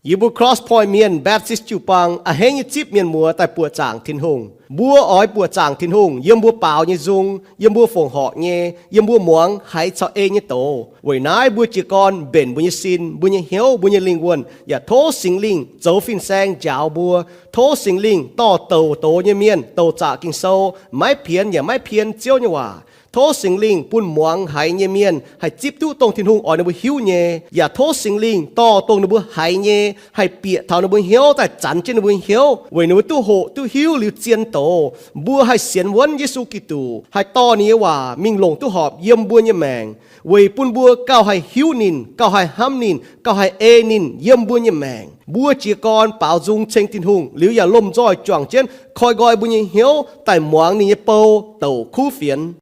Yie mbuo Cross Point Mienh Baptist jiu-baang a'hneiv nyei zipv mienh muoz daaih buoqc zaangc Tin-Hungh. Mbuo oix buoqc zaangc Tin-Hungh yiem mbuo baaux nyei nzung, yiem mbuo fongc horc nyei, yiem mbuo muangx haiz caux ei nyei doz. Weic naaiv mbuo jiez gorn mbenc mbuo nyei sin, mbuo nyei hnyouv, mbuo nyei lingh wuonh, yaac tov Singx Lingh zoux fin-saeng njaaux mbuo. Tov Singx Lingh dorh douc doz nyei mienh douc zaqc Ging-Sou, maiv pienx yaac maiv pien Ziouv nyei waac. Tov Singx Lingh bun muangx haiz nyei mienh haih zipv duqv dongh Tin-Hungh oix ninh mbuo hiuv nyei, yaac tov Singx Lingh dorh dongh ninh mbuo haiz nyei haih bieqc taux ninh mbuo hnyouv daaih zanx jienv ninh mbuo hnyouv, weic ninh mbuo duqv hoqc duqv hiuv liuz zien doz. Mbuo haih sienx wuonv Yesu Giduc, haih dorh ninh nyei waac mingh longc duqv horpc yiem mbuo nyei maengc, weic bun mbuo gauh haih hiuv ninh, gauh haih hnamv ninh, gauh haih ei ninh yiem mbuo nyei maengc. Mbuo jiez gorn baaux nzung ceng Tin-Hungh liuz yaac lomh nzoih juangc jienv koi nqoi mbuo nyei hnyouv daaih muangx ninh nyei bou douc kuv fienx.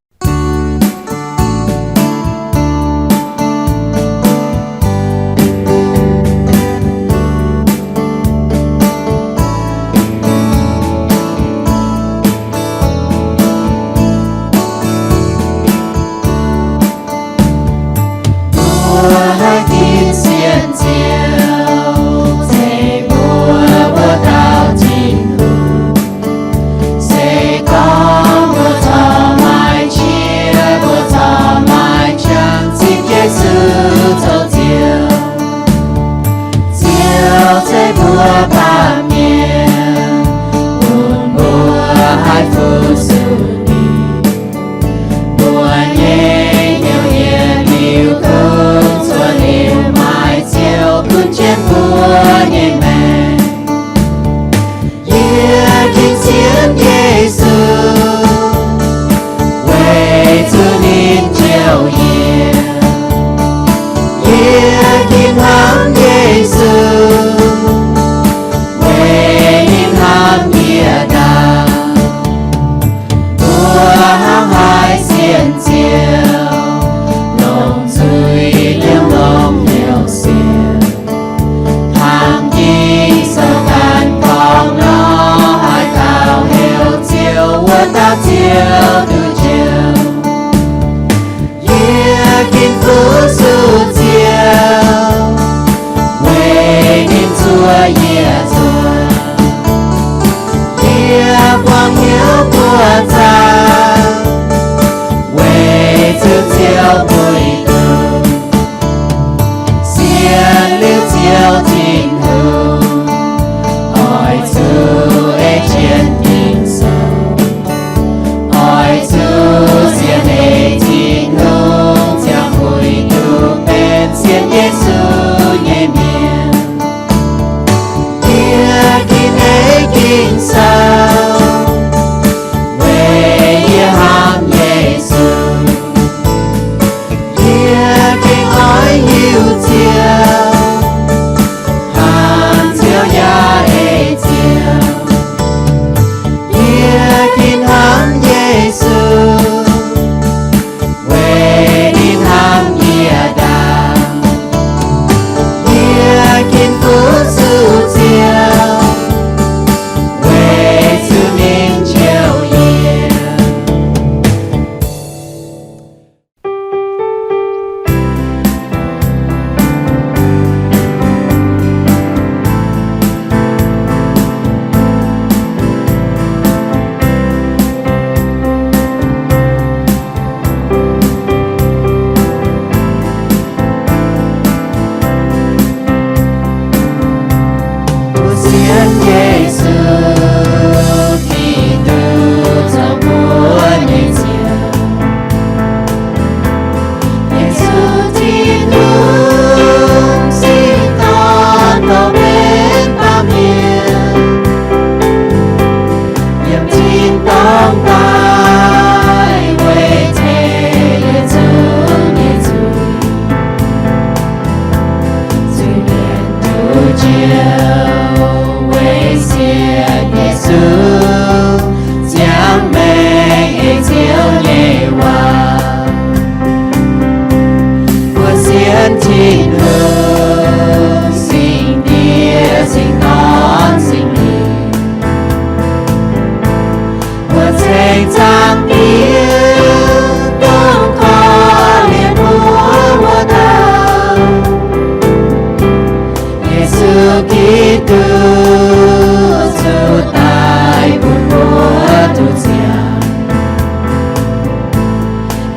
Mbuo haih ginv sienx Ziouv, zeiz mbuo mbuox taux Tin-Hungh. Se gorngv mbuo corc maiv qiex, mbuo corc maiv qangx zipv Yesu zoux Ziouv, Ziouv zeiz mbuo baamh mienh, bun mbuo haih fu-sux ninh. Mbuo nyei hnyouv yietc liuz kungx cuotv liuz maaih Ziouv gunv jienv mbuo nyei maengc. Yie ginv sienx Yesu, weic zuqc ninh njoux yie. Yie ginv hnamv Yesu, weic ninh hnamv yie ndaangc. Mbuo hnangv haaix sienx Ziouv, longc zuiz liemh longc hnyouv sienx. Hnangv Ging-Sou ganh gorngv nor, haaix dauh heuc Ziouv, wuov dauh Ziouv duqv njoux. Yie ginv fu-sux Ziouv, weic ninh zuov yie nzuonx. Yie buangh hnyouv buoqc zaangc, weic zuqc Ziouv mueiz doic. Sienx liuz Ziouv Tin-Hungh, oix zuqc ei jienv Ging-Sou. Oix zuqc sienx ei Tin-Hungh ziangh mueiz duqv benx sienx Yesu nyei mienh. Yie ginv ei Ging-Sou, weic yie hnamv Yesu. Yie gengh oix hiuv Ziouv, hnamv Ziouv yaac ei Ziouv. Yie gengh hnamv Yesu, weic ninh hnamv yie ndaangc. Yie gengh fu-sux Ziouv, weic zuqc ninh njoux yie. Mbuo sienx Yesu Giduc zoux mbuo nyei Ziouv. Yesu Tin-Hungh singx dorn dongh mbenc baamh mienh, yiem tin-dorngh daaih weic tengx yietc zungv nyei zuiz. Zuiz-mienh duqv njoux weic sienx Yesu, ziangh maengc ei Ziouv nyei waac. Mbuo sienx Tin-Hungh, Singx Diex, Singx Dorn, Singx Lingh. Mbuo ceng zaangc Diex dongh korv-lienh mbuo wuov dauh, Yesu Giduc zuqc daic bun mbuo duqv ziangh.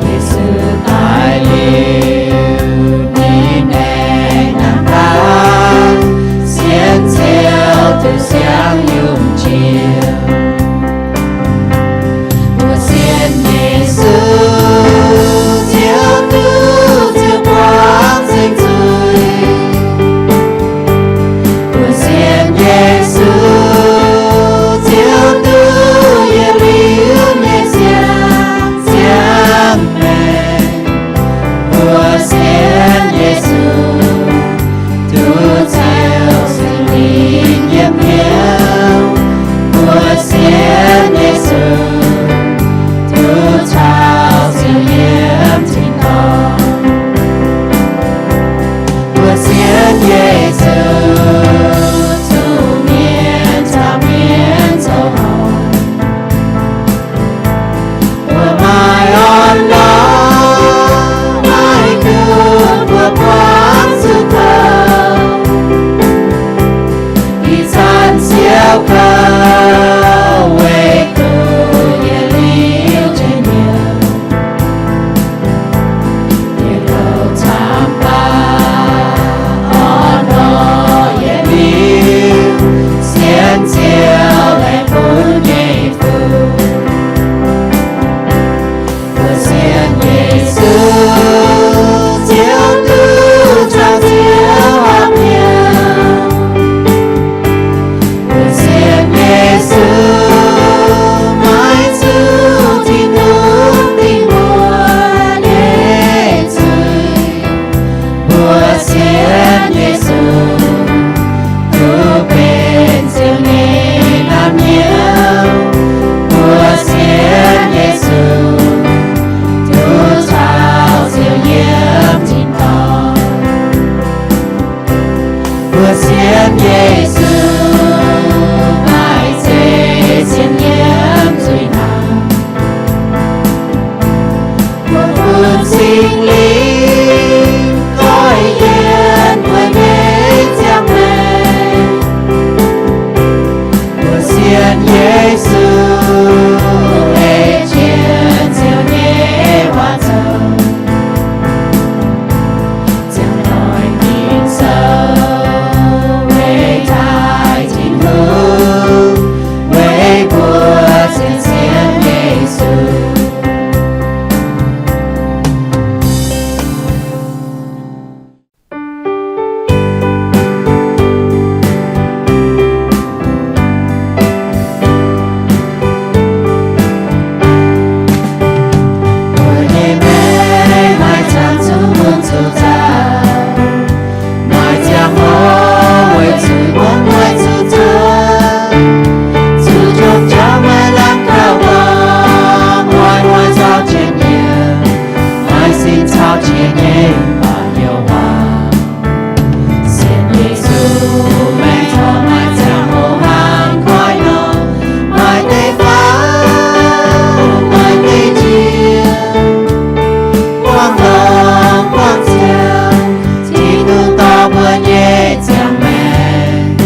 Yesu daic liuz, ninh aengx nangh daaih, sienx Ziouv duqv siang yungh jiex. Mbuo sienx Yesu, Ziouv duqv ziouc buangv zengc zuiz. Mbuo sienx Yesu, Ziouv duqv yietc liuz nyei siang ziangh maengc. Mbuo sienx Yesu, duqv Ziouv Singx Lingh yiem hnyouv. Mbuo sienx Yesu, duqv caux Ziouv yiem tin-dorngh. Mbuo sienx Yesu, zuqc mienh caux mienh zoux horpc. Mbuo maaih orn-lorqc, maaih duqv mbuo buangv zuqc kouv. Ih zanc siou kouv weic duqv yietc liuz njien-youh. Yietc louc camv baac orn-lorqc yietc liuz, sienx Ziouv laengz bun nyei fuqv. Mbuo sienx Yesu, Ziouv duqv caux Ziouv horpc hnyouv. Mbuo sienx Yesu, maiv zuqc Tin-Hungh dingc mbuo nyei zuiz. Mbuo sienx Yesu, duqv benx Ziouv nyei naamh nyouz. Mbuo sienx Yesu, duqv caux Ziouv yiem tin-dorngh. Mbuo sienx Yesu, maaih zeiv sienx yiem zuiz hnaangx. Mbuo bun Singx Lingh goiv yienx mbuo nyei ziangh maengc. Mbuo sienx Yesu, ei jienv Ziouv nyei waac zoux. Ziangh hoc ging-sou weic taaih Tin-Hungh, weic mbuo sienx, sienx Yesu. Mbuo nyei maengc maaih ziangh zuqc mun zuqc nzauh, maaih ziangh hoc weic zuqc muonz mueiz zuqc zoux, zuqc njormh jauv maiv lamh kaux gorngv, muonz mueiz caux jienv yiem, maaih sin caux jienv nyei mv baac youh waac. Sienx Yesu maengc corc maaih ziangh hoc hlang koiv nor, maaih deix faaux, maaih deix njiec, buangh longx buangh ziangx, Tin-Hungh dorh mbuo nyei ziangh maengc.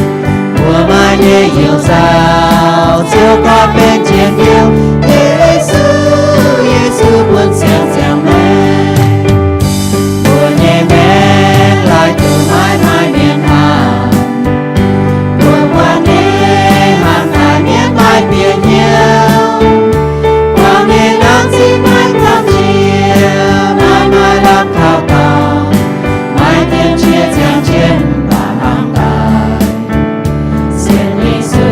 Mbuo maaih nyei youh nzauh, Ziouv gorngv benx njien-youh, Yesu, Yesu bun siang ziangh maengc. Mbuo nyei maengc laaic duqv maiv maaih mienh hnamv. Mbuo buangh nyei hnaangx daaih mienv maaih bieqc hnyouv. Buangh nyei hnamv zinh maiv gamh nziex, maiv maaih lamh kaux dorngx, maiv dien qiex ziangh jienv mv baac hlang daaih. Sienx Yesu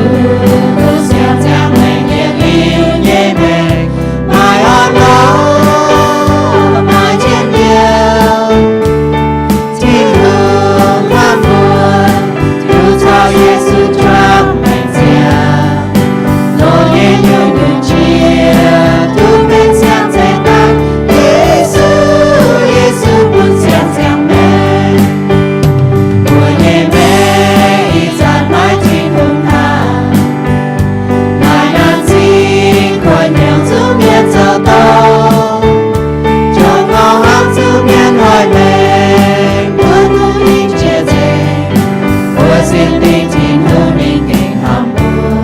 Tin-Hungh ninh gengh hnamv mbuo.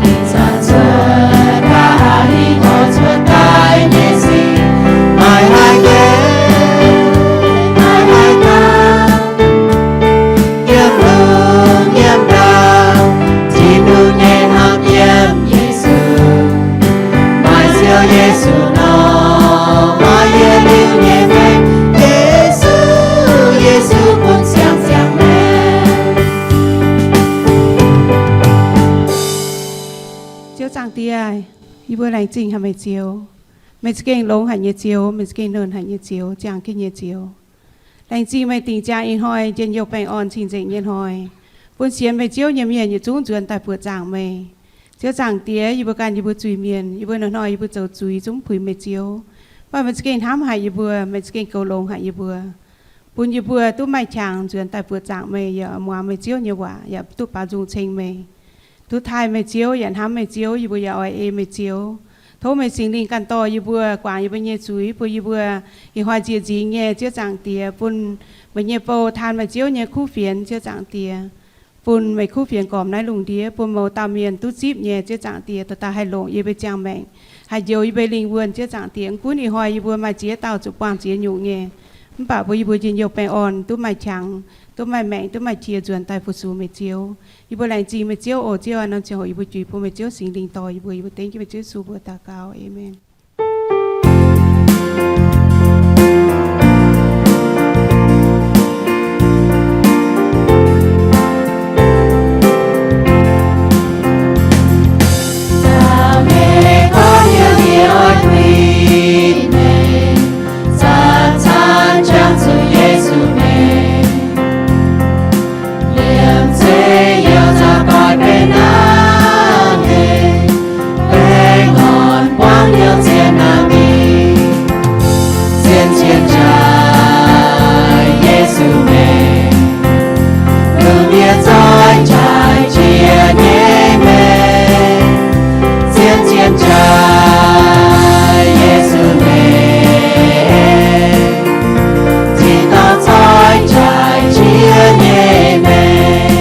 Ih zanc cuotv nqa'haav hingh oix cuotv daaih nyei sic, maaih haaix nyungc, maaih haaix dauh yiem lungh yiem ndau, Tin-Hungh nyei hnamv yiem Yesu. Maaih Ziouv Yesu nor, maaih yietc liuz nyei maengc. Yesu, Yesu bun siang-ziangh maengc. Ziouv Zaangc Diex, yie mbuo laengz zingh haic meih Ziouv. Meih za'gengh longx haic nyei Ziouv, meih za'gengh nernh haic nyei Ziouv, ziangh jienv nyei Ziouv. Laengz zingh meih dingc ziangx ih hnoi njien-youh baengh orn cing-nzengc nyei hnoi, bun sienx meih Ziouv nyei mienh yietc zungv nzuonx daaih buoqc zaangc meih. Ziouv Zaangc Diex, yie mbuo ganh yie mbuo zuiz-mienh, yie mbuo hnoi-hnoi yie mbuo zoux zuiz zungv puix meih Ziouv. Mv baac meih za'gengh hnamv haic yie mbuo, meih za'gengh goux longx haic yie mbuo, bun yie mbuo duqv maaih qangx nzuonx daaih buoqc zaangc meih, yaac muangx meih Ziouv nyei waac, yaac duqv baaux nzung ceng meih, duqv taaih meih Ziouv, yaac hnamv meih Ziouv. Yie mbuo yaac oix ei meih Ziouv. Tov meih Singx Lingh ganh dorh yie mbuo, guangc yie mbuo nyei zuiz, bun yie mbuo ih hnoi nziex nzingx nyei, Ziouv Zaangc Diex, bun meih nyei bou taan meih Ziouv nyei kuv fienx, Ziouv Zaangc Diex, bun meih kuv fienx gormx naaiv lungh ndiev, bun mouz dauh mienh duqv zipv nyei, Ziouv Zaangc Diex, dorh daaih haih longc yie mbuo ziangh maengc, haih njoux yie mbuo lingh wuonh, Ziouv Zaangc Diex. Mv gunv ih hnoi yie mbuo maaih ziex dauh zuqc buangh ziex nyungc nyei, mv baac bun yie mbuo njien-youh baengh orn, duqv maaih qangx, duqv maaih maengc, duqv maaih qiex nzuonx daaih fu-sux meih Ziouv. Yie mbuo laengz zingh meih Ziouv oc. Ziouv aac, norm ziangh hoc yie mbuo juix bun meih Ziouv Singx Lingh dorh yie mbuo. Yie mbuo dengv jienv meih Ziouv Yesu mbuox daux gaux. Aamen. Zanc-zanc jangx zuqc Yesu mengh, liemh zeih youh zaqc doic benx naaiv nyei, baengh orn buangv youh zien naaiv mingh. Zien-zien jaaix Yesu mengh, lungh ndiev zoih jaaix jiex nyei mengh. Zien-zien jaaix Yesu mengh, tin-dorngh zoih jaaix jiex nyei mengh.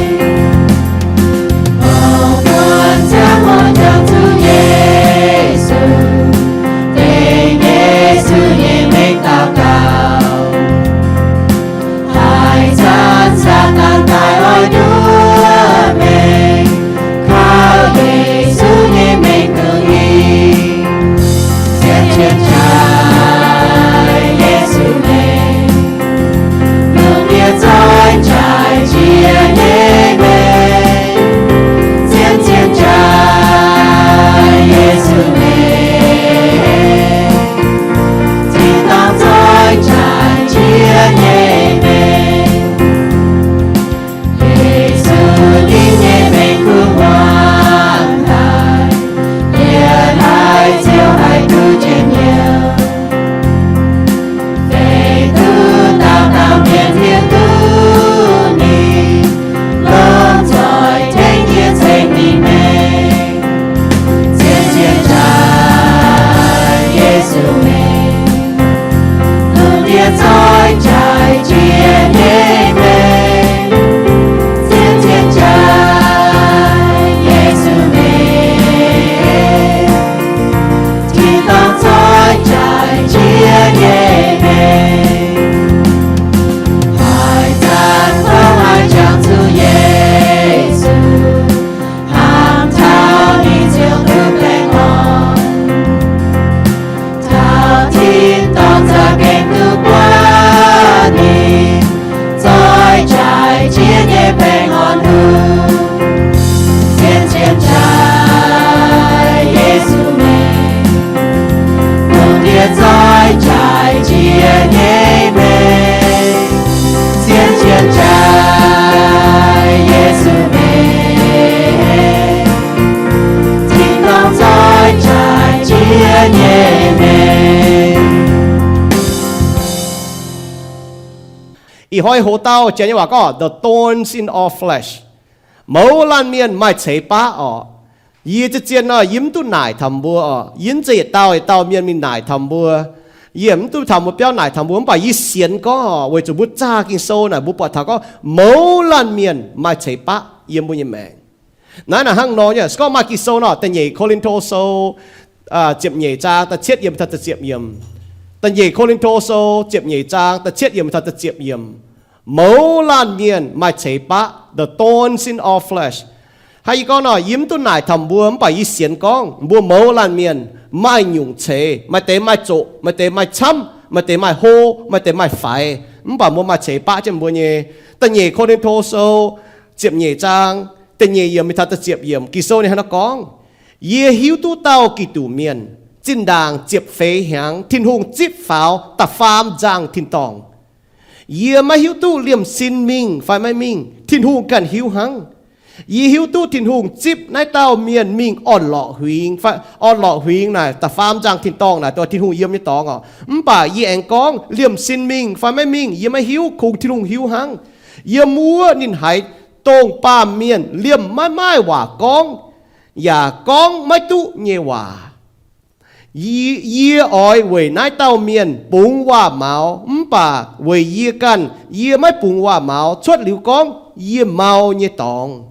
Mouc muonz ziangh hoc jangx zuqc Yesu, dengv Yesu nyei mengh daux gaux. Haaix zanc Saadaan daaih oix nduov mengh, kaux Yesu nyei mengh duqv hingh. Zien-zien jaaix Yesu mengh, lungh ndiev zoih jaaix jiex nyei mengh. Zien-zien jaaix Yesu mengh, tin-dorngh zoih jaaix jiex nyei mengh. Yesu ninh nyei mengh kuv hmuangx haic, yietc haiz ziouc haih duqv njien-youh. Feix duqv dauh dauh mienh hiuv duqv ninh, longc zoih tengx jiex ceng ninh mengh. Zien-zien jaaix Yesu mengh, lungh ndiev zoih jaaix jiex nyei mengh. Zien-zien jaaix Yesu mengh, tin-dorngh zoih jaaix jiex nyei mengh. Haaix zanc gorngv haaix jangx zuqc Yesu, hnamv taux ninh ziouc duqv baengh orn. Taux tin-dorngh za'gengh duqv buatc ninh, zoih jaaix jiex nyei baengh orn hungh. Zien-zien jaaix Yesu mengh, lungh ndiev zoih jaaix jiex nyei mengh. Zien-zien jaaix Yesu mengh, tin-dorngh zoih jaaix jiex nyei mengh. Ih hnoi hoc dauh janx nyei waac gorngv the thorns in our flesh. Mouz laanh mienh maaih ceix baqv orqc. Yie zien-zien nor yie mv duqv naaic taux mbuo orqc. Yie mv zeiz yietc dauh yietc dauh mienh mingh naaic taux mbuo. Yie mv duqv taux mbuo biauv naaic taux mbuo, mv baac yie sienx gorngv weic zuqc mbuo zaah Ging-Sou naaic mbuo buatc taux gorngv mouz laanh mienh maaih ceix baqv yiem mbuo nyei maengc. Naaiv naaic hnangv nor nyei, se gorngv maaih Ging-Sou nor, Da'nyeic Ko^lin^to Sou ziepc nyeic zaang da'cietv yiemc taux da'ziepc yiemc. Da'nyeic Ko^lin^to Sou ziepc nyeic zaang da'cietv yiemc taux da'ziepc yiemc. Mouz laanh mienh maaih ceix baqv, the thorns in our flesh. Hnangv yie gorngv nor, yie mv duqv naaic taux mbuo, mv baac yie sienx gorngv mbuo mouz laanh mienh maaih nyungc ceix, maaih deix maaih zoqc, maaih deix maaih camv, maaih deix maaih hlo, maaih deix maaih faix, mv baac mbuo maaih ceix baqv jienv mbuo nyei. Da'nyeic Ko^lin^to Sou ziepc nyeic zaang da'nyeic yiemc mingh taux da'ziepc yiemc, Ging-Sou ninh hnangv naaiv gorngv, Yie hiuv duqv dauh Giduc Mienh zinh ndaangc ziepc feix hnyangx Tin-Hungh zipv faaux da'faam nzangh tin-dorngh. Yie maiv hiuv duqv liemh sin mingh fai maiv mingh, Tin-Hungh ganh hiuv hnangv. Yie hiuv duqv Tin-Hungh zipv naaiv dauh mienh mingh orn-lorqc huingx, fai orn-lorqc huingx naaic da'faam nzangh tin-dorngh naaic, dongh Tin-Hungh yiem nyei dorngx oc. Mv baac yie aengx gorngv, liemh sin mingh fai maiv mingh yie maiv hiuv, kungx Tin-Hungh hiuv hnangv. Yiem wuov ninh haiz dongh baamh mienh liemh maiv maaih waac gorngv yaac gorngv maiv duqv nyei waac. Yie oix weic naaiv dauh mienh bungx waac-maux, mv baac weic yie ganh yie maiv bungx waac-maux cuotv liuz gorngv yie mau nyei dorngx.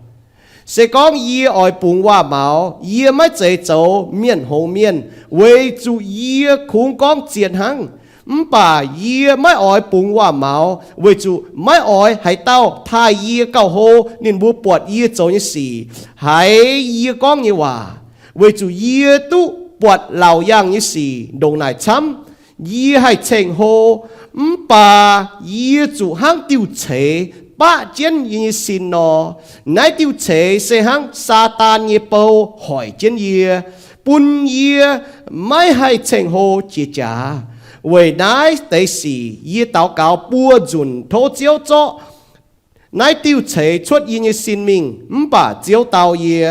Se gorngv yie oix bungx waac-maux, yie maiv zeiz zoux mienh hngongx mienh, weic zuqc yie kungx gorngv zien hnangv. Mv baac yie maiv oix bungx waac-maux weic zuqc maiv oix haaix dauh taaih yie gauh hlo ninh mbuo buatc yie zoux nyei sic, haiz yie gorngv nyei waac, weic zuqc yie duqv buatc laauc yaangh nyei sic ndongc naaic camv. Yie haih ceng-hlo, mv baac yie zuqc hnangv diuh ceix baqv jienv yie nyei sin nor. Naaiv diuh ceix se hnangv Saadaan nyei bou hoic jienv yie, bun yie maiv haih ceng-hlo jiex jaax. Weic naaiv deix sic yie daux gaux buo nzunc tov Ziouv zorqv naaiv diuh ceix cuotv yie nyei sin mingh. Mv baac Ziouv dau yie,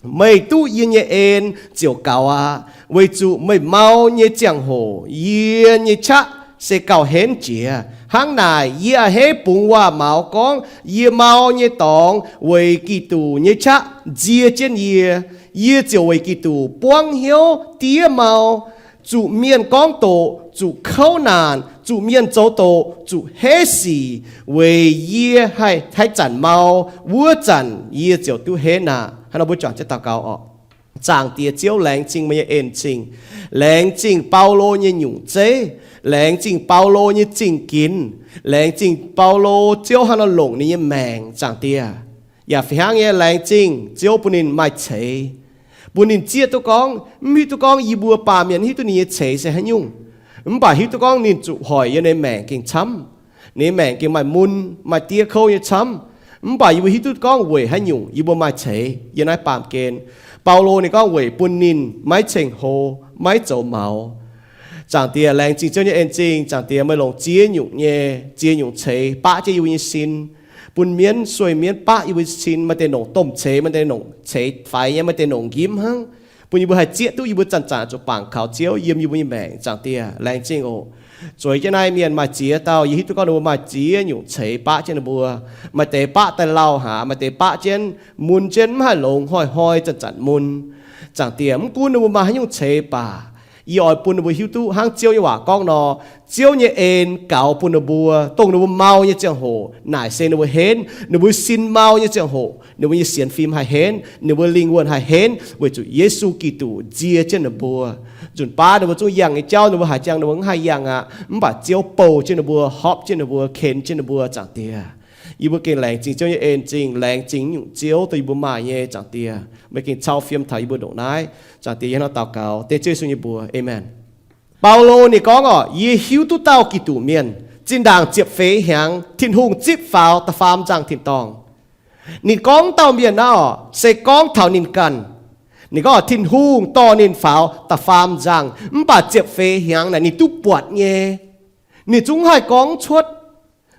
Meih duqv yie nyei en ziouc gaux aqv, weic zuqc meih mau nyei ziangh hoc yie nyei qaqv se gauh henv jiex. Hnangv naaic yie a'hneiv bungx waac-maux gorngv yie mau nyei dorngx weic Giduc nyei qaqv nzie jienv yie. Yie ziouc weic Giduc buangv hnyouv diev mau, zuqc mienh gorngv doqc, zuqc kouv naanc, zuqc mienh zoux doqc, zuqc heiv sic, weic yie haih haaix zanc mau, wuov zanc yie ziouc duqv henv aqv. Hnangv nor mbuo juangc jienv daux gaux oc. Zaangc Diex Ziouv, laengz zingh meih nyei en-zingh, laengz zingh Baulo nyei nyungc zeiv, laengz zingh Baulo nyei zingh ginx, laengz zingh Baulo Ziouv hnangv nor longc ninh nyei maengc, Zaangc Diex. Yaac fih hnangv nyei laengz zingh Ziouv bun ninh maaih ceix, bun ninh zieqv duqv gorngv, mv hiuv duqv gorngv yie mbuo baamh mienh mv hiuv duqv ninh nyei ceix se haaix nyungc. Mv baac hiuv duqv gorngv ninh zuqc hoic yiem ninh maengc gengh camv. Ninh maengc gengh maaih mun, maaih diev kouv nyei camv. Mv baac yie mbuo hiuv duqv gorngv weic haaix nyungc yie mbuo maaih ceix yiem naaiv baamh gen. Baulo ninh gorngv weic bun ninh maiv ceng-hlo, maiv zoux maux. Zaangc Diex, laengz zingh Ziouv nyei en-zingh. Zaangc Diex, meih longc ziex nyungc nyei, ziex nyungc ceix baqv jienv yie mbuo nyei sin, bun mienv sueih mienv baqv yie mbuo sin. Maaih deix longc domh ceix, maaih deix longc ceix faix nyei, maaih deix longc njimv hnangv, bun yie mbuo haih zieqv duqv yie mbuo zanc-zanc zuqc bangc kaux Ziouv yiem yie mbuo nyei maengc. Zaangc Diex, laengz zingh oc. Zueiz jienv naaiv mienh maaih ziex dauh, yie hiuv duqv gorngv ninh mbuo maaih ziex nyungc ceix baqv jienv ninh mbuo. Maaih deix baqv daaih lauh haaix, maaih deix baqv jienv mun jienv mv haih longx, hnoi-hnoi zanc-zanc mun. Zaangc Diex, mv gunv ninh mbuo maaih haaix nyungc ceix baac, yie oix bun ninh mbuo hiuv duqv hnangv Ziouv nyei waac gorngv nor, Ziouv nyei en gaux bun ninh mbuo, dongh ninh mbuo mau nyei ziangh hoc naaic se ninh mbuo henv. Ninh mbuo sin mau nyei ziangh hoc ninh mbuo nyei sienx fim haih henv, ninh mbuo lingh wuonh haih henv, weic zuqc Yesu Giduc nzie jienv ninh mbuo. Nzunc baav ninh mbuo zungv yangh nyei jauv, ninh mbuo haaix jangx ninh mbuo mv haih yangh aqv. Mv baac Ziouv bouh jienv ninh mbuo, hopv jienv ninh mbuo, ken jienv ninh mbuo, Zaangc Diex. Yie mbuo gengh laengz zingh Ziouv nyei en-zingh, laengz zingh nyungc Ziouv dongh yie mbuo maaih nyei, Zaangc Diex. Meih gengh cau fiem taux yie mbuo ndongc naaiv, Zaangc Diex. Yie hnangv naaiv daux gaux dengv Ziouv Yesu nyei mbuox, aamen. Baulo ninh gorngv oc, yie hiuv duqv dauh Giduc Mienh zinh ndaangc ziepc feix hnyangx Tin-Hungh zipv faaux da'faam nzangh tin-dorngh. Ninh gorngv dauh mienh naaiv oc, se gorngv taux ninh ganh. Ninh gorngv Tin-Hungh dorh ninh faaux da'faam nzangh, mv baac ziepc feix hnyangx naaic ninh duqv buatc nyei. Ninh zungv haih gorngv cuotv.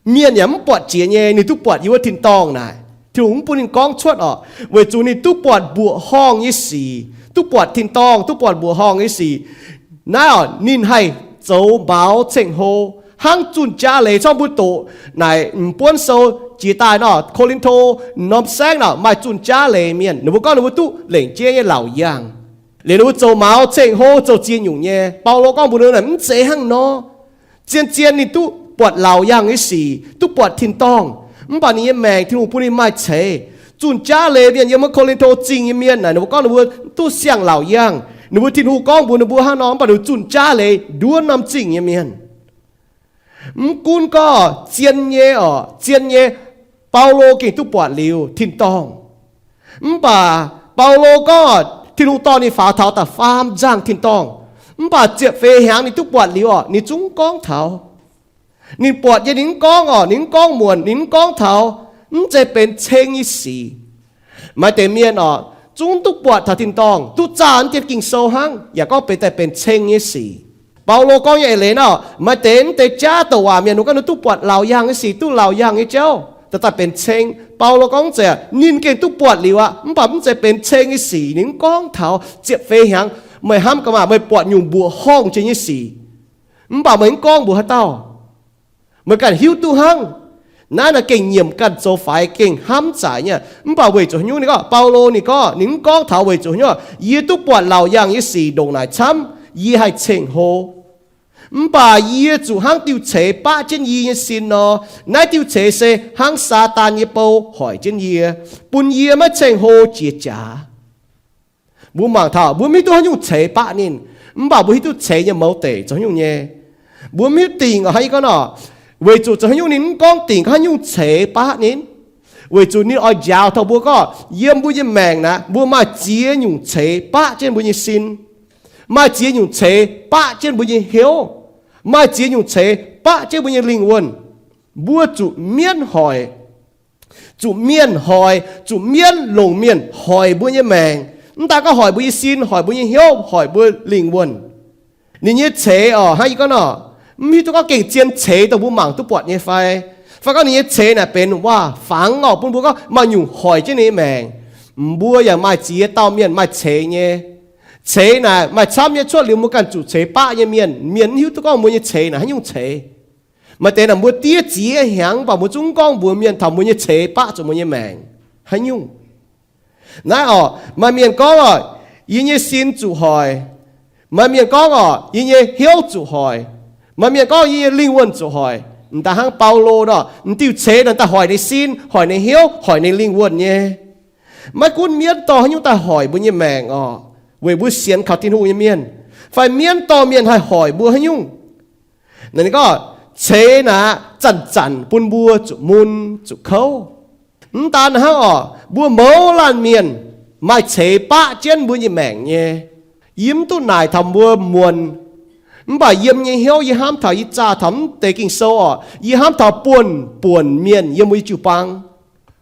Mienh yaac mv buatc jiex nyei, ninh duqv buatc yiem wuov tin-dorngh naaic. Tin-Hungh mv bun ninh gorngv cuotv oc, weic zuqc ninh duqv buatc mbuoqc horngh nyei sic, duqv buatc tin-dorngh, duqv buatc mbuoqc horngh nyei sic. Naaiv oc, ninh haih zoux maux ceng-hlo, hnangv zunh jaav leiz corc mbuo doqc naaic m'buonv sou jiex daaih nor, Ko^lin^to norm saengv naaic maaih zunh jaav leiz mienh, ninh mbuo gorngv ninh mbuo duqv lengc jeiv nyei laauc yaangh. Liuz ninh mbuo zoux maux ceng-hlo zoux ziex nyungc nyei. Baulo gorngv mbuox ninh mv zeiz hnangv nor. Zien-zien ninh duqv buatc laauc yaangh nyei sic, duqv buatc tin-dorngh, mv baac ninh nyei maengc Tin-Hungh bun ninh maaih ceix. Zunh jaav leiz mienh yiem wuov Ko^lin^to Zingh nyei mienh naaic, ninh mbuo gorngv ninh mbuo duqv siang-laauc yaangh, ninh mbuo Tin-Hungh gorngv mbuox ninh mbuo hnangv nor, mv baac ninh mbuo zunh jaav leiz nduov norm zingh nyei mienh. Mv gunv gorngv zien nyei orqc, zien nyei, Baulo gengh duqv buatc liuz tin-dorngh. Mv baac Baulo gorngv Tin-Hungh dorh ninh faaux taux da'faam nzangh tin-dorngh. Mv baac ziepc feix hnyangx ninh duqv buatc liuz orqc, ninh zungv mv gorngv taux. Ninh buatc nyei ninh mv gorngv orqc, ninh mv gorngv muonc, ninh mv gorngv taux, mv zeiz benx ceng nyei sic. Maaih deix mienh orqc, zungv duqv buatc taux tin-dorngh, duqv zaah naaiv dien Ging-Sou hnangv, yaac gorngv benx daaih benx ceng nyei sic. Baulo gorngv nyei eix leiz nor, maaih deix mv deix jaav douc waac mienh, ninh gorngv ninh duqv buatc laauc yaangh nyei sic, duqv laauc yaangh nyei jauv, daaih daaih benx ceng. Baulo gorngv zeiz ninh gengh duqv buatc liuz aqv, mv baac mv zeiz benx ceng nyei sic, ninh mv gorngv taux. Ziepc feix hnyangx meih hnamv gaax maah, meih buatc nyungc mbuoqc horngh jiex nyei sic, mv baac meih mv gorngv mbuox haaix dauh. Meih ganh hiuv duqv hnangv. Naaiv naaic gengh nyiemc ganh zoux faix, gengh hnamv zaic nyei. Mv baac weic zuqc haaix nyungc, ninh gorngv, Baulo ninh gorngv, ninh mv gorngv taux weic zuqc haaix nyungc, yie duqv buatc laauc yaangh nyei sic ndongc naaic camv, yie haih ceng-hlo. Mv baac yie zuqc hnangv diuh ceix baqv jienv yie nyei sin nor. Naaiv diuh ceix se hnangv Saadaan nyei bou hoic jienv yie, bun yie maiv ceng-hlo jiex jaax. Mbuo mangc taux mbuo mv hiuv duqv haaix nyungc ceix baqv ninh, mv baac mbuo hiuv duqv ceix nyei mouz deic zoux haaix nyungc nyei. Mbuo mv hiuv dingc orqc, hnangv yie gorngv nor, weic zuqc zoux haaix nyungc ninh mv gorngv dingc haaix nyungc ceix baqv ninh. Weic zuqc ninh oix njaaux taux mbuo gorngv yiem mbuo nyei maengc naaic, mbuo maaih ziex nyungc ceix baqv jienv mbuo nyei sin, maaih ziex nyungc ceix baqv jienv mbuo nyei hnyouv, maaih ziex nyungc ceix baqv jienv mbuo nyei lingh wuonh. Mbuo zuqc mienv hoic, zuqc mienh hoic, zuqc mienv longc mienh hoic mbuo nyei maengc. Mv daan gorngv hoic mbuo nyei sin, hoic mbuo nyei hnyouv, hoic mbuo lingh wuonh. Ninh nyei ceix orqc, hnangv yie gorngv nor, mv hiuv duqv gorngv gengh zien ceix dongh mbuo mangc duqv buatc nyei fai, fai gorngv ninh nyei ceix naaic benx waac-fangx orqc, bun mbuo gorngv maaih nyungc hoic jienv ninh nyei maengc. Mbuo yaac maaih ziex dauh mienh maaih ceix nyei. Ceix naaic maaih camv nyei, cuotv liuz mbuo ganh zuqc ceix baqv nyei mienh. Mienh mv hiuv duqv gorngv mbuo nyei ceix naaic haaix nyungc ceix. Maaih deix naaic mbuo diev ziex hnyangx, mv baac mbuo zungv mv gorngv mbuox mienh taux mbuo nyei ceix baqv zuqc mbuo nyei maengc haaix nyungc. Naaiv orqc, maaih mienh gorngv orqc, yie nyei sin zuqc hoic. Maaih mienh gorngv orqc, yie nyei hnyouv zuqc hoic. Maaih mienh gorngv yie nyei lingh wuonh zuqc hoic. M'daaih hnangv Baulo nor, m'diuh ceix naaic daaih hoic ninh sin, hoic ninh hnyouv, hoic ninh lingh wuonh nyei. Maiv gunv mienv dorh haaix nyungc daaih hoic mbuo nyei maengc orqc, weic mbuo sienx kaux Tin-Hungh nyei mienh, fai mienv dorh mienh haih hoic mbuo haaix nyungc, naaiv ninh gorngv ceix naaic zanc-zanc bun mbuo zuqc mun zuqc kouv. Mv daan hnangv orqc, mbuo mouz laanh mienh maaih ceix baqv jienv mbuo nyei maengc nyei. Yie mv duqv naaic taux mbuo muonc, mv baac yiem nyei hnyouv yie hnamv taux, yie zaah taux mv deix Ging-Sou orqc, yie hnamv taux buonv-buonc mienh yiem mbuo nyei jiu-baang.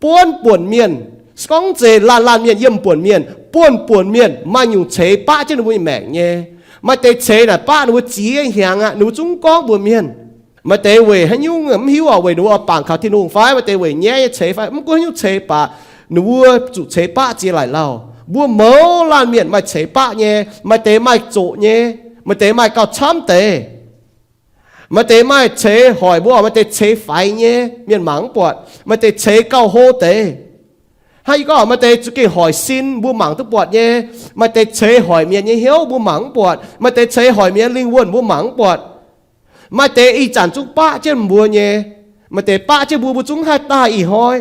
Buonv-buonc mienh, se gorngv zeiz laanh laanh mienh yiem buonc mienh, buonv-buonc mienh maaih nyungc ceix baqv jienv ninh mbuo nyei maengc nyei. Maaih deix ceix naaic baqv ninh mbuo ziex hnyangx aqv, ninh mbuo zungv mv gorngv mbuox mienh. Maaih deix weic haaix nyungc mv hiuv orqc, weic ninh mbuo oix bangc kaux Tin-Hungh fai, maaih deix weic nyaiv nyei ceix fai, mv gunv haaix nyungc ceix baqv, ninh mbuo zuqc ceix baqv ziex laaic lauh. Mbuo mouz laanh mienh maaih ceix baqv nyei, maaih deix maaih zoqc nyei, maaih deix maaih gauh camv deix. Maaih deix maaih ceix hoic mbuo, maaih deix ceix faix nyei, mienh mangc mv buatc. Maaih deix ceix gauh hlo deix. Hnangv yie gorngv, maaih deix zuqc gengh hoic sin, mbuo mangc duqv buatc nyei. Maaih deix ceix hoic mienh nyei hnyouv, mbuo mangc mv buatc. Maaih deix ceix hoic mienh lingh wuonh, mbuo mangc mv buatc. Maaih deix ih zanc zungv baqv jienv mbuo nyei. Maaih deix baqv jienv mbuo, mbuo zungv haih daaih ih hnoi.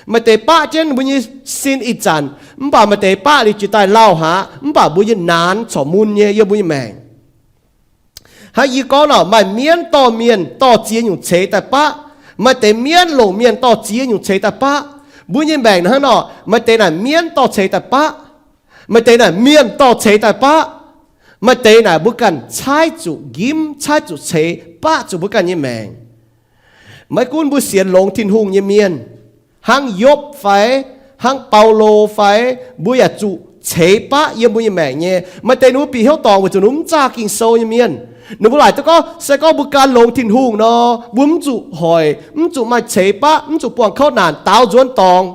Maaih deix baqv jienv mbuo nyei sin ih zanc, mv baac maaih deix baqv liuz jiex daaih lauh haic, mv baac mbuo nyei naanx corc mun nyei yiem mbuo nyei maengc. Hnangv yie gorngv nor, maaih mienv dorh mienh dorh ziex nyungc ceix daaih baqv. Maaih deix mienv longc mienh dorh ziex nyungc ceix daaih baqv. Mbuo nyei maengc hnangv nor, maaih deix naaic mienv dorh ceix daaih baqv. Maaih deix naaic mienh dorh ceix daaih baqv. Maaih deix naaic mbuo ganh caaiv zuqc nqimv, caaiv zuqc ceix baqv zuqc mbuo ganh nyei maengc. Maiv gunv mbuo sienx longx Tin-Hungh nyei mienh, hnangv Yopv fai, hnangv Baulo fai, mbuo yaac zuqc ceix baqv yiem mbuo nyei maengc nyei. Maaih deix ninh mbuo bieqc hnyouv dorngc weic zuqc ninh mbuo mv zaah Ging-Sou nyei mienh. Ninh mbuo laaic duqv gorngv, se gorngv mbuo gan longx Tin-Hungh nor, mbuo mv zuqc hoic, mv zuqc maaih ceix baqv, mv zuqc buangh kouv naanc daaux nzuonx dorngx.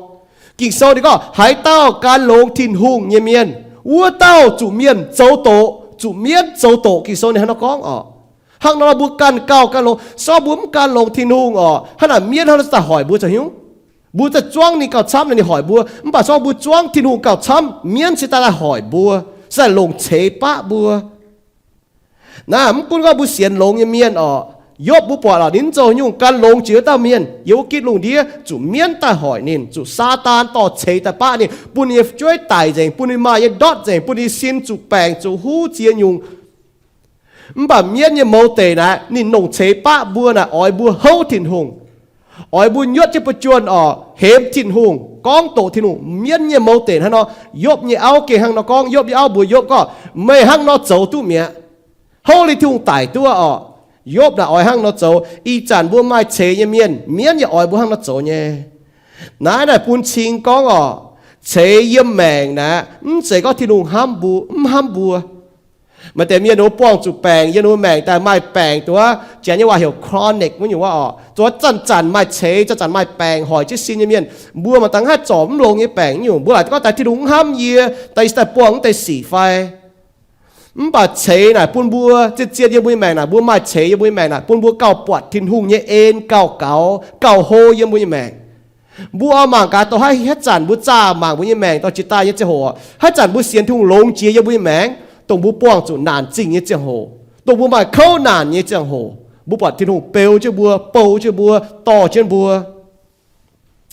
Ging-Sou ninh gorngv, haaix dauh gan longx Tin-Hungh nyei mienh, wuov dauh zuqc mienh zoux doqc, zuqc mienv zoux doqc. Ging-Sou ninh hnangv nor gorngv orqc. Hnangv nor mbuo ganh gauh gan longx, se gorngv mbuo mv gan longx Tin-Hungh orqc, hnangv naaic mienv hnangv nor daaih hoic mbuo zoux haaix nyungc? Mbuo daaih zuangv ninh gauh camv, ninh hoic mbuo. Mv baac se gorngv mbuo zuangv Tin-Hungh gauh camv, mienv se daaih daaih hoic mbuo. daaih longc ceix baqv mbuo. Naaiv mv gunv gorngv mbuo sienx longx nyei mienh orqc, Yopv mbuo buatc lorqc, ninh mv zoux nyungc, gan longx jiex wuov dauh mienh yiem wuov gitv lungh ndiev zuqc mienv daaih hoic ninh, zuqc Saadaan dorh ceix daaih baqv ninh, bun ninh nyei fu'jueiv daic nzengc, bun ninh maaih nyei ndortv nzengc, bun ninh nyei sin zuqc baengc, zuqc huv ziex nyungc. Mv baac mienv nyei mouz deic naaiv, ninh longc ceix baqv mbuo naaic, oix mbuo houv Tin-Hungh, oix mbuo nyuotv jienv buoz-juonh orqc, hemx Tin-Hungh, gorngv doqc Tin-Hungh. Mienv nyei mouz deic hnangv nor. Yopv nyei auv gengh hnangv nor gorngv. Yopv nyei auv mbuox Yopv gorngv, meih hnangv nor zoux duqv mi'aqv. Houv liuz Tin-Hungh daic duqv orqc. Yopv naaic oix hnangv nor zoux. Ih zanc mbuo maaih ceix nyei mienh, mienv yaac oix mbuo hnangv nor zoux nyei. Naaiv naaic bun cing gorngv orqc, ceix yiem maengc naaic mv zeiz gorngv Tin-Hungh hnamv mbuo, mv hnamv mbuo. Maaih deix mienh ninh mbuo buangh zuqc baengc yiem ninh mbuo maengc daaih, maaih baengc duqv, Janx nyei waac heuc chronic wuov nyungc wuov orqc, duqv zanc-zanc maaih ceix, zanc-zanc maaih baengc hoic jienv sin nyei mienh. Mbuo mangc dangh haih zorc mv longx nyei baengc nyungc, mbuo laaic gorngv daaih Tin-Hungh mv hnamv yie, daaih yie daaih buangh mv deix sic fai? Mv baac ceix naaic bun mbuo zien-zien yiem mbuo nyei maengc naaic, mbuo maaih ceix yiem mbuo nyei maengc naaic, bun mbuo gauh buatc Tin-Hungh nyei en gauh gaux, gauh hlo yiem mbuo nyei maengc. Mbuo oix mangc gaax, dongh haaix, haaix zanc mbuo zaah mangc mbuo nyei maengc dorh jiex daaih nyei ziangh hoc, haaix zanc mbuo sienx Tin-Hungh longx jiex yiem mbuo nyei maengc, dongh mbuo buangh zuqc naanc zingh nyei ziangh hoc, dongh mbuo maaih kouv naanc nyei ziangh hoc, mbuo buatc Tin-Hungh beu jienv mbuo, bou jienv mbuo, dorh jienv mbuo.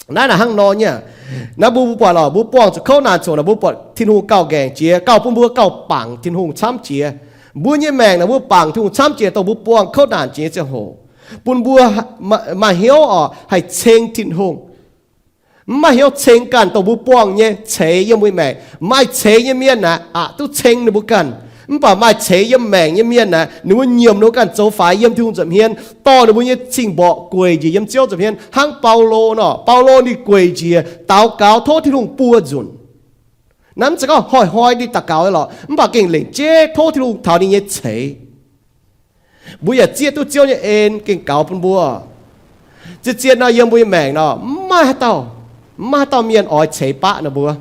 Naaiv naaic hnangv nor nyei. Naaiv mbuo, mbuo buatc lorqc, mbuo buangh zuqc kouv naanc ziangh hoc naaic, mbuo buatc Tin-Hungh gauh nqaengc jiex, gauh bun mbuo gauh bangc Tin-Hungh camv jiex. Mbuo nyei maengc naaic mbuo bangc Tin-Hungh camv jiex dongh mbuo buangh kouv naanc jiex nyei ziangh hoc, bun mbuo maaih hnyouv orqc haih ceng Tin-Hungh. Mv maaih hnyouv ceng ganh dongh mbuo buangh nyei ceix yiem mbuo nyei maengc. Maaih ceix nyei mienh naaic aqc duqv ceng ninh mbuo ganh. Mv baac maaih ceix yiem maengc nyei mienh naaic, ninh mbuo nyiemc ninh mbuo ganh zoux faix yiem Tin-Hungh nza'hmien, dorh ninh mbuo nyei cing-mborqc gueic njiec yiem Ziouv nza'hmien. Hnangv Baulo nor, Baulo ninh gueic njiec daux gaux tov Tin-Hungh buo nzunc. Naaiv mv zeiz gorngv hnoi-hnoi ninh daux gaux lorqc, mv baac gengh lengc jeiv tov Tin-Hungh taux ninh nyei ceix. Mbuo yaac zieqv duqv Ziouv nyei en gengh gaux bun mbuo. Zien-zien nor yiem mbuo nyei maengc nor, mv maaih haaix dauh, mv maaih haaix dauh mienh oix ceix baqv ninh mbuo.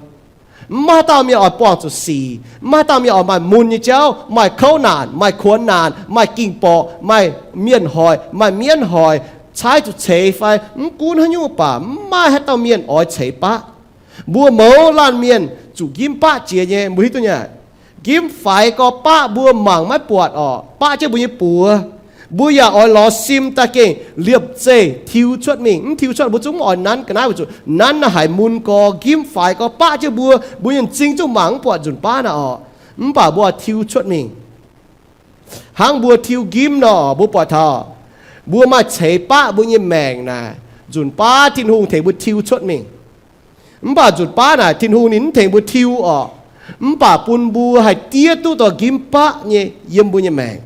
Mv maaih haaix dauh mienh oix buangh zuqc sic. Mv maaih haaix dauh mienh oix maaih mun nyei jauv, maaih kouv naanc, maaih kuonx naanc, maaih ging-borqc, maaih mienh hoic, maaih mienv hoic, caaiv zuqc ceix fai mv gunv haaix nyungc baac mv maaih haaix dauh mienh oix ceix baqv. Mbuo mouz laanh mienh zuqc njimv baqv jiex nyei, mbuo hiuv duqv nyei. Njimv faix gorx baqv mbuo mangc maiv buatc orqc, baqv jienv mbuo nyei buoz. Mbuo yaac oix lorz sim daaih gengh liepc zeih tiux cuotv mingh. Mv tiux cuotv mbuo zungv mv oix nanv ga'naaiv weic zuqc nanv naaiv haiz mun gorx. Njimv faix gorx baqv jienv mbuo, mbuo nyei m'zing zungv mangc mv buatc nzunc baav naaic orqc. Mv baac mbuo tiux cuotv mingh. Hnangv mbuo tiux njimv nor, mbuo buatc taux mbuo maaih ceix baqv mbuo nyei maengc naaic, nzunc baav Tin-Hungh tengx mbuo tiux cuotv mingh. Mv baac nzunc baav naaic Tin-Hungh ninh mv tengx mbuo tiux orqc, mv baac bun mbuo haih diev duqv dongh njimv baqv nyei yiem mbuo nyei maengc.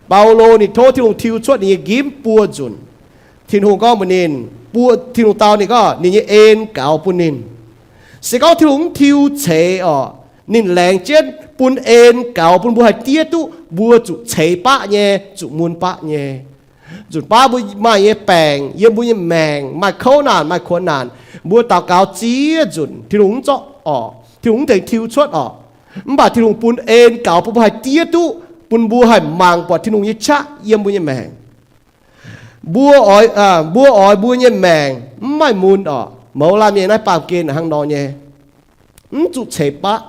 Baulo ninh tov Tin-Hungh tiux cuotv ninh nyei njimv buo nzunc. Tin-Hungh gorngv mbuox ninh, buo, Tin-Hungh dau ninh gorngv ninh nyei en gaux bun ninh. Se gorngv Tin-Hungh mv tiux ceix orqc, ninh laengz jienv bun en gaux bun mbuo haih diev duqv mbuo zuqc ceix baqv nyei, zuqc mun baqv nyei. Nzunc baav mbuo maaih nyei baengc yiem mbuo nyei maengc, maaih kouv naanc, maaih kuonx naanc, mbuo daux gaux ziex nzunc, Tin-Hungh mv zorqv orqc, Tin-Hungh mv tengx tiux cuotv orqc. Mv baac Tin-Hungh bun en gaux bun mbuo haih diev duqv, bun mbuo haih mangc buatc Tin-Hungh nyei qaqv yiem mbuo nyei maengc. Mbuo oix, mbuo oix mbuo nyei maengc mv maaih mun orqc. Mouz laanh mienh naaiv baamh gen hnangv nor nyei, mv zuqc ceix baqv.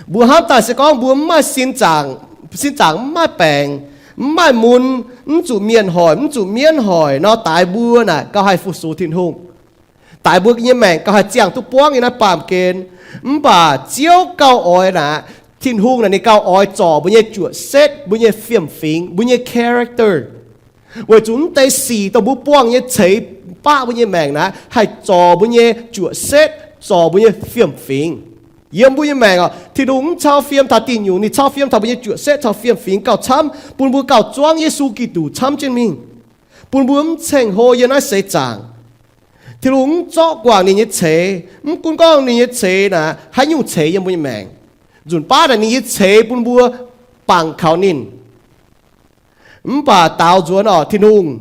Mbuo hnamv daaih se gorngv mbuo mv maaih sin zaangc, sin zaangc mv maaih baengc, mv maaih mun, mv zuqc mienh hoic, mv zuqc mienv hoic nor, daaix mbuo naaic gauh haih fu-sux Tin-Hungh. Daaix mbuo nyei maengc gauh haih ziangh duqv buangv nyei naaiv baamh gen. Mv baac Ziouv gauh oix naaic, Tin-Hungh naaic ninh gauh oix zorc mbuo nyei juoqc setv, mbuo nyei fiem-fingx, mbuo nyei character. Weic zuqc mv deix sic dongh mbuo buangh nyei ceix baqv mbuo nyei maengc naaiv haih zorc mbuo nyei juoqc setv, zorc mbuo nyei fiem-fingx. Yiem mbuo nyei maengc orqc, Tin-Hungh mv cau fiem taux diuh nyungc, ninh cau fiem taux mbuo nyei juoqc setv caux fiem-fingx gauh camv, bun mbuo gauh zuangv Yesu Giduc camv jienv mingh, bun mbuo mv ceng-hlo yiem naaiv seix zaangc. Tin-Hungh mv zorqv guangc ninh nyei ceix. Mv gunv gorngv ninh nyei ceix naaic haaix nyungc ceix yiem mbuo nyei maengc, nzunc baav naaic ninh nyei ceix bun mbuo bangc kaux ninh. Mv baac daaux nzuonx orqc, Tin-Hungh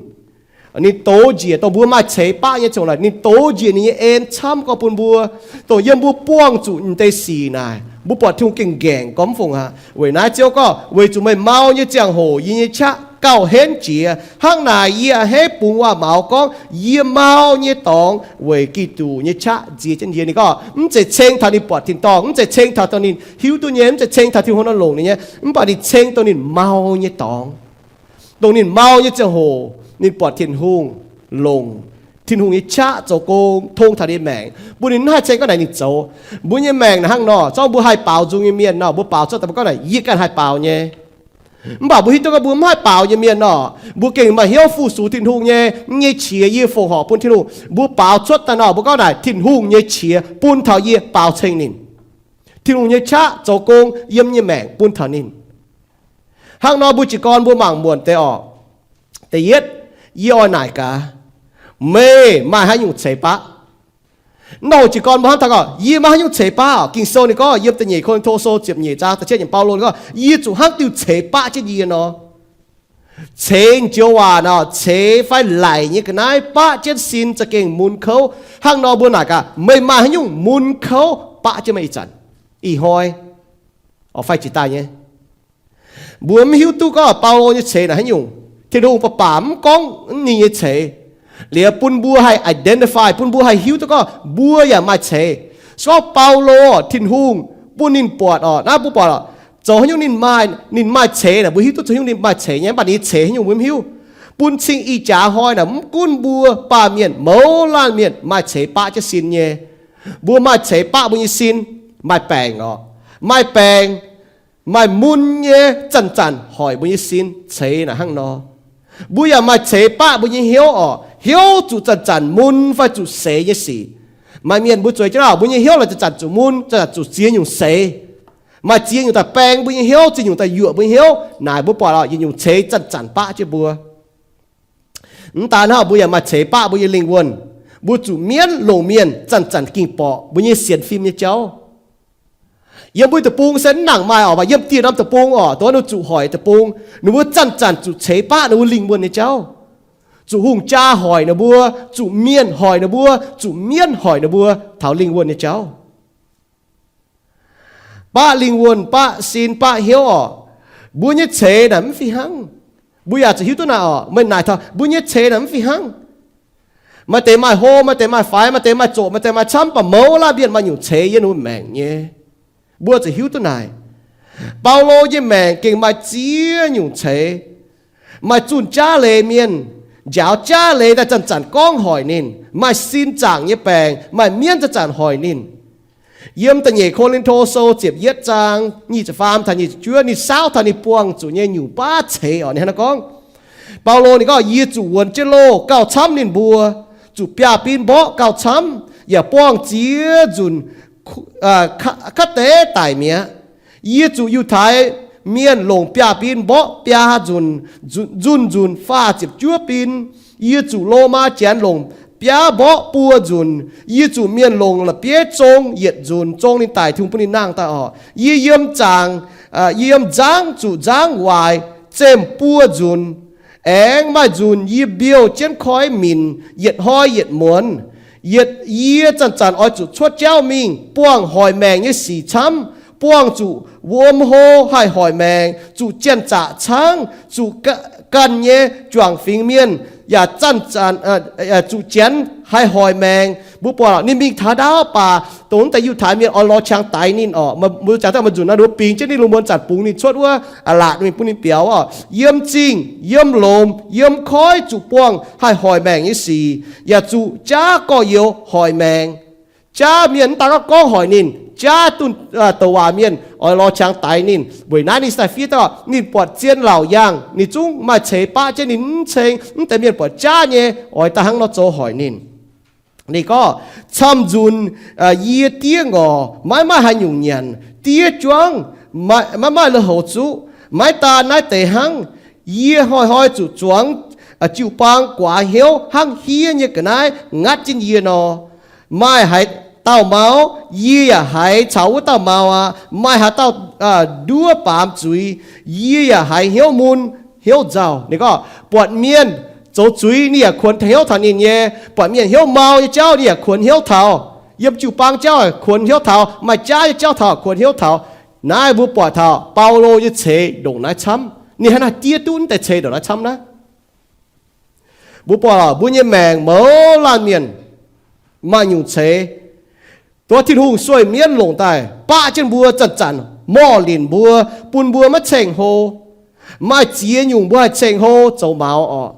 ninh dox njiec dongh mbuo maaih ceix baqv nyei ziangh hoc, ninh dox njiec ninh nyei en camv gorx bun mbuo, dongh yiem mbuo buangh zuqc naaiv deix sic naaic, mbuo buatc Tin-Hungh gengh nqaengc gorx mv fungc aqv. Weic naaiv Ziouv gorngv, weic zuqc meih mau nyei ziangh hoc yie nyei qaqv gauh henv jiex. Hnangv naaic yie a'hneiv bungx waac-maux gorngv yie mau nyei dorngx weic Giduc nyei qaqv nzie jienv yie. Ninh gorngv mv zeiz ceng taux ninh buatc tin-dorngh, mv zeiz ceng taux dongh ninh hiuv duqv nyei, mv zeiz ceng taux Tin-Hungh nor longc ninh nyei, mv baac ninh ceng dongh ninh mau nyei dorngx. Dongh ninh mau nyei ziangh hoc ninh buatc Tin-Hungh longc Tin-Hungh nyei qaqv zoux gong tong taux ninh nyei maengc, bun ninh mv haih ceng gorngv naaic ninh zoux. Mbuo nyei maengc naaic hnangv nor, zorngv mbuo haih baaux nzung nyei mienh nor, mbuo baaux cuotv daaih mbuo gorngv naaic yie ganh haih baaux nyei. Mv baac mbuo hiuv duqv gorngv mbuo mv haih baaux nyei mienh nor, mbuo gengh maaih hnyouv fu-sux Tin-Hungh nyei, mv nyei qiex yie fongc horc bun Tin-Hungh. Mbuo baaux cuotv daaih nor, mbuo gorngv naaic Tin-Hungh nyei qiex bun taux yie baaux ceng ninh. Tin-Hungh nyei qaqv zoux gong yiem nyei maengc bun taux ninh. Hnangv nor mbuo jiez gorn mbuo mangc muonc deix orqc. Da'yietv, yie oix naaic gaax, meih maaih haaix nyungc ceix baqv? Nor jiez gorn mbuo hnamv taux gorngv yie maaih haaix nyungc ceix baqv orqc? Ging-Sou ninh gorngv yiem da'nyeic Ko^lin^to Sou ziepc nyeic zaang da'cietv nyeic, Baulo ninh gorngv yie zuqc hnangv diuh ceix baqv jienv yie nor. Ceix joux waac nor, ceix fai laic nyei ga'naaiv baqv jienv sin za'gengh mun kouv. Hnangv nor mbuo naaic gaax, meih maaih haaix nyungc mun kouv baqv jienv meih ih zanc, ih hnoi, fai jiex daaih nyei? Mbuo mv hiuv duqv gorngv Baulo nyei ceix naaic haaix nyungc. Tin-Hungh baac baac mv gorngv ninh nyei ceix. Liuz bun mbuo haih identify, bun mbuo haih hiuv duqv gorngv mbuo yaac maaih ceix. Se gorngv Baulo, Tin-Hungh bun ninh buatc orqc, naaiv mbuo buatc orqc, zoux haaix nyungc ninh maaih, ninh maaih ceix naaic, mbuo hiuv duqv zoux haaix nyungc ninh maaih ceix nyei, mv baac ninh nyei ceix haaix nyungc mbuo mv hiuv. Bun cing ih jaax hnoi naaic mv gunv mbuo baamh mienh mouz laanh mienh maaih ceix baqv jienv sin nyei. Mbuo maaih ceix baqv mbuo nyei sin, maaih baengc orqc, maaih baengc, maaih mun nyei zanc-zanc hoic mbuo nyei sin, ceix naaic hnangv nor. Mbuo yaac maaih ceix baqv mbuo nyei hnyouv orqc, hnyouv zuqc zanc-zanc mun fai zuqc seix nyei sic. Maaih mienh mbuo zueiz jienv orqc, mbuo nyei hnyouv laaic zanc-zanc zuqc mun, zanc-zanc zuqc ziex nyungc seix. Maaih ziex nyungc daaih baeng mbuo nyei hnyouv, ziex nyungc daaih yuoqc mbuo nyei hnyouv. Naaic mbuo buatc orqc, yietc nyungc ceix zanc-zanc baqv jienv mbuo. Mv daan hnangv, mbuo yaac maaih ceix baqv mbuo nyei lingh wuonh. Mbuo zuqc mienv longc mienh zanc-zanc ging borqc mbuo nyei sienx fim nyei jauv. Yiem mbuo deic-bung se mv nangc maaih orqc, mv baac yiem dieh norm deic-bung orqc, dongh wuov ninh zuqc hoic deic-bung, ninh mbuo zanc-zanc zuqc ceix baqv ninh mbuo lingh wuonh nyei jauv. Zuqc hungh jaa hoic ninh mbuo, zuqc mienh hoic ninh mbuo, zuqc mienv hoic ninh mbuo taux lingh wuonh nyei jauv. Baqv lingh wuonh, baqv sin, baqv hnyouv orqc. Mbuo nyei ceix naaic mv fih hnangv. Mbuo yaac zuqc hiuv duqv naaic orqc, meih naaic taux mbuo nyei ceix naaic mv fih hnangv. Maaih deix maaih hlo, maaih deix maaih faix, maaih deix maaih zoqc, maaih deix maaih camv, baac mouz laanh mienh maaih nyungc ceix yiem ninh mbuo maengc nyei. Mbuo zuqc hiuv duqv naaic, Baulo nyei maengc gengh maaih ziex nyungc ceix. Maaih zunh jaav leiz mienh, njaaux jaav leiz daaih zanc-zanc gorngv hoic ninh. Maaih sin zaangc nyei baengc, maaih mienv zanc-zanc hoic ninh. Yiem da'nyeic Ko^lin^to Sou ziepc yietv zaang nyic ziepc faam taux nyic ziepc juov, ninh saauv taux ninh buangh zuqc nyei nyungc baav ceix orqc. Ninh hnangv naaiv gorngv, Baulo ninh gorngv, yie zuqc wuonx jienv loh gauh camv ninh mbuo, zuqc biaav-bin mborqv gauh camv, yaac buangh ziex nzunc kuv deix daic mi'aqv. Yie zuqc Yiutai mienh longc biaav-bin mborqv biaa nzunc, nzunh nzunc faah ziepc juov bin. Yie zuqc Lomaa janx longc biaav mborqv buo nzunc. Yie zuqc mienh longc la'bieiv zong yietc nzunc, zong ninh daic, Tin-Hungh bun ninh nangh daaih orqc. Yie yiem zaangc, yie yiem nzangv zuqc nzangv waaic zemh buo nzunc. Aengx maaih nzunc yie mbiouh jienv koi minc yietc hnoi yietc muonz. Yietc yie zanc-zanc oix zuqc cuotv jauv mingh buangh hoic maengc nyei sic camv, buangh zuqc wuom hlo haih hoic maengc, zuqc janx-zaqc caangv, zuqc ganh nyei juangc fingx mienh yaac zanc-zanc, zuqc janx haih hoic maengc. Mbuo buatc ninh mingh taux ndaauv baac dongh wuov deix Yiutai mienh oix lorz qangx daix ninh orqc. Mbuo jangx daaih maaih nzunc naaiv, ninh mbuo bingx jienv ninh lungh muonz zanc bungx ninh cuotv wuov, aa, laatc mingh bun ninh biaux orqc. Yiem zingh, yiem lomc, yiem koiv zuqc buangh haih hoic maengc nyei sic, yaac zuqc jaav gorx-youz hoic maengc. Jaav mienh mv daan gorngv gorngv hoic ninh, jaav dunh douc waac mienh oix lorz qangx daix ninh. Weic naaiv ninh se daaih fiev daaih, ninh buatc zien laauc yangh, ninh zungv maaih ceix baqv jienv ninh mv ceng, mv deix mienh buatc jaav nyei oix daaih hnangv nor zoux hoic ninh. Ninh gorngv, camv nzunc yie diev ngorc, maiv maaih haaix nyungc nyanc, diev juangv, maiv maaih lui-houx zuqv. Maiv daan naaiv deix hnangv, yie hnoi-hnoi zuqc zuangx jiu-baang guaax hnyouv hnangv hiev nyei ga'naaiv ngatv jienv yie nor. Maaih haaix dauh mau, yie yaac haiz caux wuov dauh mau aqv. Maaih haaix dauh nduov baamz zuiz, yie yaac haiz hnyouv mun hnyouv nzauh. Ninh gorngv, buatc mienh zoux zuiz, ninh yaac kuonx hnyouv taux ninh nyei. Buatc mienh hnyouv mau nyei jauv, ninh yaac kuonx hnyouv taux. Yiem jiu-baang jauv kuonx hnyouv taux, maaih jaav nyei jauv taux kuonx hnyouv taux. Naaiv mbuo buatc taux Baulo nyei ceix ndongc naaiv camv. Ninh hnangv naaiv diev duqv naaiv deix ceix ndongc naaiv camv naaiv. Mbuo buatc mbuo nyei maengc mouz laanh mienh maaih nyungc ceix, dongh Tin-Hungh sueih mienv longc daaih baqv jienv mbuo zanc-zanc, morh linc mbuo, bun mbuo maiv ceng-hlo. Maaih ziex nyungc mbuo haih ceng-hlo zoux maux orqc.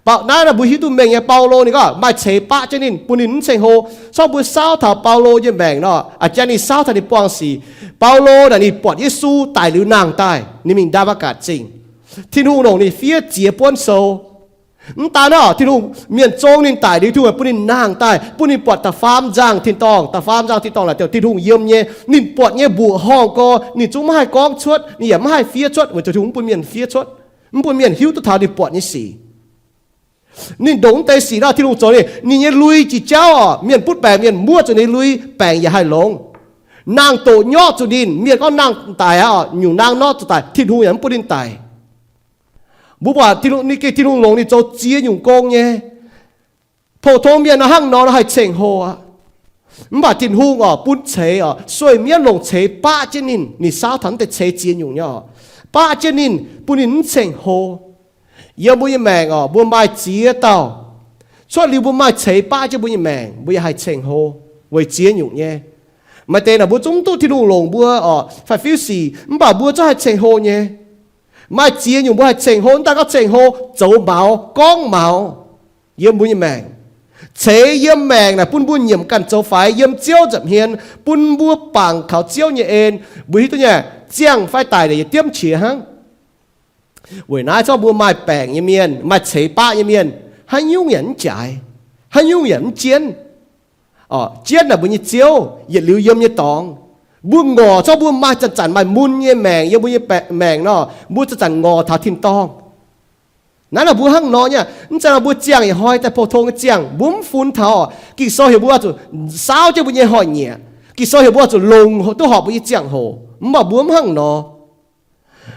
Bauc naaiv naaiv mbuo hiuv duqv mengh nyei, Baulo ninh gorngv maaih ceix baqv jienv ninh, bun ninh mv ceng-hlo. Corc mbuo saauv taux Baulo nyei maengc nor, a'jang ninh saauv taux ninh buangh sic. Baulo naaic ninh buatc Yesu daic liuz nangh daaih, ninh mingh Ndaa^matv^gatc Zingh. Tin-Hungh longc ninh fiev ziex buonv sou. Mv daan naaiv, Tin-Hungh mienh zong ninh daic liuz, Tin-Hungh bun ninh nangh daaih, bun ninh buatc da'faam nzangh tin-dorngh. Da'faam nzangh tin-dorngh naaic dongh Tin-Hungh yiem nyei. Ninh buatc nyei mbuoqc horngh gorx ninh zungv maiv haih gorngv cuotv, ninh yaac maiv haih fiev cuotv, weic zuqc Tin-Hungh mv bun mienh fiev cuotv, mv bun mienh hiuv duqv taux ninh buatc nyei sic. Ninh ndongc mv deix sic nor, Tin-Hungh zoux ninh, ninh nyei lui jiex jauv orqc, mienh butv baengc mienh muoqv zuqc ninh lui, baengc yaac haih longx. Nangh doqc nyorqv zuqc ninh, mienh gorngv nangh daic aqv, nyungc naang norv zuqc daic, Tin-Hungh yaac mv bun ninh daic. Mbuo buatc Tin-Hungh, ninh gengh Tin-Hungh longc ninh zoux ziex nyungc gong nyei. Pou-tong mienh nor hnangv nor nor haih ceng-hlo aqv. Mv baac Tin-Hungh orqc, bun ceix orqc, sueih mienv longc ceix baqv jienv ninh. Ninh saauv taux naaiv deix ceix ziex nyungc nyei orqc, baqv jienv ninh, bun ninh mv ceng-hlo. Yiem mbuo nyei maengc orqc, mbuo maaih ziex dauh. Cuotv liuz mbuo maaih ceix baqv jienv mbuo nyei maengc, mbuo yaac haih ceng-hlo weic ziex nyungc nyei. Maaih deix naaic mbuo zungv mv duqv Tin-Hungh longc mbuo orqc, fai fiuv sic, mv baac mbuo zungv haih ceng-hlo nyei. Maaih ziex nyungc mbuo haih ceng-hlo, mv daan gorngv ceng-hlo, zoux maux, gorngv maux. Yiem mbuo nyei maengc, ceix yiem maengc naaic bun mbuo nyiemc ganh zoux faix yiem Ziouv nza'hmien, bun mbuo bangc kaux Ziouv nyei en. Mbuo hiuv duqv nyei, ziangh fai daic naaic yietc diemv qiex hnangv. Weic naaiv corc mbuo maaih baengc nyei mienh, maaih ceix baqv nyei mienh, haaix nyungc yaac mv jaaix, haaix nyungc yaac mv jienv. Orqc, jienv naaic mbuo nyei Ziouv yietc liuz yiem nyei dorngx. Mbuo ngorc corc mbuo maaih zanc-zanc maaih mun nyei maengc yiem mbuo nyei maengc nor, mbuo zanc-zanc ngorc taux tin-dorngh. Naaiv nor mbuo hnangv nor nyei. Mv zeiz nor mbuo ziangh yietc hnoi daaih pou-tong nyei ziangh, mbuo mv funx taux. Ging-Sou heuc mbuo oix zuqc saauv jienv mbuo nyei hnoi-nyieqc. Ging-Sou heuc mbuo oix zuqc longc duqv horpc mbuo nyei ziangh hoc. Mv baac mbuo mv hnangv nor.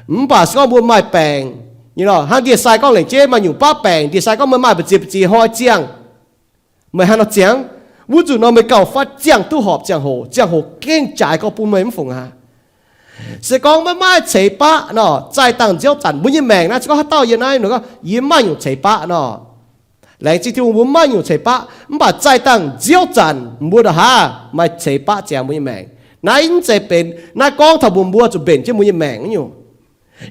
Mv baac se gorngv mbuo maaih baengc, hnangv ndie-sai gorngv lengc jeiv maaih nyungc baav baengc, ndie-sai gorngv meih maaih mbu'ziex mbu'ziex hnoi ziangh, meih haaix nor ziangh? Wuov nzunc nor meih gauh fatv ziangh duqv horpc ziangh hoc. Ziangh hoc gengh jaaix gorx bun meih mv fungc aqv. Se gorngv maiv maaih ceix baqv nor, zaih dangh nziouv zanc mbuo nyei maengc naaiv, se gorngv haaix dauh yiem naaiv nor gorngv yie maiv maaih nyungc ceix baqv nor, laengz zingh Tin-Hungh mbuo maiv maaih nyungc ceix baqv, mv baac zaih dangh nziouv zanc mbuo ndongc haav maaih ceix baqv ziangx mbuo nyei maengc. Naaiv mv zeiz benx, naaiv gorngv taux mbuo, mbuo zuqc mbenc jienv mbuo nyei maengc nyungc.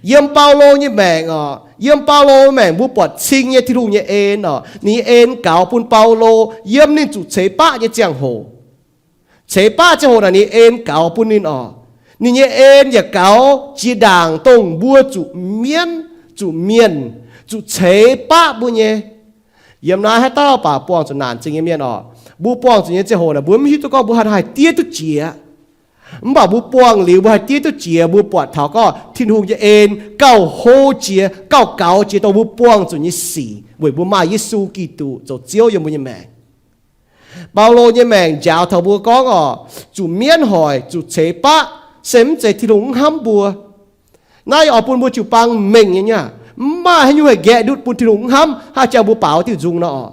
Yiem Baulo nyei maengc orqc, yiem Baulo maengc mbuo buatc cing nyei Tin-Hungh nyei en orqc. Ninh nyei en gaux bun Baulo yiem ninh zuqc ceix baqv nyei ziangh hoc. Ceix baqv ziangh hoc naaic ninh en gaux bun ninh orqc. Ninh nyei en yaac gaux jiex ndaangc dongh mbuo zuqc mienv, zuqc mienh, zuqc ceix baqv mbuo nyei. Yiem naaiv haaix dauh baac buangh zuqc naanc zingh nyei mienh orqc, mbuo buangh zuqc nyei ziangh hoc naaic mbuo mv hiuv duqv gorngv mbuo haaix haih diev duqv jiex. Mv baac mbuo buangh liuz mbuo haih diev duqv jiex, mbuo buatc taux gorngv Tin-Hungh nyei en gauh hlo jiex, gauh gaux jiex dongh mbuo buangh zuqc nyei sic weic mbuo maaih Yesu Giduc zoux Ziouv yiem mbuo nyei maengc. Baulo nyei maengc njaaux taux mbuo gorngv orqc, zuqc mienv hoic, zuqc ceix baqv, se mv zeiz Tin-Hungh mv hnamv mbuo. Naaiv oix bun mbuo jiu-baang mengh nyei aqv. Mv maaih haaix nyungc haih nqaeqv ndutv bun Tin-Hungh mv hnamv, haih jangx mbuo baaux diuh nzung nor orqc.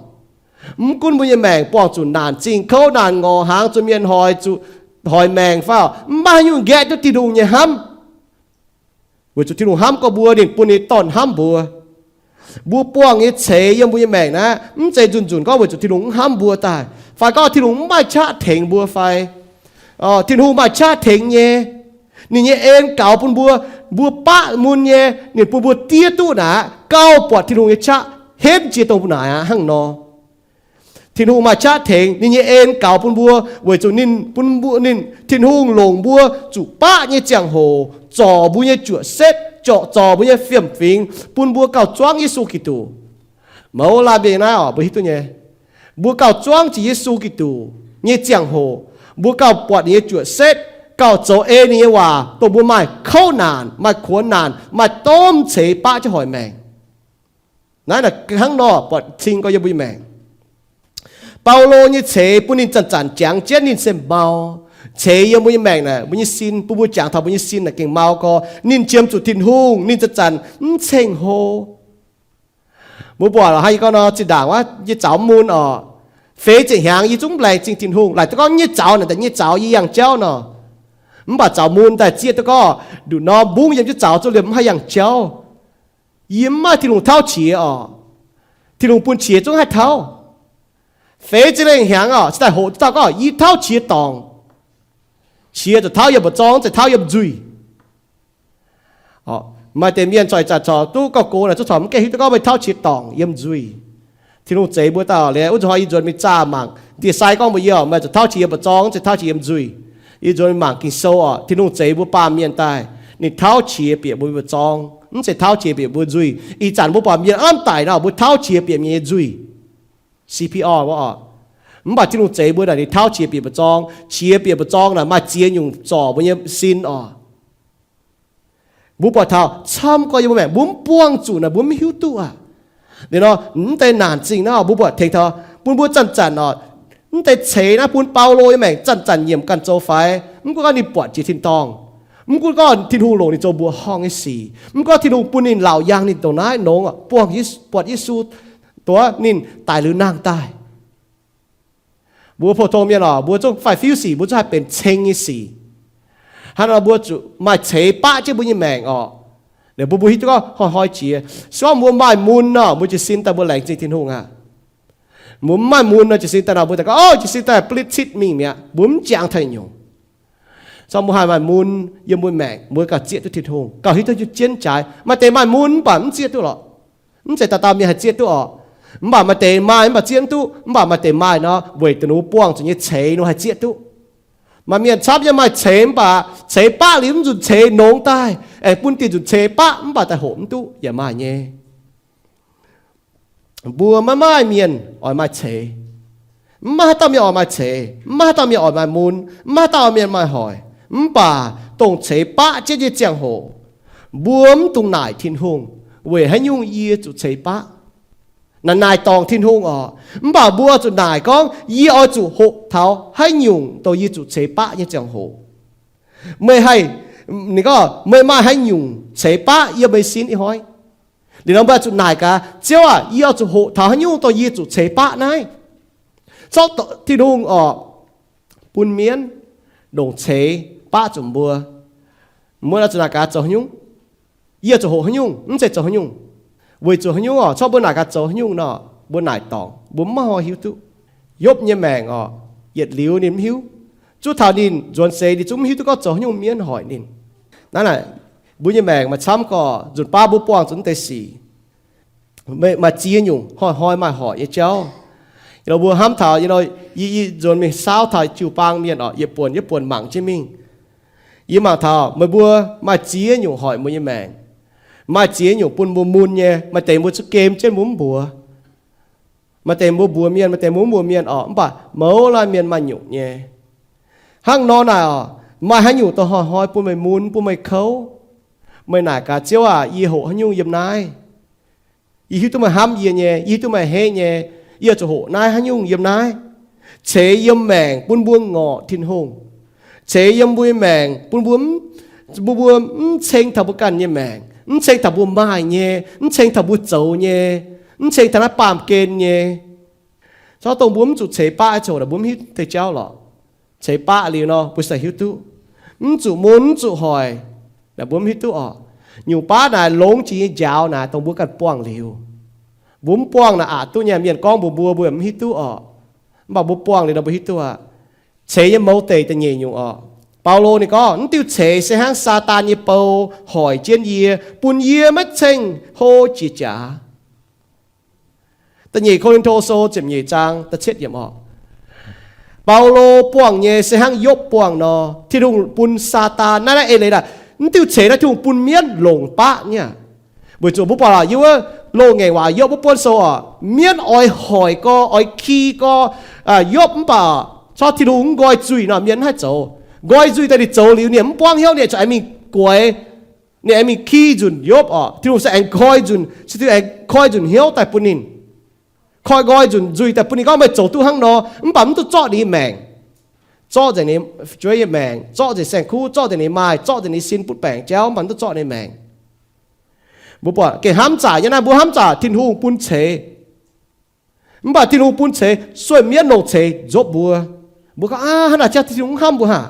Mv gunv mbuo nyei maengc buangh zuqc naanc zingh, kouv naanc, ngorc hnaangx, zuqc mienh hoic, zuqc hoic maengc fai, mv maaih haaix nyungc nqaeqv ndutv Tin-Hungh nyei hnamv. Weic zuqc Tin-Hungh hnamv gorx mbuo, ninh bun ninh dorn hnamv mbuo. Mbuo buangh nyei ceix yiem mbuo nyei maengc naaiv, mv zeiz nzunc nzunc gorngv weic zuqc Tin-Hungh mv hnamv mbuo daaih, fai gorngv Tin-Hungh mv maaih qaqv tengx mbuo fai. Tin-Hungh maaih qaqv tengx nyei. Ninh nyei en gaux bun mbuo, mbuo baqv mun nyei, ninh bun mbuo diev duqv naaic aqv, gauh buatc Tin-Hungh nyei qaqv henv jiex dongh mbuo naaic aqv hnangv nor. Tin-Hungh maaih qaqv tengx, ninh nyei en gaux bun mbuo, weic zuqc ninh bun mbuo, ninh, Tin-Hungh longc mbuo zuqc baqv nyei ziangh hoc zorc mbuo nyei juoqc setv, zorc, zorc mbuo nyei fiem-fingx, bun mbuo gauh zuangv Yesu Giduc. Mouz laanh mienh naaiv orqc, mbuo hiuv duqv nyei. Mbuo gauh zuangv jiex Yesu Giduc nyei ziangh hoc, mbuo gauh buatc ninh nyei juoqc setv, gauh zoux ei ninh nyei waac, dongh mbuo maaih kouv naanc, maaih kuonx naanc, maaih domh ceix baqv jienv hoic maengc. Naaiv naaic hnangv nor buatc cing gorx yiem mbuo nyei maengc. Baulo nyei ceix bun ninh zanc-zanc jangx jienv ninh se mau. Ceix yiem mbuo nyei maengc naaic, mbuo nyei sin, bun mbuo jangx taux mbuo nyei sin naaic gengh mau gorx. Ninh qiemx zuqc Tin-Hungh, ninh zanc-zanc mv ceng-hlo. Mbuo buatc hnangv yie gorngv nor, zinh ndaangc wuov nyei zaux mv mun orqc, feix ziepc hnyangx yie zungv mv laengz zingh Tin-Hungh. Laaic duqv gorngv nyei zaux naaic, nyei zaux yie yangh jauv nor, Mv baac zaux mun daaih zieqv duqv gorngv nduqc norm mbungv yiem jienv zaux zungv liemh mv haih yangh jauv. Yie mv maaih Tin-Hungh tauv qiex oc. Tin-Hungh bun qiex zungv haih tauv. Feix zingh lengh hnyangx oc, cingx daaih hoqc duqv dauh gorngv, yie tauv qiex dorngc. Qiex zuqc tauv yiem mba'zorng, mv zeiz tauv yiem nzuih. Maaih deix mienh corc ih zanc corc duqv gauh gox naaic zungv corc mv gaengh hiuv duqv gorngv meih tauv qiex dorngc yiem nzuih. Tin-Hungh zeix mbuo dauh liuz, wuov zanc hnoi yie nzuonx mingh zaah mangc, ndie-sai gorngv mbuox yie oc, meih zuqc tauv qiex yiem mba'zorng, mv zeiz tauv qiex yiem nzuih. Yie nzuonx mingh mangc Ging-Sou oc, Tin-Hungh zeix mbuo baamh mienh daaih, ninh tauv qiex bieqc mbuo mba'zorng, mv zeiz tauv qiex bieqc mbuo nzuih. Ih zanc mbuo baamh mienh aav daic nor, mbuo tauv qiex bieqc mienh nyei nzuih. C P R oc. Mv baac Tin-Hungh zeix mbuo naaic, ninh tauv qiex bieqc mba'zorng. Qiex bieqc mba'zorng naaic maaih ziex nyungc zorc mbuo nyei sin oc. Mbuo buatc taux camv gorx yiem mbuo maengc, mbuo mv buangh zuqc naaic mbuo mv hiuv duqv aqv. Liuz nor, mv deix naanc zingh naaiv mbuo buatc tengx taux bun mbuo zanc-zanc oc, mv deix ceix naaiv bun Baulo nyei maengc zanc-zanc nyiemc ganh zoux faix. Mv gunv gorngv ninh buatc jiex tin-dorngh, mv gunv gorngv Tin-Hungh longc ninh zoux mbuoqc horngh nyei sic, mv gunv gorngv Tin-Hungh bun ninh laauc yaangh ninh dongh naaiv nongx buangh Yesu, buatc Yesu, dongh ninh daic liuz nangh daaih. Mbuo pou-tong mienh oc, mbuo zungv faix-fiuv sic, mbuo zungv haih benx ceng nyei sic. Hnangv nor mbuo zuqc maaih ceix baqv jienv mbuo nyei maengc oc. Liuz mbuo, mbuo hiuv duqv gorngv hnoi-hnoi jiex, se gorngv mbuo maaih mun nor, mbuo jiez sin daaih mbuo laengz zingh Tin-Hungh aqv. Mbuo mv maaih mun nor, jiez sin daaih nor mbuo daaih gorngv, o, jiez sin daaih blitv citv mingh mi'aqv, mbuo mv jangx taux nyungc. Se gorngv mbuo haih maaih mun yiem mbuo maengc, mbuo gauh zieqv duqv Tin-Hungh, gauh hiuv duqv jienv jaaix. Maaih deix maaih mun mv baac mv zieqv duqv lorqc. Mv zeiz dauh dauh mienh haih zieqv duqv oc. Mv baac maaih deix maaih mv baac zieqv mv duqv, mv baac maaih deix maaih nor weic dongh ninh mbuo buangh zuqc nyei ceix ninh mbuo haih zieqv duqv. Maaih mienh camv nyei maaih ceix mv baac ceix baqv liuz mv nzunc ceix nongx daaih, aengx bun dieh nzunc ceix baqv mv baac daaih hoqc mv duqv yaac maaih nyei. Mbuo maiv maaih mienh oix maaih ceix. Mv maaih haaix dauh mienh oix maaih ceix, mv maaih haaix dauh mienh oix maaih mun, mv maaih haaix dauh mienh maaih hoic. Mv baac dongh ceix baqv jienv nyei ziangh hoc, mbuo mv dungx naaic Tin-Hungh, weic haaix nyungc yie zuqc ceix baqv? Naaic naaic dorngc Tin-Hungh oc. Mv baac mbuo zuqc naaic gorngv, yie oix zuqc hoqc taux haaix nyungc dongh yie zuqc ceix baqv nyei ziangh hoc? Meih haih, ninh gorngv, meih maaih haaix nyungc ceix baqv yiem meih sin ih hnoi? Liuz nor mbuo zuqc naaic gaax, Ziouv aac, yie oix zuqc hoqc taux haaix nyungc dongh yie zuqc ceix baqv naaiv? Zorqv Tin-Hungh oc, bun mienv ndongc ceix baqv zuqc mbuo. Mbuo oix zuqc naaic gaax zoux haaix nyungc? Yie zuqc hoqc haaix nyungc? Mv zeiz zoux haaix nyungc? Weic zuqc haaix nyungc oc? Corc mbuo naaic gaax zoux haaix nyungc nor, mbuo naaic dorngc, mbuo mv maaih hnoi hiuv duqv. Yopv nyei maengc oc, yietc liuz ninh mv hiuv. Zuov taux ninh nzuonx seix ninh zungv mv hiuv duqv gorngv zoux haaix nyungc mienv hoic ninh. Naaiv naaic, mbuo nyei maengc maaih camv gorx, nzunc baav mbuo buangh zuqc mv deix sic, maaih ziex nyungc hnoi-hnoi maaih hoic nyei jauv. Yie mbuo hnamv taux, yie, yie nzuonx mingh saauv taux jiu-baang mienh oc, yietc buonc yietc buonc mangc jienv mingh. Yie mangc taux meih mbuo maaih ziex nyungc hoic mbuo nyei maengc. Maaih ziex nyungc bun mbuo mun nyei, maaih deix mbuo zuqc gem jienv mbuo mv mbuox. Maaih deix mbuo mbuox mienh, maaih deix mbuo mv mbuox mienh oc, mv baac mouz laanh mienh maaih nyungc nyei. Hnangv nor naaic oc, maaih haaix nyungc dongh hnoi-hnoi bun meih mun, bun meih kouv? Meih naaic gaax, Ziouv aac, yie hoqc haaix nyungc yiem naaiv? Yie hiuv duqv meih hnamv yie nyei, yie hiuv duqv meih hei nyei. Yie zuqc hoqc naaiv haaix nyungc yiem naaiv? Ceix yiem maengc bun mbuo ngorc Tin-Hungh. Ceix yiem mbuo nyei maengc bun mbuo, mbuo, mbuo mv ceng taux mbuo ganh nyei maengc, mv ceng taux mbuo maaih nyei, mv ceng taux mbuo zoux nyei, mv ceng taux naaiv baamh gen nyei. Zorqv dongh mbuo mv zuqc ceix baqv nyei ziangh hoc naaic, mbuo mv hiuv deix jauv lorqc. Ceix baqv liuz nor, mbuo se hiuv duqv. Mv zuqc mun, mv zuqc hoic, naaic mbuo mv hiuv duqv oc. Nyungc baav naaic longx jiex nyei njaaux naaic, dongh mbuo ganh buangh liuz. Mbuo mv buangh naaic aqc duqv nyei, mienh gorngv mbuox mbuo, mbuo yaac mv hiuv duqv oc. Mv baac mbuo buangh liuz nor mbuo hiuv duqv aqv. Ceix nyei mouz deic da'nyeic nyungc oc. Baulo ninh gorngv, mv diuh ceix se hnangv Saadaan nyei bou hoic jienv yie, bun yie maiv ceng hlo jiex jaax. Da'nyeic Ko^lin^to Sou ziepc nyeic zaang da'cietv yiemc oc. Baulo buangh nyei se hnangv Yopv buangh nor, Tin-Hungh bun Saadaan, naaiv naaiv eix leiz naaic, mv diuh ceix naaiv Tin-Hungh bun mienv longc baqv nyei aqv. Weic zuqc mbuo buatc yiem wuov loz-ngaengc waac Yopv wuov buonv sou oc, mienv oix hoic gorx, oix ki gorx Yopv, mv baac corc Tin-Hungh mv nqoi nzuih nor, mienh mv haih zoux. Nqoi nzuih daaih ninh zoux liuz, ninh mv buangv hnyouv, ninh zuqc aengx mingh guaix, ninh aengx mingh ki nzunc Yopv oc. Tin-Hungh se aengx koi nzunc, se Tin-Hungh aengx koi nzunc hnyouv daaih bun ninh, koi nqoi nzunc nzuih daaih bun ninh gorngv, meih zoux duqv hnangv nor, mv baac mv duqv zorqv ninh nyei maengc. Zorqv nzengc ninh fu'jueiv nyei maengc, zorqv nzengc saeng-kuv, zorqv nzengc ninh maaih, zorqv nzengc ninh sin butv baengc jauv, mv baac mv duqv zorqv ninh maengc. Mbuo buatc gengh hnamv zaqc nyei naaiv, mbuo hnamv zaqc Tin-Hungh bun ceix. Mv baac Tin-Hungh bun ceix, sueih mienv longc ceix nzopv mbuo. Mbuo gorngv, aav, hnangv naaic jauv Tin-Hungh mv hnamv mbuo haic.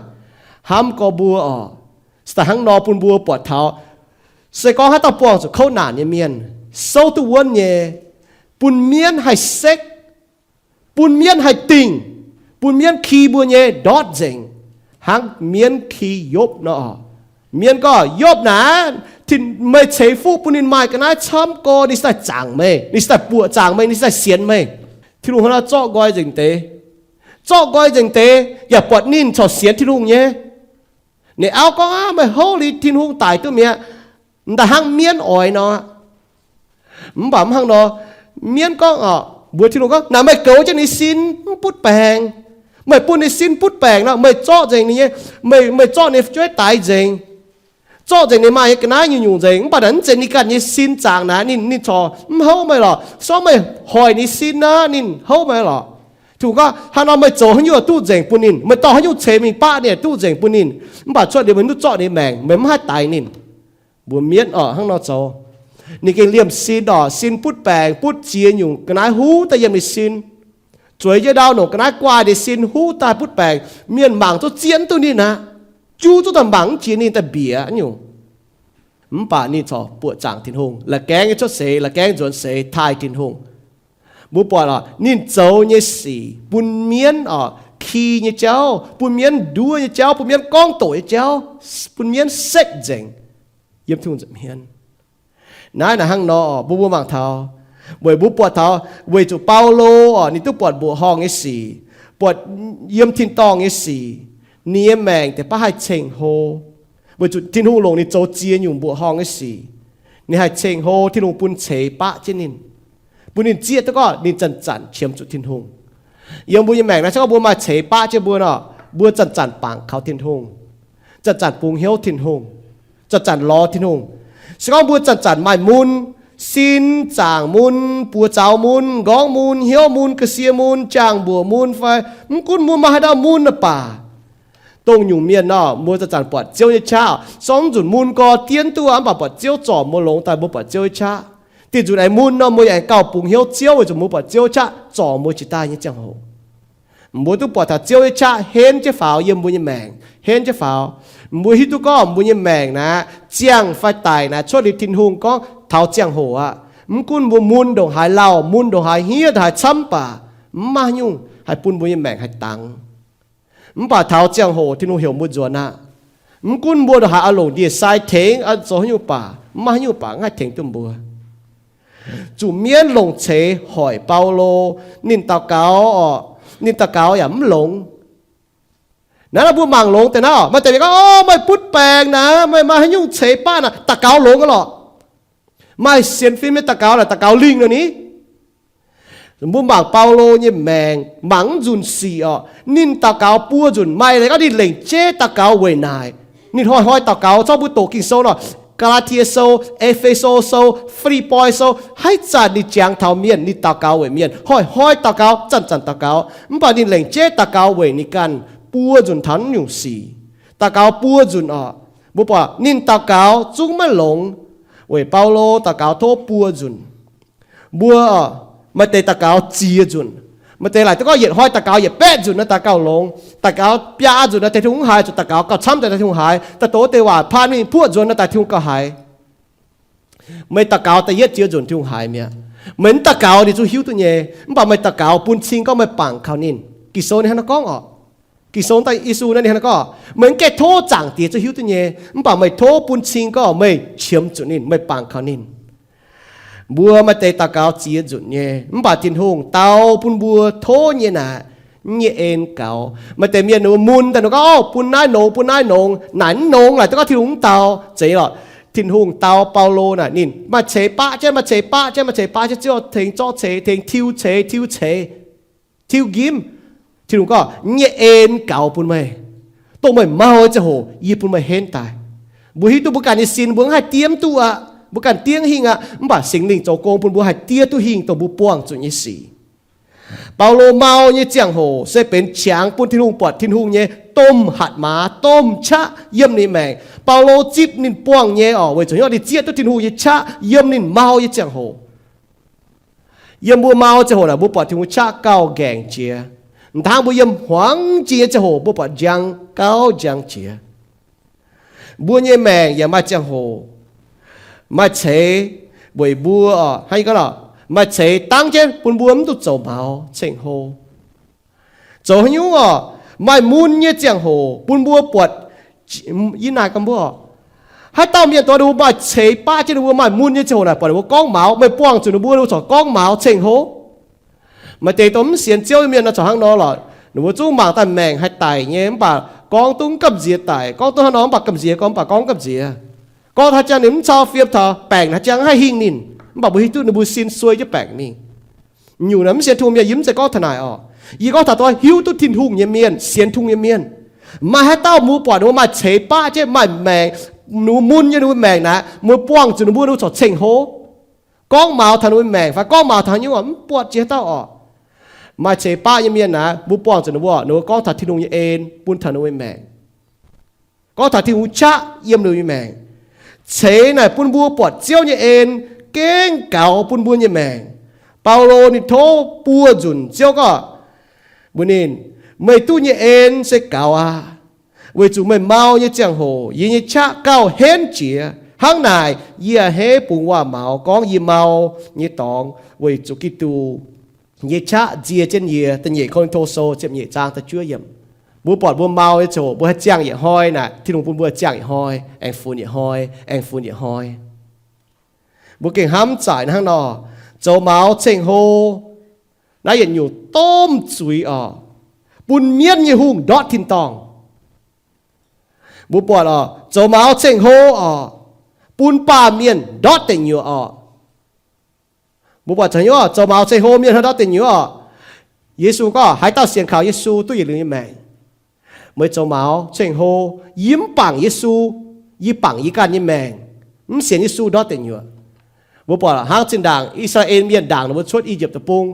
hnamv gorx mbuo oc. Se daaih hnangv nor bun mbuo buatc taux, se gorngv haaix dauh buangh zuqc kouv naanc nyei mienh, souv duqv wuonv nyei, bun mienv haih sekv, bun mienv haih dingh, bun mienv ki mbuo nyei ndortv nzengc, hnangv mienv ki Yopv nor. Mienv gorngv, Yopv naaic, meih ceix fuqv bun ninh maaih ga'naaiv camv gorx, ninh se daaih zaangc meih, ninh se daaih buoqc zaangc meih, ninh se daaih sienx meih. Tin-Hungh hnangv nor zorqv nqoi nzengc deix, zorqv nqoi nzengc deix, yaac buatc ninh corc sienx Tin-Hungh nyei. Ninh auv gorngv, Aav, meih houv liuz Tin-Hungh daic duqv mi'aqv, m'daaih hnangv mienv oix nor. Mv baac mv hnangv nor, mienv gorngv oc, mbuox Tin-Hungh gorngv, Naaic meih goux jienv ninh sin mv butv baengc. Meih bun ninh sin butv baengc nor, meih zorqv nzengc ninh nyei, meih, meih zorqv ninh fu'jueiv daix nzengc, zorqv nzengc ninh maaih nyei ga'naaiv nyungc-nyungc nzengc. Mv baac naaic mv zeiz ninh ganh nyei sin zaangc naaic, ninh, ninh corc mv houv meih lorqc. Se gorngv meih hoic ninh sin nor, ninh houv meih lorqc. Tin-Hungh gorngv, Hnangv nor meih zoux haaix nyungc duqv nzengc bun ninh. Meih dorh haaix nyungc ceix mingh baqv ninh duqv nzengc bun ninh. Mv baac cuotv liuz meih mv duqv zorqv ninh maengc, meih mv haih daix ninh. Mbuox mienv oc, hnangv nor zoux. Ninh gengh liemh sin oc, sin butv baengc, butv ziex nyungc ga'naaiv huv daaih yiem ninh sin. Zueiz jienv ndau nongc ga'naaiv guaaih ninh sin huv daaih butv baengc. Mienh mangc zungv zien duqv ninh aqv. Juv zungv daaih mangc mv jiex ninh daaih mbiec nyungc. Mv baac ninh corc buoqc zaangc Tin-Hungh, la'gaengv nyei cuotv seix, la'gaengv nzuonx seix taaih Tin-Hungh. Mbuo buatc oc, ninh zoux nyei sic bun mienv oc, ki nyei jauv, bun mienv nduov nyei jauv, bun mienv gorngv doqc nyei jauv, bun mienv sekv nzengc yiem Tin-Hungh nza'hmien. Naaiv naaic hnangv nor, mbuo, mbuo mangc taux, weic mbuo buatc taux weic zuqc Baulo oc, ninh duqv buatc mbuoqc horngh nyei sic, buatc yiem tin-dorngh nyei sic, ninh nyei maengc deix baav haih ceng-hlo, weic zuqc Tin-Hungh longc ninh zoux ziex nyungc mbuoqc horngh nyei sic, ninh haih ceng-hlo, Tin-Hungh bun ceix baqv jienv ninh, bun ninh zieqv duqv gorngv ninh zanc-zanc qiemx zuqc Tin-Hungh. Yiem mbuo nyei maengc naaiv, se gorngv mbuo maaih ceix baqv jienv mbuo nor, mbuo zanc-zanc bangc kaux Tin-Hungh, zanc-zanc bungx hnyouv Tin-Hungh, zanc-zanc lorz Tin-Hungh. Se gorngv mbuo zanc-zanc maaih mun, sin zaangc mun, buoz zaux mun, m'nqorngv mun, hnyouv mun, ga'sie mun, jaang-mbuoqc mun fai, mv gunv mbuo maaih haaix dauh mun naaic baac, dongh nyungc mienh nor, mbuo zanc-zanc buatc Ziouv nyei qaqv, se gorngv nzunc mun gorx dien duqv aqv, mv baac buatc Ziouv zorc mbuo longx daaih, mbuo buatc Ziouv nyei qaqv. Dih nzunc aengx mun nor, mbuo yaac aengx gauh bungx hnyouv Ziouv weic zuqc mbuo buatc Ziouv nyei qaqv zorc mbuo jiex daaih nyei ziangh hoc. Mbuo duqv buatc taux Ziouv nyei qaqv henv jienv faaux yiem mbuo nyei maengc, henv jienv faaux. Mbuo hiuv duqv gorngv mbuo nyei maengc naaic, ziangh fai daic naaic, cuotv liuz Tin-Hungh gorngv taux ziangh hoc aqv. Mv gunv mbuo mun ndongc haaix lauh, mun ndongc haaix hniev, ndongc haaix camv baac, mv maaih haaix nyungc haih bun mbuo nyei maengc haih dangx. Mv baac taux ziangh hoc Tin-Hungh heuc mbuo nzuonx aqv. Mv gunv mbuo ndongc haaix oix longc ndie-sai tengx, oix zoux haaix nyungc baac, mv maaih haaix nyungc baac haih tengx duqv mbuo. Zuqc mienv longc ceix hoic Baulo, ninh daux gaux oc, ninh daux gaux yaac mv longx. Naaiv nor mbuo mangc longx deix naaiv oc, maaih deix mienh gorngv, O, meih butv baengc naaic, meih maaih haaix nyungc ceix baqv naaic, daux gaux longx aqv lorqc. Maaih sienx fim nyei daux gaux naaic, daux gaux lingh nor ni. Mbuo mangc Baulo nyei maengc, mangc mv nzunc sic oc, ninh daux gaux buo nzunc, maaih deix gorngv ninh lengc jeiv daux gaux weic naaic. Ninh hnoi-hnoi daux gaux, zorqv mbuo doqc Ging-Sou nor, Gaa^laa^tie Sou, E^fe^so Sou, Fi^lipv^poi Sou, haaix zanc ninh jangx taux mienh, ninh daux gaux weic mienh, hnoi-hnoi daux gaux, zanc-zanc daux gaux. Mv baac ninh lengc jeiv daux gaux weic ninh ganh buo nzunc taux naaiv nyungc sic. Daux gaux buo nzunc oc. Mbuo buatc ninh daux gaux zungv maiv longx, weic Baulo daux gaux tov buo nzunc. Mbuo, maaih deix daux gaux ziex nzunc. Maaih deix laaic duqv gorngv yietc hnoi daux gaux yietc baeqv nzunc nor daaih gauh longx. Daux gaux biaa nzunc nor daaih Tin-Hungh mv haiz, zuqc daux gaux gauh camv daaih Tin-Hungh haiz, daaih doqc wuov deix waac paan mingh puoqv nzuonx nor daaih Tin-Hungh gauh haiz. Meih daux gaux da'yietv ziex nzunc Tin-Hungh haiz mi'aqv. Meih mv daux gaux ninh zungv hiuv duqv nyei. Mv baac meih daux gaux bun cing gorngv meih bangc kaux ninh. Ging-Sou ninh hnangv naaiv gorngv oc. Ging-Sou daaih Yesu naaiv ninh hnangv naaiv gorngv, meih mv gaengh tov Zaangc Diex zungv hiuv duqv nyei. Mv baac meih tov bun cing gorngv meih qiemx zuqc ninh, meih bangc kaux ninh. Mbuo maaih deix daux gaux ziex nzunc nyei, mv baac Tin-Hungh dau bun mbuo tov nyei naaic, nyei en gaux. Maaih deix mienh ninh mbuo mun daaih ninh gorngv, O, bun naaiv nongx, bun naaiv nongx. Naaic mv nongx, naaic duqv gorngv Tin-Hungh mv dau. Zeiz lorqc. Tin-Hungh dau Baulo naaic, ninh maaih ceix baqv jienv, maaih ceix baqv jienv, maaih ceix baqv jienv, Ziouv tengx zorqv ceix, tengx tiuv ceix, tiuv ceix, tiuv nqimv. Tin-Hungh gorngv, Nyei en gaux bun meih, dongh meih mau nyei ziangh hoc yie bun meih henv daaih. Mbuo hiuv duqv mbuo ganh nyei sin mbuo mv haih diev duqv aqv, mbuo ganh diev hingh aqv. Mv baac Singx Lingh zoux gong bun mbuo haih diev duqv hingh dongh mbuo buangh zuqc nyei sic. Baulo mau nyei ziangh hoc se benx qangx bun Tin-Hungh buatc Tin-Hungh nyei domh hatc maaz, domh qaqv yiem ninh maengc. Baulo zipv ninh buangh nyei oc, weic zuqc hnyouv ninh zieqv duqv Tin-Hungh nyei qaqv yiem ninh mau nyei ziangh hoc. Yiem mbuo mau ziangh hoc naaic, mbuo buatc Tin-Hungh qaqv gauh nqaengc jiex. M'daaih hnangv mbuo yiem hmuangx jiex nyei ziangh hoc mbuo buatc njang gauh njang jiex. Mbuo nyei maengc yaac maaih ziangh hoc maaih ceix weic mbuo, hnangv yie gorngv, maaih ceix dangv jienv bun mbuo mv duqv zoux maux ceng-hlo. Zoux haaix nyungc oc? Maaih mun nyei ziangh hoc bun mbuo buatc, yie naaic gaax mbuo, haaix dauh mienh dongh ninh mbuo maaih ceix baqv jienv ninh mbuo maaih mun nyei ziangh hoc naaic, buatc ninh mbuo gorngv maux, meih buangh zuqc ninh mbuo, ninh mbuo corc gorngv maux ceng-hlo. Maaih deix dongh mv sienx Ziouv nyei mienh nor, corc hnangv nor lorqc. Ninh mbuo zungv mangc daaih maengc haih daic nyei, mv baac gorngv duqv mv gamh nziex daic, gorngv duqv hnangv nor mv baac gamh nziex, gorngv mv baac gorngv gamh nziex. Gorngv haaix jangx ninh mv cau fiem taux, baengc haaix jangx haih hingh ninh, mv baac mbuo hiuv duqv ninh mbuo sin suei jienv baengc mingh. Nyungc naaic mv sienx Tin-Hungh mienh yie mv zeiz gorngv taux naaic oc. Yie gorngv taux dongh hiuv duqv Tin-Hungh nyei mienh, sienx Tin-Hungh nyei mienh. Maaih haaix dauh mbuo buatc ninh mbuo maaih ceix baqv jienv maaih maengc, ninh mbuo mun nyei ninh mbuo maengc naaic, mbuo buangh zuqc ninh mbuo, ninh mbuo corc ceng-hlo, gorngv maux taux ninh mbuo maengc fai gorngv maux taux haaix nyungc oc, mv buatc jiex haaix dauh oc. Maaih ceix baqv nyei mienh naaic, mbuo buangh zuqc ninh mbuo, ninh mbuo gorngv taux Tin-Hungh nyei en bun taux ninh mbuo nyei maengc, gorngv taux Tin-Hungh qaqv yiem ninh mbuo nyei maengc. Ceix naaic bun mbuo buatc Ziouv nyei en gengh gaux bun mbuo nyei maengc. Baulo ninh tov buo nzunc Ziouv gorngv mbuox ninh, meih duqv nyei en se gaux aqv, weic zuqc meih mau nyei ziangh hoc yie nyei qaqv gauh henv jiex. Hnangv naaic yie a'hneiv bungx waac-maux gorngv yie mau nyei dorngx weic zuqc Giduc nyei qaqv nzie jienv yie. Da'nyeic Ko^lin^to Sou ziepc nyeic zaang da'juov yiemc. Mbuo buatc mbuo mau nyei ziangh hoc mbuo haih ziangh yietc hnoi naaic, Tin-Hungh bun mbuo ziangh yietc hnoi, aengx funx yietc hnoi, aengx funx yietc hnoi. Mbuo gengh hnamv zaic hnangv nor, zoux maux ceng-hlo naaiv yietc nyungc domh zuiz oc, bun mienv nyei hungh ndortv tin-dorngh. Mbuo buatc oc, zoux maux ceng-hlo oc, bun baamh mienh ndortv deic nyuoqc oc. Mbuo buatc zoux maux ceng-hlo mienh hnangv ndortv deic nyuoqc oc. Yesu gorngv haaix dauh sienx kaux Yesu duqv yietc liuz nyei maengc. Meih zoux maux ceng-hlo, yie mv bangc Yesu, yie bangc yie ganh nyei maengc, mv sienx Yesu ndortv deic nyuoqc. Mbuo buatc hnangv zinh ndaangc I^saa^laa^en Mienh ndaangc ninh mbuo cuotv I^yipv Deic-Bung,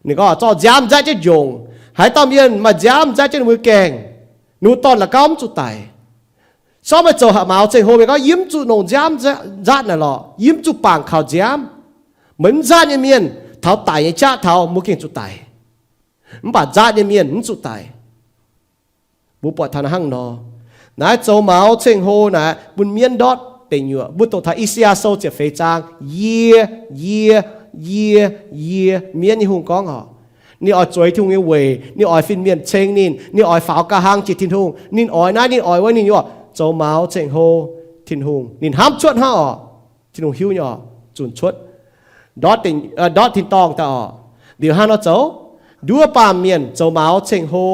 ninh gorngv zorqv nziaamv nzaatv jienv njongc. Haaix dauh mienh maaih nziaamv nzaatv jienv ninh mbuo gaengh, ninh mbuo dorn-la'gauv mv zuqc daic. Sortv meih zoux maux ceng-hlo, meih gorngv yie mv zuqc longc nziaamv nzaatv naaic lorqc, yie mv zuqc bangc kaux nziaamv. Meih mv nzaatv nyei mienh, taux daic nyei qaqv taux mbuo gengh zuqc daic. Mv baac nzaatv nyei mienh mv zuqc daic. Mbuo buatc taux hnangv nor, naaiv zoux maux ceng-hlo naaic bun mienv ndortv deic nyuoqc. Mbuo doqc taux I^saa^yaa Sou ziepc feix zaang, yie, yie, yie, yie, mienv nyei hungh gorngv oc. Ninh oix zueiz Tin-Hungh nyei weic, ninh oix fin-mienh ceng ninh, ninh oix faaux nqa'haav jiex Tin-Hungh. Ninh oix naaiv, ninh oix wuov, ninh yaac zoux maux ceng-hlo Tin-Hungh. Ninh hnamv cuotv hnangv oc. Tin-Hungh hiuv nyei oc, zunc cuotv, ndortv tin-dorngh daaih oc. Liuz hnangv nor zoux, nduov baamh mienh zoux maux ceng-hlo,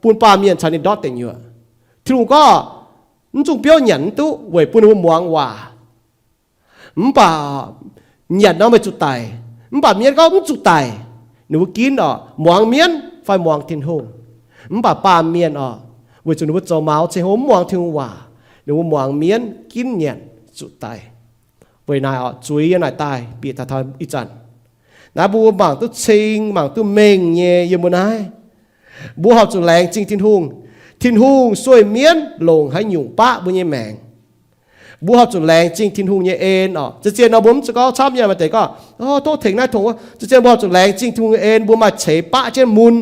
bun baamh mienh caux ninh ndortv deic nyuoqc. Tin-Hungh gorngv, mv zungh biouv nyanc mv duqv weic bun ninh mbuo muangx waac. Mv baac nyanc nor meih zuqc daic. Mv baac mienv gorngv mv zuqc daic. Ninh mbuo ginv oc, muangx mienv fai muangx Tin-Hungh. Mv baac baamh mienh oc, weic zuqc ninh mbuo zoux maux ceng-hlo mv muangx Tin-Hungh waac, ninh mbuo muangx mienv ginv nyanc zuqc daic. Weic naaic oc, zuiz yiem naaic daaih bieqc taux ih zanc. Naaiv mbuo mangc duqv cing, mangc duqv mengh nyei yiem mbuo naaiv. Mbuo horpc zuqc laengz zingh Tin-Hungh. Tin-Hungh sueih mienv longc haaix nyungc baqv mbuo nyei maengc. Mbuo horpc zuqc laengz zingh Tin-Hungh nyei en oc. Zien-zien nor mbuo mv zuqc gorngv camv nyei, maaih deix gorngv, o, tov tengx naaiv tengx wuov. Zien-zien mbuo horpc zuqc laengz zingh Tin-Hungh nyei en, mbuo maaih ceix baqv jienv mun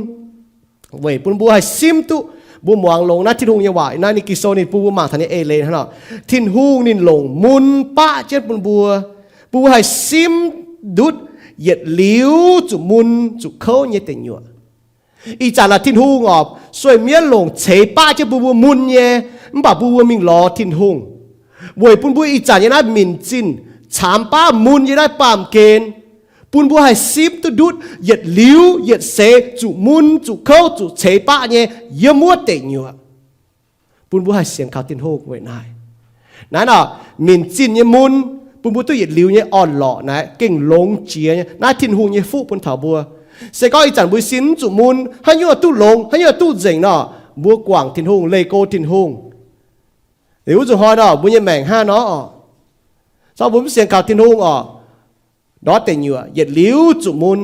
weic bun mbuo haih simv duqv, mbuo muangx longx naaiv Tin-Hungh nyei waac. Naaiv ninh Ging-Sou ninh bun mbuo mangc taux nyei eix leiz hnangv nor, Tin-Hungh ninh longc mun baqv jienv bun mbuo, bun mbuo haih simv ndutv yietc liuz zuqc mun zuqc kouv nyei deic nyuoqc. Ih zanc naaic Tin-Hungh oc, sueih mienv longc ceix baqv jienv bun mbuo mun nyei, mv baac bun mbuo mingh lorz Tin-Hungh, weic bun mbuo ih zanc yiem naaiv minc zinh caamx baav mun yiem naaiv baamh gen, bun mbuo haih simv duqv ndutv yietc liuz yietc seix zuqc mun zuqc kouv zuqc ceix baqv nyei yiem wuov deic nyuoqc. Bun mbuo haih sienx kaux Tin-Hungh weic naaiv. Naaiv nor, minc zinh nyei mun bun mbuo duqv yietc liuz nyei orn-lorqc naaiv gengh longx jiex nyei. Naaiv Tin-Hungh nyei fuqv bun taux mbuo. Se gorngv ih zanc mbuo sin mv zuqc mun, haaix nyungc duqv longx, haaix nyungc duqv nzengc nor, mbuo guangc Tin-Hungh, leih go Tin-Hungh. Liuz wuov zuqc hnoi nor, mbuo nyei maengc hnangv nor oc, zorqv mbuo mv sienx kaux Tin-Hungh oc, ndortv deic nyuoqc yietc liuz zuqc mun.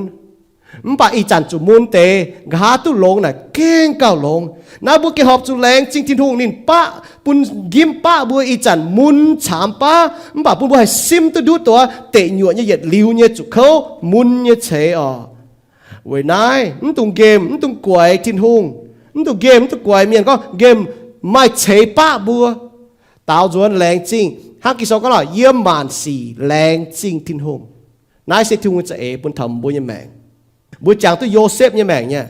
Mv baac ih zanc zuqc mun deix, nqa'haav duqv longx naaic gengh gauh longx. Naaiv mbuo gengh horpc zuqc laengz zingh Tin-Hungh ninh baqv, bun njimv baqv mbuo ih zanc mun caamx baav, mv baac bun mbuo haih simv duqv ndutv deix nyuoqc nyei yietc liuz nyei zuqc kouv mun nyei ceix oc. Weic naaiv mv dungx nqemh, mv dungx guaix Tin-Hungh. Mv dungx nqemh, mv dungx guaix mienh gorngv nqemh maaih ceix baqv mbuo. Daaux nzuonx laengz zingh, hnangv Ging-Sou gorngv lorqc, yiem maanc sic laengz zingh Tin-Hungh. Naaiv se Tin-Hungh nyei za'eix bun taux mbuo nyei maengc. Mbuo jangx duqv Yosepv nyei maengc nyei.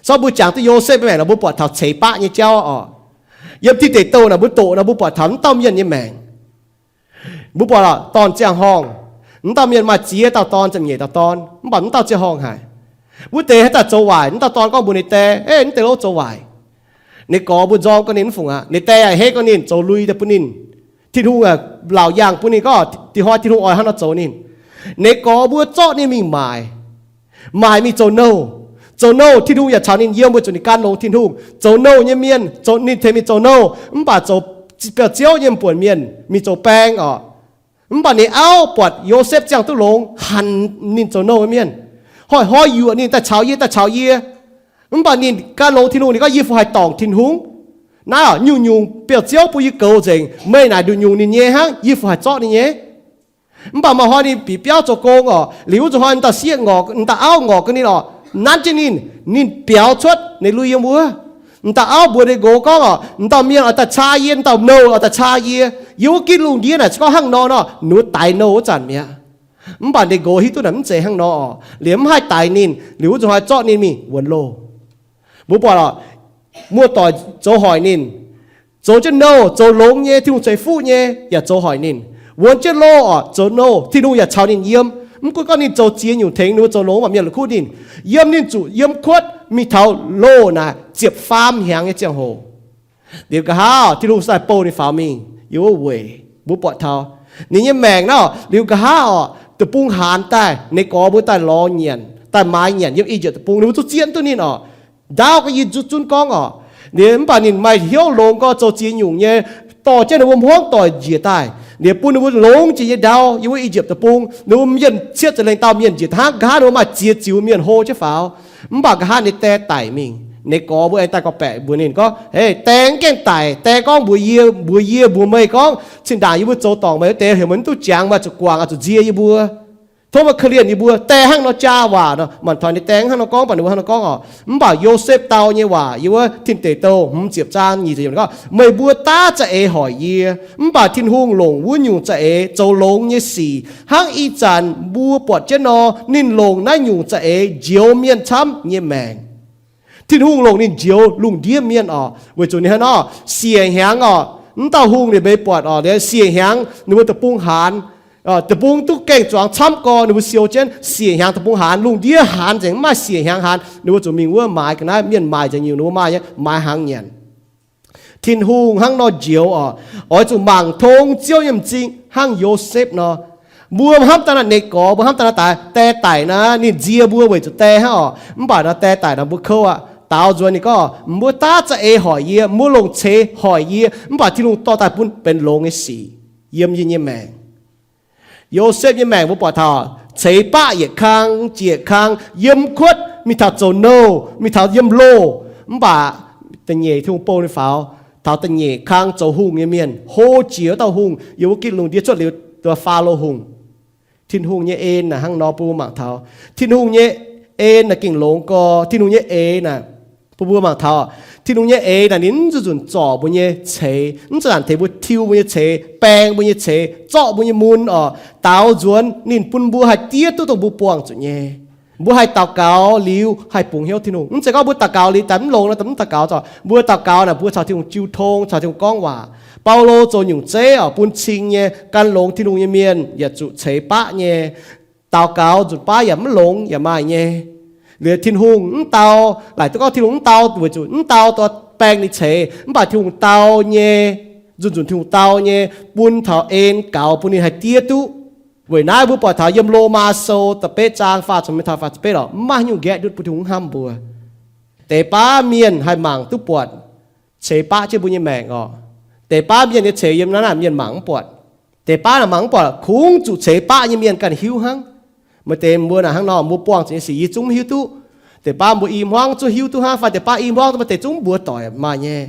Sou mbuo jangx duqv Yosepv nyei maengc nor, mbuo buatc taux ceix baqv nyei jauv oc. Yiem Tin Deic Douh naaic mbuo doqc nor, mbuo buatc taux wuov dauh mienh nyei maengc. Mbuo buatc lorqc, dorn ziangh horngh. Wuov dauh mienh maaih ziex dauh dorn, ziepc nyeic dauh dorn, mv baac wuov dauh ziangh horngh haic. Wuov deix haaix dauh zoux waaic, wuov dauh dorn gorngv mbuox ninh dae, Ei, wuov deix lorqc zoux waaic. Ninh gorx mbuo nzorng gorngv ninh mv fungc aqv. Ninh dae a'hneiv gorngv ninh zoux lui daaih bun ninh. Tin-Hungh aah, laauc yaangh bun ninh gorngv dinh hnoi Tin-Hungh oix hnangv nor zoux ninh. Ninh gorx mbuo zorqv ninh mingh maaic. Maaic mingh zoux nouh. Zoux nouh, Tin-Hungh yaac caux ninh yiem weic zuqc ninh gan longx Tin-Hungh. Zoux nouh nyei mienh, ninh tengx mingh zoux nouh, mv baac zoux biauv-ziouv nyei mv buonc mienh mingh zoux baeng oc. Mv baac ninh auv buatc Yosepv ziangh duqv longx, hanc ninh zoux nouh nyei mienh, hnoi-hnoi yuoqc ninh daaih caux yie, daaih caux yie. Mv baac ninh gan longx Tin-Hungh, ninh gorngv, Yie fu haih dorngc Tin-Hungh. Naaiv oc, nyungc-nyungc biauv-ziouv bun yie goux nzengc, meih naaic nduqc nyungc ninh nyei hnangv, yie fu haih zorqv ninh nyei. Mv baac maaih hnoi ninh bieqc biauv zoux gong oc, liuz wuov zuqc hnoi dauh sieqv ngorc, dauh auv ngorc gaax ninh oc, nanv jienv ninh, ninh biaux cuotv ninh lui yiem wuov. Dauh auv mbuox ninh nqox gorngv oc, Dauh mienh oix daaih caa yie, dauh nouh oix daaih caa yie. Yiem wuov gitv lungh ndiev naaic se gorngv hnangv nor nor, ninh wuov daix nouh wuov zanc mi'aqv. Mv baac ninh nqox hiuv duqv naaic mv zeiz hnangv nor oc, liuz mv haih daix ninh, liuz wuov zuqc hnoi zorqv ninh mingh wuonx loh. Mbuo buatc oc, muoz-doic zoux hoic ninh. Zoux jienv nouh zoux longx nyei, Tin-Hungh ceix fuqv nyei yaac zoux hoic ninh. Wuonx jienv loh oc, zoux nouh, Tin-Hungh yaac caux ninh yiem. Mv gunv gorngv ninh zoux ziex nyungc tengx ninh mbuo zoux longx, mv baac mienh la'kuqv ninh. Yiem ninh zuqc yiem kuotv mingh taux loh naaic ziepc faam hnyangx nyei ziangh hoc. Liuz nqa'haav Tin-Hungh daaih bouh ninh faaux mingh yiem wuov weic. Mbuo buatc taux ninh nyei maengc naaiv, liuz nqa'haav oc, deic-bung haanz daaih, ninh gorx mbuo daaih lorz nyanc, daaih maaiz nyanc yiem I^yipv Deic-Bung, ninh mbuo zungv zieqv duqv ninh oc. Ndaauv ga'nyie zunv gorngv oc, ninh mv baac ninh maaih hnyouv longx gorx, zoux ziex nyungc nyei, dorh jienv ninh mbuo hmuangv doic njiec daaih, liuz bun ninh mbuo longx jiex nyei ndau yiem wuov I^yipv Deic-Bung. Ninh mbuo mienh cietv za'lengh dauh mienh njiec hnangv, nqa'haav ninh mbuo maaih ziex ziux mienh hlo jienv faaux. Mv baac nqa'haav ninh dae daic mingh, ninh gorx mbuo aengx daaih gorngv-baeqc mbuox ninh gorngv, Hei, dae mv gaengh daic. Dae gorngv mbuox yie, mbuox yie mbuox meih gorngv, Zinh ndaangc yie mbuo zoux dorngc meih wuov deix heuc meih mv duqv jangx, meih zuqc guangc, zuqc nzie yie mbuo, tov meih korv-lienh yie mbuo. Dae hnangv nor jaa waac nor, mangc taux ninh dae hnangv nor gorngv, mv baac ninh mbuo hnangv nor gorngv oc. Mv baac Yosepv dau nyei waac yiem wuov Tin Deic Douh hmz ziepc zaang nyic ziepc gorngv, Meih mbuo daav za'eix hoic yie, mv baac Tin-Hungh longc wuov nyungc za'eix zoux longx nyei sic, hnangv ih zanc mbuo buatc jienv nor, ninh longc naaiv nyungc za'eix njoux mienh camv nyei maengc. Tin-Hungh longc ninh njoux lungh ndiev mienh oc, weic zuqc ninh hnangv nor siec hnyangx oc. Mv dauh hungh ninh mbuo buatc oc, siec hnyangx ninh mbuo deic-bung haanz, deic-bung duqv gaeng-zuangx camv gorx, ninh mbuo siou jienv siec hnyangx deic-bung haanz, lungh ndiev haanz nzengc, mv maaih siec hnyangx haanz, ninh mbuo zuqc mingh wuov maaiz ga'naaiv mienh maaiz nzengc nyungc ninh mbuo maaih nyei, maaiz hnaangx nyanc. Tin-Hungh hnangv nor njoux oc, oix zuqc mangc tong Ziouv nyei m'zing hnangv Yosepv nor. Mbuo hnamv daaih naaiv, ninh gorx mbuo hnamv daaih naaiv, daix, dae daic naaiv ninh nzie mbuo weic zuqc dae hnangv oc. Mv baac naaiv dae daic naaiv mbuo kouv aqv. Daaux nzuonx ninh gorngv, Mbuo daav za'eix hoic yie, mbuo longc ceix hoic yie, mv baac Tin-Hungh dorh daaih bun benx longx nyei sic yiem yie nyei maengc. Yosepv nyei maengc mbuo buatc taux ceix baqv yietc kang jiex kang, yiem kuotv mingh taux zoux nouh, mingh taux yiem loh. Mv baac da'nyeic Tin-Hungh bouh ninh faaux, taux da'nyeic kang zoux hungh nyei mienh, hlo jiex wuov dauh hungh yiem wuov gitv lungh ndiev cuotv liuz, Faalo Hungh. Tin-Hungh nyei en naaic hnangv nor bun mbuo mangc taux. Tin-Hungh nyei en naaic gengh longx gorx. Tin-Hungh nyei eix naaic bun mbuo mangc taux, Tin-Hungh nyei eix naaic ninh mv zuqc nzunc zorc mbuo nyei ceix, mv zuqc zanc tengx mbuo tiuv mbuo nyei ceix, baeng mbuo nyei ceix, zorqv mbuo nyei mun oc. Daaux nzuonx ninh bun mbuo haih diev duqv dongh mbuo buangh zuqc nyei. Mbuo haih daux gaux liuz haih bungx hnyouv Tin-Hungh. Mv zeiz gorngv mbuo daux gaux liuz daaih mv longx nor, mv daux gaux zoc. Mbuo daux gaux naaic mbuo caux Tin-Hungh jiu tong, caux Tin-Hungh gorngv waac. Baulo zoux nyungc zeiv oc, bun cing nyei, gan longx Tin-Hungh nyei mienh yaac zuqc ceix baqv nyei. Daux gaux nzunc baav yaac mv longx yaac maaih nyei. Liuz Tin-Hungh mv dau, laaic duqv gorngv Tin-Hungh mv dau weic zuqc mv dau dongh baeng ninh ceix, mv baac Tin-Hungh dau nyei, nzunc nzunc Tin-Hungh dau nyei, bun taux en gaux bun ninh haih diev duqv. Weic naaiv mbuo buatc taux yiem Lomaa Sou da'betv zaang faah ziepc, mv taux faah ziepc betv oc, mv maaih haaix nyungc nqaeqv ndutv bun Tin-Hungh mv hnamv mbuo. Deix baav mienh haih mangc duqv buatc ceix baqv jienv mbuo nyei maengc oc. Deix baav mienh nyei ceix yiem naaiv naaic mienh mangc mv buatc. Deix baav naaic mangc mv buatc, kungx zuqc ceix baqv nyei mienh ganh hiuv hnangv. Maaih deix mbuo naaic hnangv nor, mbuo buangh zuqc nyei sic yie zungv mv hiuv duqv. Deix baav mbuo i hmuangv zungv hiuv duqv hnangv, fai deix baav i hmuangv maaih deix zungv mv mbuox doic maaih nyei.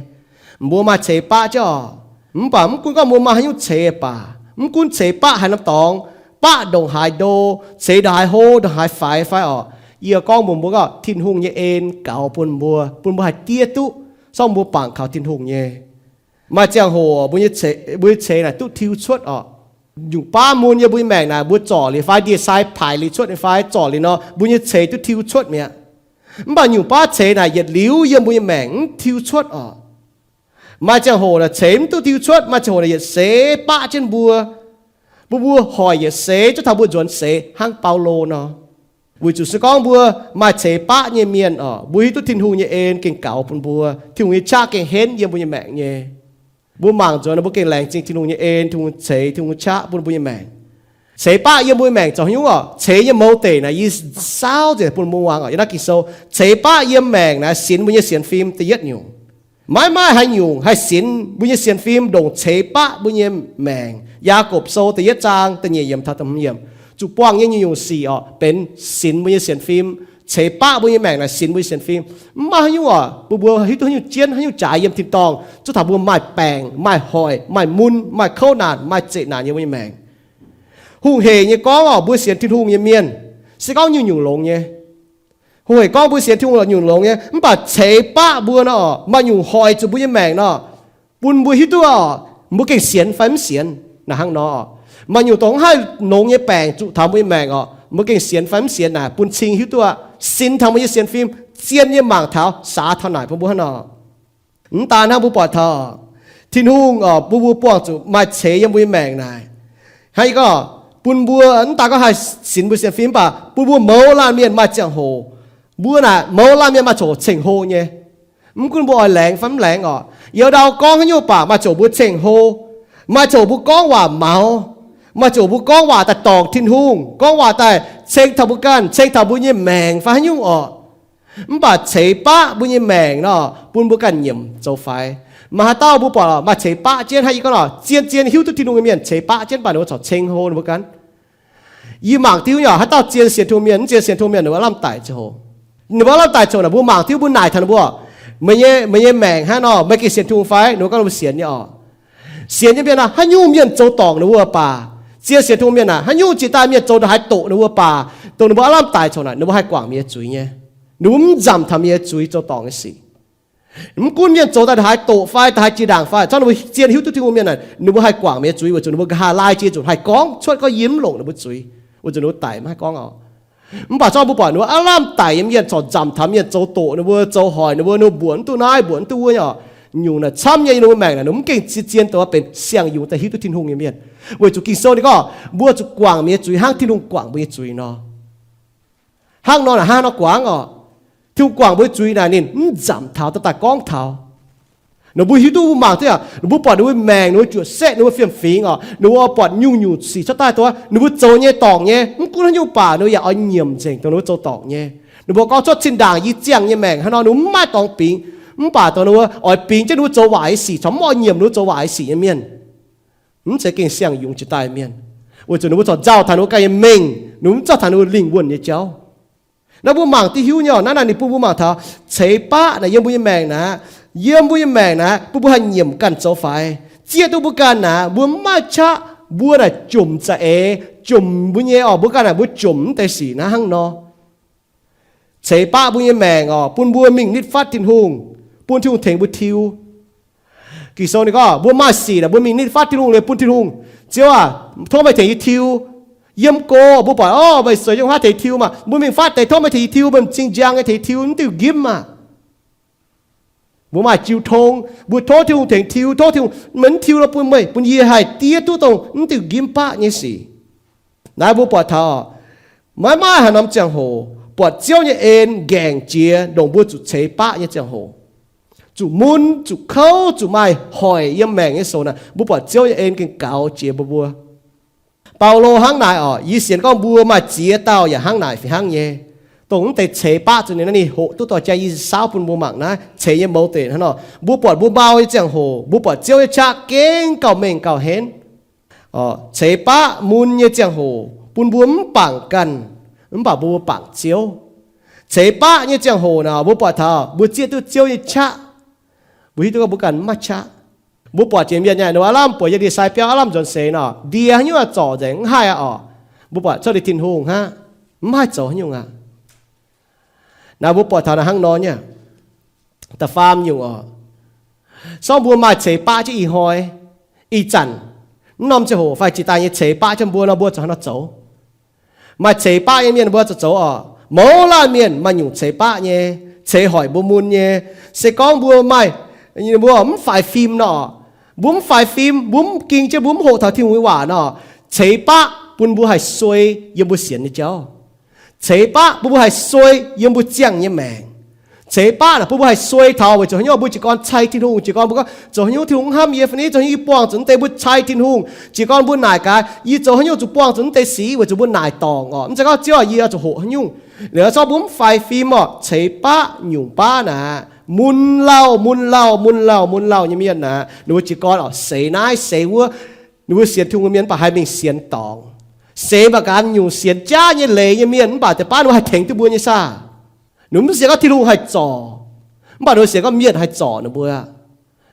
Mbuo maaih ceix baqv jienv oc. Mv baac mv gunv gorngv mbuo maaih haaix nyungc ceix baac, mv gunv ceix baqv haaix norm dorngx, baqv ndongc haaix ndo, ceix ndongc haaix hlo, ndongc haaix faix fai oc, yie gorngv mbuox mbuo gorngv Tin-Hungh nyei en gaux bun mbuo, bun mbuo haih diev duqv. Sorng mbuo bangc kaux Tin-Hungh nyei. Maaih ziangh hoc mbuo nyei ceix, mbuo nyei ceix naaic duqv tiuv cuotv oc. Nyungc baav mun yiem mbuo nyei maengc naaic mbuo zorc liuz fai ndie-sai paaic liuz cuotv nyei fai zorc liuz nor, mbuo nyei ceix duqv tiuv cuotv mi'aqv. Mv baac nyungc baav ceix naaic yietc liuz yiem mbuo nyei maengc mv tiuv cuotv oc. Maaih ziangh hoc naaic ceix mv duqv tiuv cuotv, maaih ziangh hoc naaic yietc seix baqv jienv mbuo. Mbuo, mbuo hoic yietc seix, zuov taux mbuo nzuonx seix hnangv Baulo nor. Weic zuqc se gorngv mbuo maaih ceix baqv nyei mienh oc, mbuo hiuv duqv Tin-Hungh nyei en gengh gaux bun mbuo, Tin-Hungh nyei qaqv gengh henv yiem mbuo nyei maengc nyei. Mbuo mangc nzuonx nor mbuo gengh laengz zingh Tin-Hungh nyei en, Tin-Hungh ceix, Tin-Hungh qaqv bun mbuo nyei maengc. Ceix baqv yiem mbuo nyei maengc zoux haaix nyungc oc? Ceix nyei mouz deic naaic yie saauv nzengc bun mbuo muangx oc. Yiem naaiv Ging-Sou, ceix baqv yiem maengc naaic sinx mbuo nyei sienx fim da'yietv nyungc. Maiv maaih haaix nyungc haih sinx mbuo nyei sienx fim ndongc ceix baqv mbuo nyei maengc. Yaagorpc Sou da'yietv zaang da'nyeic yiemc taux da'hmz yiemc, zuqc buangh nyei nyungc-nyungc sic oc, benx sinx mbuo nyei sienx fim. Ceix baqv mbuo nyei maengc naaic sinx mbuo nyei sienx fim. Mv maaih haaix nyungc oc, mbuo, mbuo hiuv duqv haaix nyungc jienv, haaix nyungc jaaix yiem tin-dorngh, zuov taux mbuo maaih baengc, maaih hoic, maaih mun, maaih kouv naanc, maaih zeqc naanc yiem mbuo nyei maengc. Hungh heic nyei gorngv oc, mbuo sienx Tin-Hungh nyei mienh, se gorngv nyungc-nyungc longx nyei. Hungh heic gorngv mbuo sienx Tin-Hungh nyungc longx nyei, mv baac ceix baqv mbuo nor, maaih nyungc hoic zuqc mbuo nyei maengc nor, bun mbuo hiuv duqv oc, mbuo gengh sienx fai mv sienx. Naaic hnangv nor, maaih nyungc dongh mv haih longx nyei baengc zuqc taux mbuo nyei maengc oc, mbuo gengh sienx fai mv sienx naaic bun cing hiuv duqv, sinx taux mbuo nyei sienx fim, zien nyei mangc taux, saax taux naaic bun mbuo hnangv nor. Mv daan hnangv, mbuo buatc taux Tin-Hungh oc, bun mbuo buangh zuqc maaih ceix yiem mbuo nyei maengc naaic. Hnangv yie gorngv, bun mbuo mv daan gorngv haih sinx mbuo sienx fim, mv baac bun mbuo mouz laanh mienh maaih ziangh hoc, mbuo naaic mouz laanh mienh maaih ziangh hoc ceng-hlo nyei. Mv gunv mbuo oix laengz fai mv laengz oc, yietc ndau gorngv haaix nyungc baac maaih ziangh hoc mbuo ceng-hlo, maaih ziangh hoc mbuo gorngv waac maux, maaih ziangh hoc mbuo gorngv waac daaih dorngc Tin-Hungh, gorngv waac daaih ceng taux mbuo ganh, ceng taux mbuo nyei maengc fai haaix nyungc oc. Mv baac ceix baqv mbuo nyei maengc nor, bun mbuo ganh nyiemc zoux faix. Maaih haaix dauh mbuo buatc maaih ceix baqv jienv, hnangv yie gorngv nor, zien-zien hiuv duqv Tin-Hungh nyei mienh ceix baqv jienv, mv baac ninh mbuo corc ceng-hlo ninh mbuo ganh. Yie mangc diuh nyei, haaix dauh zien sienx Tin-Hungh mienh, mv zien sienx Tin-Hungh mienh, ninh mbuo aav lamh daic ziouc, ninh mbuo aav lamh daic ziouc naaic, mbuo mangc diuh, mbuo naaic taux ninh mbuo, meih nyei, meih nyei maengc hnangv nor, meih gengh sienx Tin-Hungh fai? Ninh mbuo gorngv ninh mbuo sienx nyei oc. Sienx nyei mienh nor, haaix nyungc mienh zoux dorngc ninh mbuo baac, zien sienx Tin-Hungh mienh naaic, haaix nyungc jiex daaih mienh zoux ndongc haaix doqc ninh mbuo baac, dongh ninh mbuo aav lamh daic ziouc naaic, ninh mbuo haih guangc mienh nyei zuiz nyei. Ninh mbuo mv nzamc taux mienh nyei zuiz zoux dorngc nyei sic. Mv gunv mienh zoux daaih ndongc haaix doqc fai, ndongc haaix jiex ndaangc fai, zorqv ninh mbuo zien hiuv duqv Tin-Hungh mienh naaic, ninh mbuo haih guangc mienh nyei zuiz weic zuqc ninh mbuo nqa'haav laai jiex zuqc haih gorngv cuotv gorngv yie mv longc ninh mbuo zuiz, weic zuqc ninh mbuo daic maiv haih gorngv oc. Mv baac zorqv mbuo buatc ninh mbuo aav lamh daic nyei mienh corc nzamc taux mienh zoux doqc ninh mbuo, zoux hoic ninh mbuo, ninh mbuo mbuoqc mv duqv naaiv mbuoqc mv duqv wuov nyei oc. Nyungc naaic camv nyei yie ninh mbuo maengc naaic, ninh mbuo mv gengh zien-zien dongh benx siang-yungz daaih hiuv duqv Tin-Hungh nyei mienh. Weic zuqc Ging-Sou ninh gorngv mbuo zuqc guangc mienh nyei zuiz hnangv Tin-Hungh guangc mbuo nyei zuiz nor. Hnangv nor naaic, hnangv nor guangc oc. Tin-Hungh guangc mbuo nyei zuiz naaic ninh mv nzamc taux, daaih daaih gorngv taux. Ninh mbuo hiuv duqv, mbuo mangc duqv yaac, ninh mbuo buatc ninh mbuo maengc, ninh mbuo juoqc setv, ninh mbuo fiem-fingx oc, ninh mbuo buatc nyungc-nyungc sic cuotv daaih dongh ninh mbuo zoux nyei dorngc nyei, mv gunv haaix nyungc baac ninh mbuo yaac oix nyiemc nzengc dongh ninh mbuo zoux dorngc nyei. Ninh mbuo gorngv cuotv zinh ndaangc yie ziangh nyei maengc hnangv nor, ninh mbuo mv maaih dorngx bingx, mv baac dongh ninh mbuo oix bingx jienv ninh mbuo zoux waaic nyei sic, corc mv oix nyiemc ninh mbuo zoux waaic nyei sic nyei mienh. Mv zeiz gengh siang-yungz jiex daaih mienh, weic zuqc ninh mbuo corc nzauh taux ninh mbuo ganh nyei mengh, ninh mbuo mv nzauh taux ninh mbuo lingh wuonh nyei jauv. Naaiv mbuo mangc diuh hiuv nyei oc, naaiv naaic ninh bun mbuo mangc taux ceix baqv naaic yiem mbuo nyei maengc naaic, yiem mbuo nyei maengc naaic bun mbuo haih nyiemc ganh zoux faix, zieqv duqv mbuo ganh naaic, mbuo mv maaih qaqv, mbuo naaic jomc za'eix, jomc mbuo nyei oc, mbuo ganh naaic mbuo jomc mv deix sic naaiv hnangv nor. Ceix baqv mbuo nyei maengc oc, bun mbuo mingh nitv fatv Tin-Hungh, bun Tin-Hungh tengx mbuo tiuv. Ging-Sou ninh gorngv mbuo maaih sic naaic mbuo mingh nitv fatv Tin-Hungh liuz bun Tin-Hungh, Ziouv aac, tov meih tengx yie tiuv. Yiem go mbuo buatc orv, meih sueix jienv haav tengx tiuv maah, mbuo mingh fatv deix, tov meih tengx yie tiuv, meih m'zing njang nyei tengx tiuv, mv diuh njimv maah. Mbuo maaih jiu tong, mbuo tov Tin-Hungh tengx tiuv, tov Tin-Hungh, meih mv tiuv nor bun meih, bun yie haih diev duqv dongh mv diuh njimv baqv nyei sic. Naaiv mbuo buatc taux maiv maaih haaix norm ziangh hoc buatc Ziouv nyei en nqaengc jiex ndongc mbuo zuqc ceix baqv nyei ziangh hoc, zuqc mun, zuqc kouv, zuqc maaih hoic yiem maengc nyei sou naaic, mbuo buatc Ziouv nyei en gengh gaux jiex mbuo mbuo. Baulo hnangv naaic oc, yie sienx gorngv mbuo maaih ziex dauh yaac hnangv naaic fih hnangv nyei. Dongh mv deix ceix baqv zuqc ninh naaiv, ninh hoqc duqv dorh jaa, yie saauv bun mbuo mangc naaiv ceix nyei mouz deic hnangv nor. Mbuo buatc mbuo mau nyei ziangh hoc, mbuo buatc Ziouv nyei qaqv gengh gauh mengh gauh henv. Ceix baqv mun nyei ziangh hoc bun mbuo mv bangc ganh, mv baac mbuo mbuo bangc Ziouv. Ceix baqv nyei ziangh hoc naaic, mbuo buatc taux mbuo zieqv duqv Ziouv nyei qaqv, mbuo hiuv duqv gorngv mbuo ganh mv maaih qaqv. Mbuo buatc jiex mienh nyei, ninh mbuo aav lamh bueix yiem ndie-sai biauv, aav lamh nzuonx seix nor, ndie haaix nyungc zorc nzengc mv haih aqv oc. Mbuo buatc cuotv liuz Tin-Hungh hnangv, mv haih zoux haaix nyungc aqv. Naaiv mbuo buatc taux naaiv hnangv nor nyei. Da'faam nyungc oc, Sorng mbuo maaih ceix baqv jienv ih hnoi, ih zanc, mv norm ziangh hoc fai jiex daaih nyei ceix baqv jienv mbuo nor, mbuo zuqc haaix nor zoux? Maaih ceix baqv nyei mienh mbuo zuqc zoux oc. Mouz laanh mienh maaih nyungc ceix baqv nyei, ceix hoic mbuo mun nyei. Se gorngv mbuo maaih, mbuo mv faix fim nor, mbuo mv faix fim, mbuo mv ging jienv, mbuo mv hoqc taux Tin-Hungh nyei waac nor, ceix baqv bun mbuo haih suei yiem mbuo sienx nyei jauv. Ceix baqv bun mbuo haih suei yiem mbuo ziangh nyei maengc. Ceix baqv naaic bun mbuo haih suei taux weic zuqc haaix nyungc, mbuo jiez gorn cai Tin-Hungh, jiez gorn mbuo gorngv, zoux haaix nyungc Tin-Hungh mv hnamv yie fai ni, zoux haaix nyungc yie buangh zuqc naaiv deix, mbuo cai Tin-Hungh. Jiez gorn mbuo naaic gaax, yie zoux haaix nyungc zuqc buangh zuqc naaiv deix sic weic zuqc mbuo naaic dorngc oc. Mv zeiz gorngv Ziouv, yie oix zuqc hoqc haaix nyungc. Liuz zorqv mbuo mv faix fim oc, ceix baqv nyungc baav naaic, mun lauh, mun lauh, mun lauh, mun lauh nyei mienh naaic, ninh mbuo jiez gorn oc, seix naaiv seix wuov. Ninh mbuo sienx Tin-Hungh nyei mienh mv baac haih mingh sienx dorngx. Seix mv baac gaax nyungc sienx jaav nyei leiz nyei mienh mv baac deix baav ninh mbuo haih tengx duqv mbuo nyei saah? Ninh mbuo mv sienx gorngv Tin-Hungh haih zorc, mv baac ninh mbuo sienx gorngv mienh haih zorc ninh mbuo.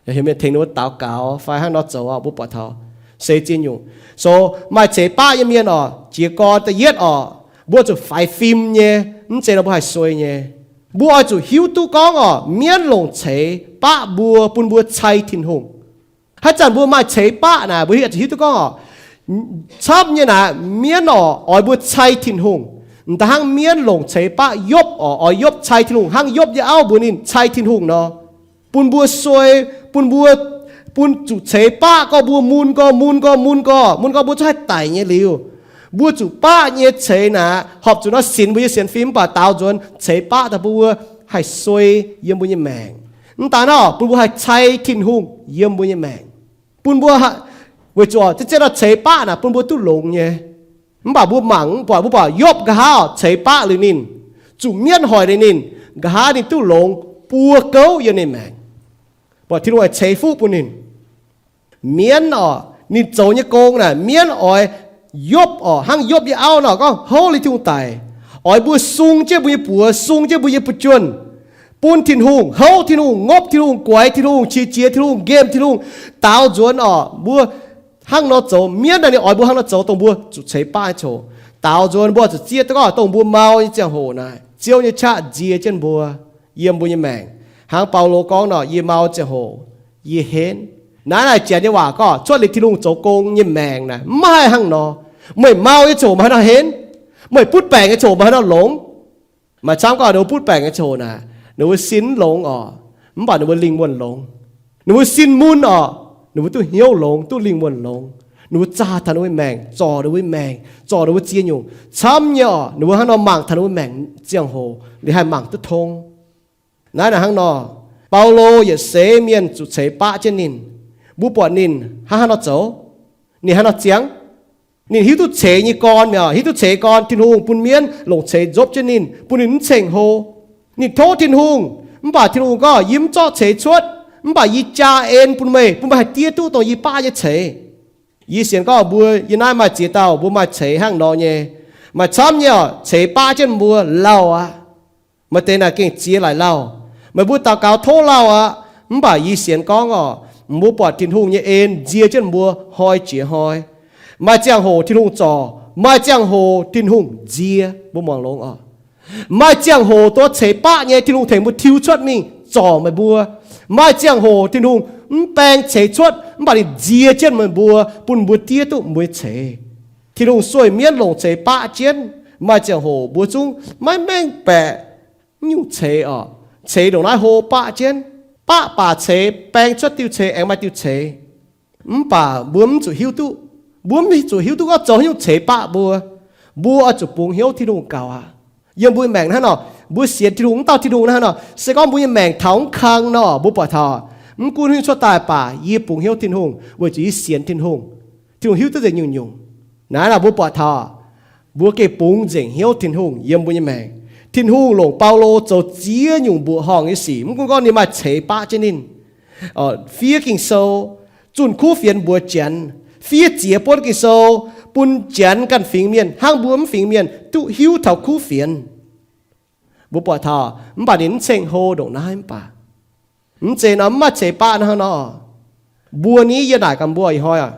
Heuc mienh tengx ninh mbuo daux gaux fai hnangv nor zoux oc, mbuo buatc taux se ziex nyungc. So, maaih ceix baqv nyei mienh oc, jiez gorn da'yietv oc, mbuo zuqc faix fim nyei, mv zeiz nor mbuo haih suei nyei. Mbuo oix zuqc hiuv duqv gorngv oc, mienv longc ceix baqv mbuo bun mbuo cai Tin-Hungh. Haaix zanc mbuo maaih ceix baqv naaic, mbuo hiuv, zuqc hiuv duqv gorngv oc, camv nyei naaic mienv oc oix mbuo cai Tin-Hungh. M'daaih hnangv mienv longc ceix baqv Yopv oc, oix Yopv cai Tin-Hungh hnangv Yopv nyei auv mbuox ninh cai Tin-Hungh nor, bun mbuo suei, bun mbuo, bun zuqc ceix baqv gorngv mbuo mun gorx, mun gorx, mun gorx, mun gorx mbuo zungv haih daic nyei liuz, mbuo zuqc baqv nyei ceix naaic horpc zuqc nor sinx mbuo nyei sienx fim mv baac daaux nzuonx ceix baqv daaih bun mbuo haih suei yiem mbuo nyei maengc. Mv daaih nor bun mbuo haih cai Tin-Hungh yiem mbuo nyei maengc. Bun mbuo, weic zuqc ziex nor ceix baqv naaic bun mbuo duqv longx nyei. Mv baac mbuo mangc, mv buatc, mbuo buatc Yopv nqa'haav ceix baqv liuz ninh, zuqc mienv hoic liuz ninh, nqa'haav ninh duqv longx buo gouv yiem ninh maengc. Buatc Tin-Hungh haih ceix fuqv bun ninh. Mienv oc, ninh zoux nyei gong naaic mienv oix Yopv oc, hnangv Yopv nyei auv nor gorngv houv liuz Tin-Hungh daic, oix mbuo sung jienv mbuo nyei buoz, sung jienv mbuo nyei buoz-juonh, bun Tin-Hungh, houv Tin-Hungh, ngopv Tin-Hungh, guaix Tin-Hungh, qiex jiez Tin-Hungh, nqemh Tin-Hungh, daaux nzuonx oc. Mbuo hnangv nor zoux, mienv naaic ninh oix mbuo hnangv nor zoux, dongh mbuo zuqc ceix baqv nyei coc. Daaux nzuonx mbuo zuqc zieqv duqv gorngv dongh mbuo mau nyei ziangh hoc naaic, Ziouv nyei qaqv nzie jienv mbuo yiem mbuo nyei maengc. Hnangv Baulo gorngv nor, yie mau ziangh hoc yie henv. Naaiv naaic janx nyei waac gorngv cuotv liuz Tin-Hungh zoux gong nyei maengc naaic maiv haih hnangv nor. Meih mau nyei coc meih haaix nor henv? Meih butv baengc nyei coc meih haaix nor longx? Maaih camv gorngv ninh mbuo butv baengc nyei coc naaic, ninh mbuo sin mv longx oc, mv baac ninh mbuo lingh wuonh longx. Ninh mbuo sin mun oc, ninh mbuo duqv hnyouv longx, duqv lingh wuonh longx. Ninh mbuo zaah taux ninh mbuo nyei maengc, zorc ninh mbuo nyei maengc, zorc ninh mbuo ziex nyungc. Camv nyei oc, ninh mbuo hnangv nor mangc taux ninh mbuo maengc ziangh hoc liuz haih mangc duqv tong. Naaiv naaic hnangv nor, Baulo yietc seix mienh zuqc ceix baqv jienv ninh. Mbuo buatc ninh hnangv haaix nor zoux? Ninh hnangv haaix nor ziangh? Ninh hiuv duqv ceix nyei gorn mi'aqv, hiuv duqv ceix gorn, Tin-Hungh bun mienv longc ceix nzopv jienv ninh, bun ninh mv ceng-hlo. Ninh tov Tin-Hungh, mv baac Tin-Hungh gorngv, yie mv zorqv ceix cuotv, mv baac yie jaa en bun meih, bun meih haih diev duqv dongh yie baqv nyei ceix. Yie sienx gorngv mbuo yiem naaiv maaih ziex dauh mbuo maaih ceix hnangv nor nyei. Maaih camv nyei oc, ceix baqv jienv mbuo lauh aqv. Maaih deix naaic gengh ziex laic lauh. Meih mbuo daux gaux tov lauh aqv. Mv baac yie sienx gorngv oc, mbuo buatc Tin-Hungh nyei en nzie jienv mbuo hnoi jiex hnoi. Maaih ziangh hoc Tin-Hungh zorc, maaih ziangh hoc Tin-Hungh nzie. Mbuo muangx longx oc. Maaih ziangh hoc duqv ceix baqv nyei, Tin-Hungh tengx mbuo tiux cuotv mingh zorc meih mbuo. Maaih ziangh hoc Tin-Hungh mv baeng ceix cuotv, mv baac ninh nzie jienv meih mbuo, bun mbuo diev duqv mbuo nyei ceix. Tin-Hungh sueih mienv longc ceix baqv jienv. Maaih ziangh hoc mbuo zungv maiv mengh baeqc nyungc ceix oc. Ceix ndongc naaiv hlo baqv jienv, baqv baac ceix baeng cuotv diuh ceix aengx maaih diuh ceix. Mv baac mbuo mv zuqc hiuv duqv, mbuo mv zuqc hiuv duqv gorngv zoux haaix nyungc ceix baqv mbuo. Mbuo oix zuqc bungx hnyouv Tin-Hungh gaux aqv. Yiem mbuo maengc hnangv nor, mbuo sienx Tin-Hungh, mv dauh Tin-Hungh hnangv nor, se gorngv mbuo nyei maengc taux mv kang nor, mbuo buatc taux mv gunv haaix nyungc cuotv daaih baac yie bungx hnyouv Tin-Hungh, weic zuqc yie sienx Tin-Hungh. Tin-Hungh hiuv duqv nzengc nyungc-nyungc. Naaiv nor mbuo buatc taux mbuo gengh bungx nzengc hnyouv Tin-Hungh yiem mbuo nyei maengc. Tin-Hungh longc Baulo zoux ziex nyungc mbuoqc horngh nyei sic, mv gunv gorngv ninh maaih ceix baqv jienv ninh, fiev Ging-Sou, zunh kuv fienx mbuox Janx, fiev ziex buonv Ging-Sou bun Janx ganh fingx mienh hnangv mbuo mv fingx mienh duqv hiuv taux kuv fienx. Mbuo buatc taux, mv baac ninh mv ceng-hlo ndongc naaiv mv baac. Mv zeiz nor mv maaih ceix baqv hnangv nor. Mbuo ni, yie naaic gaax mbuo ih hnoi oc,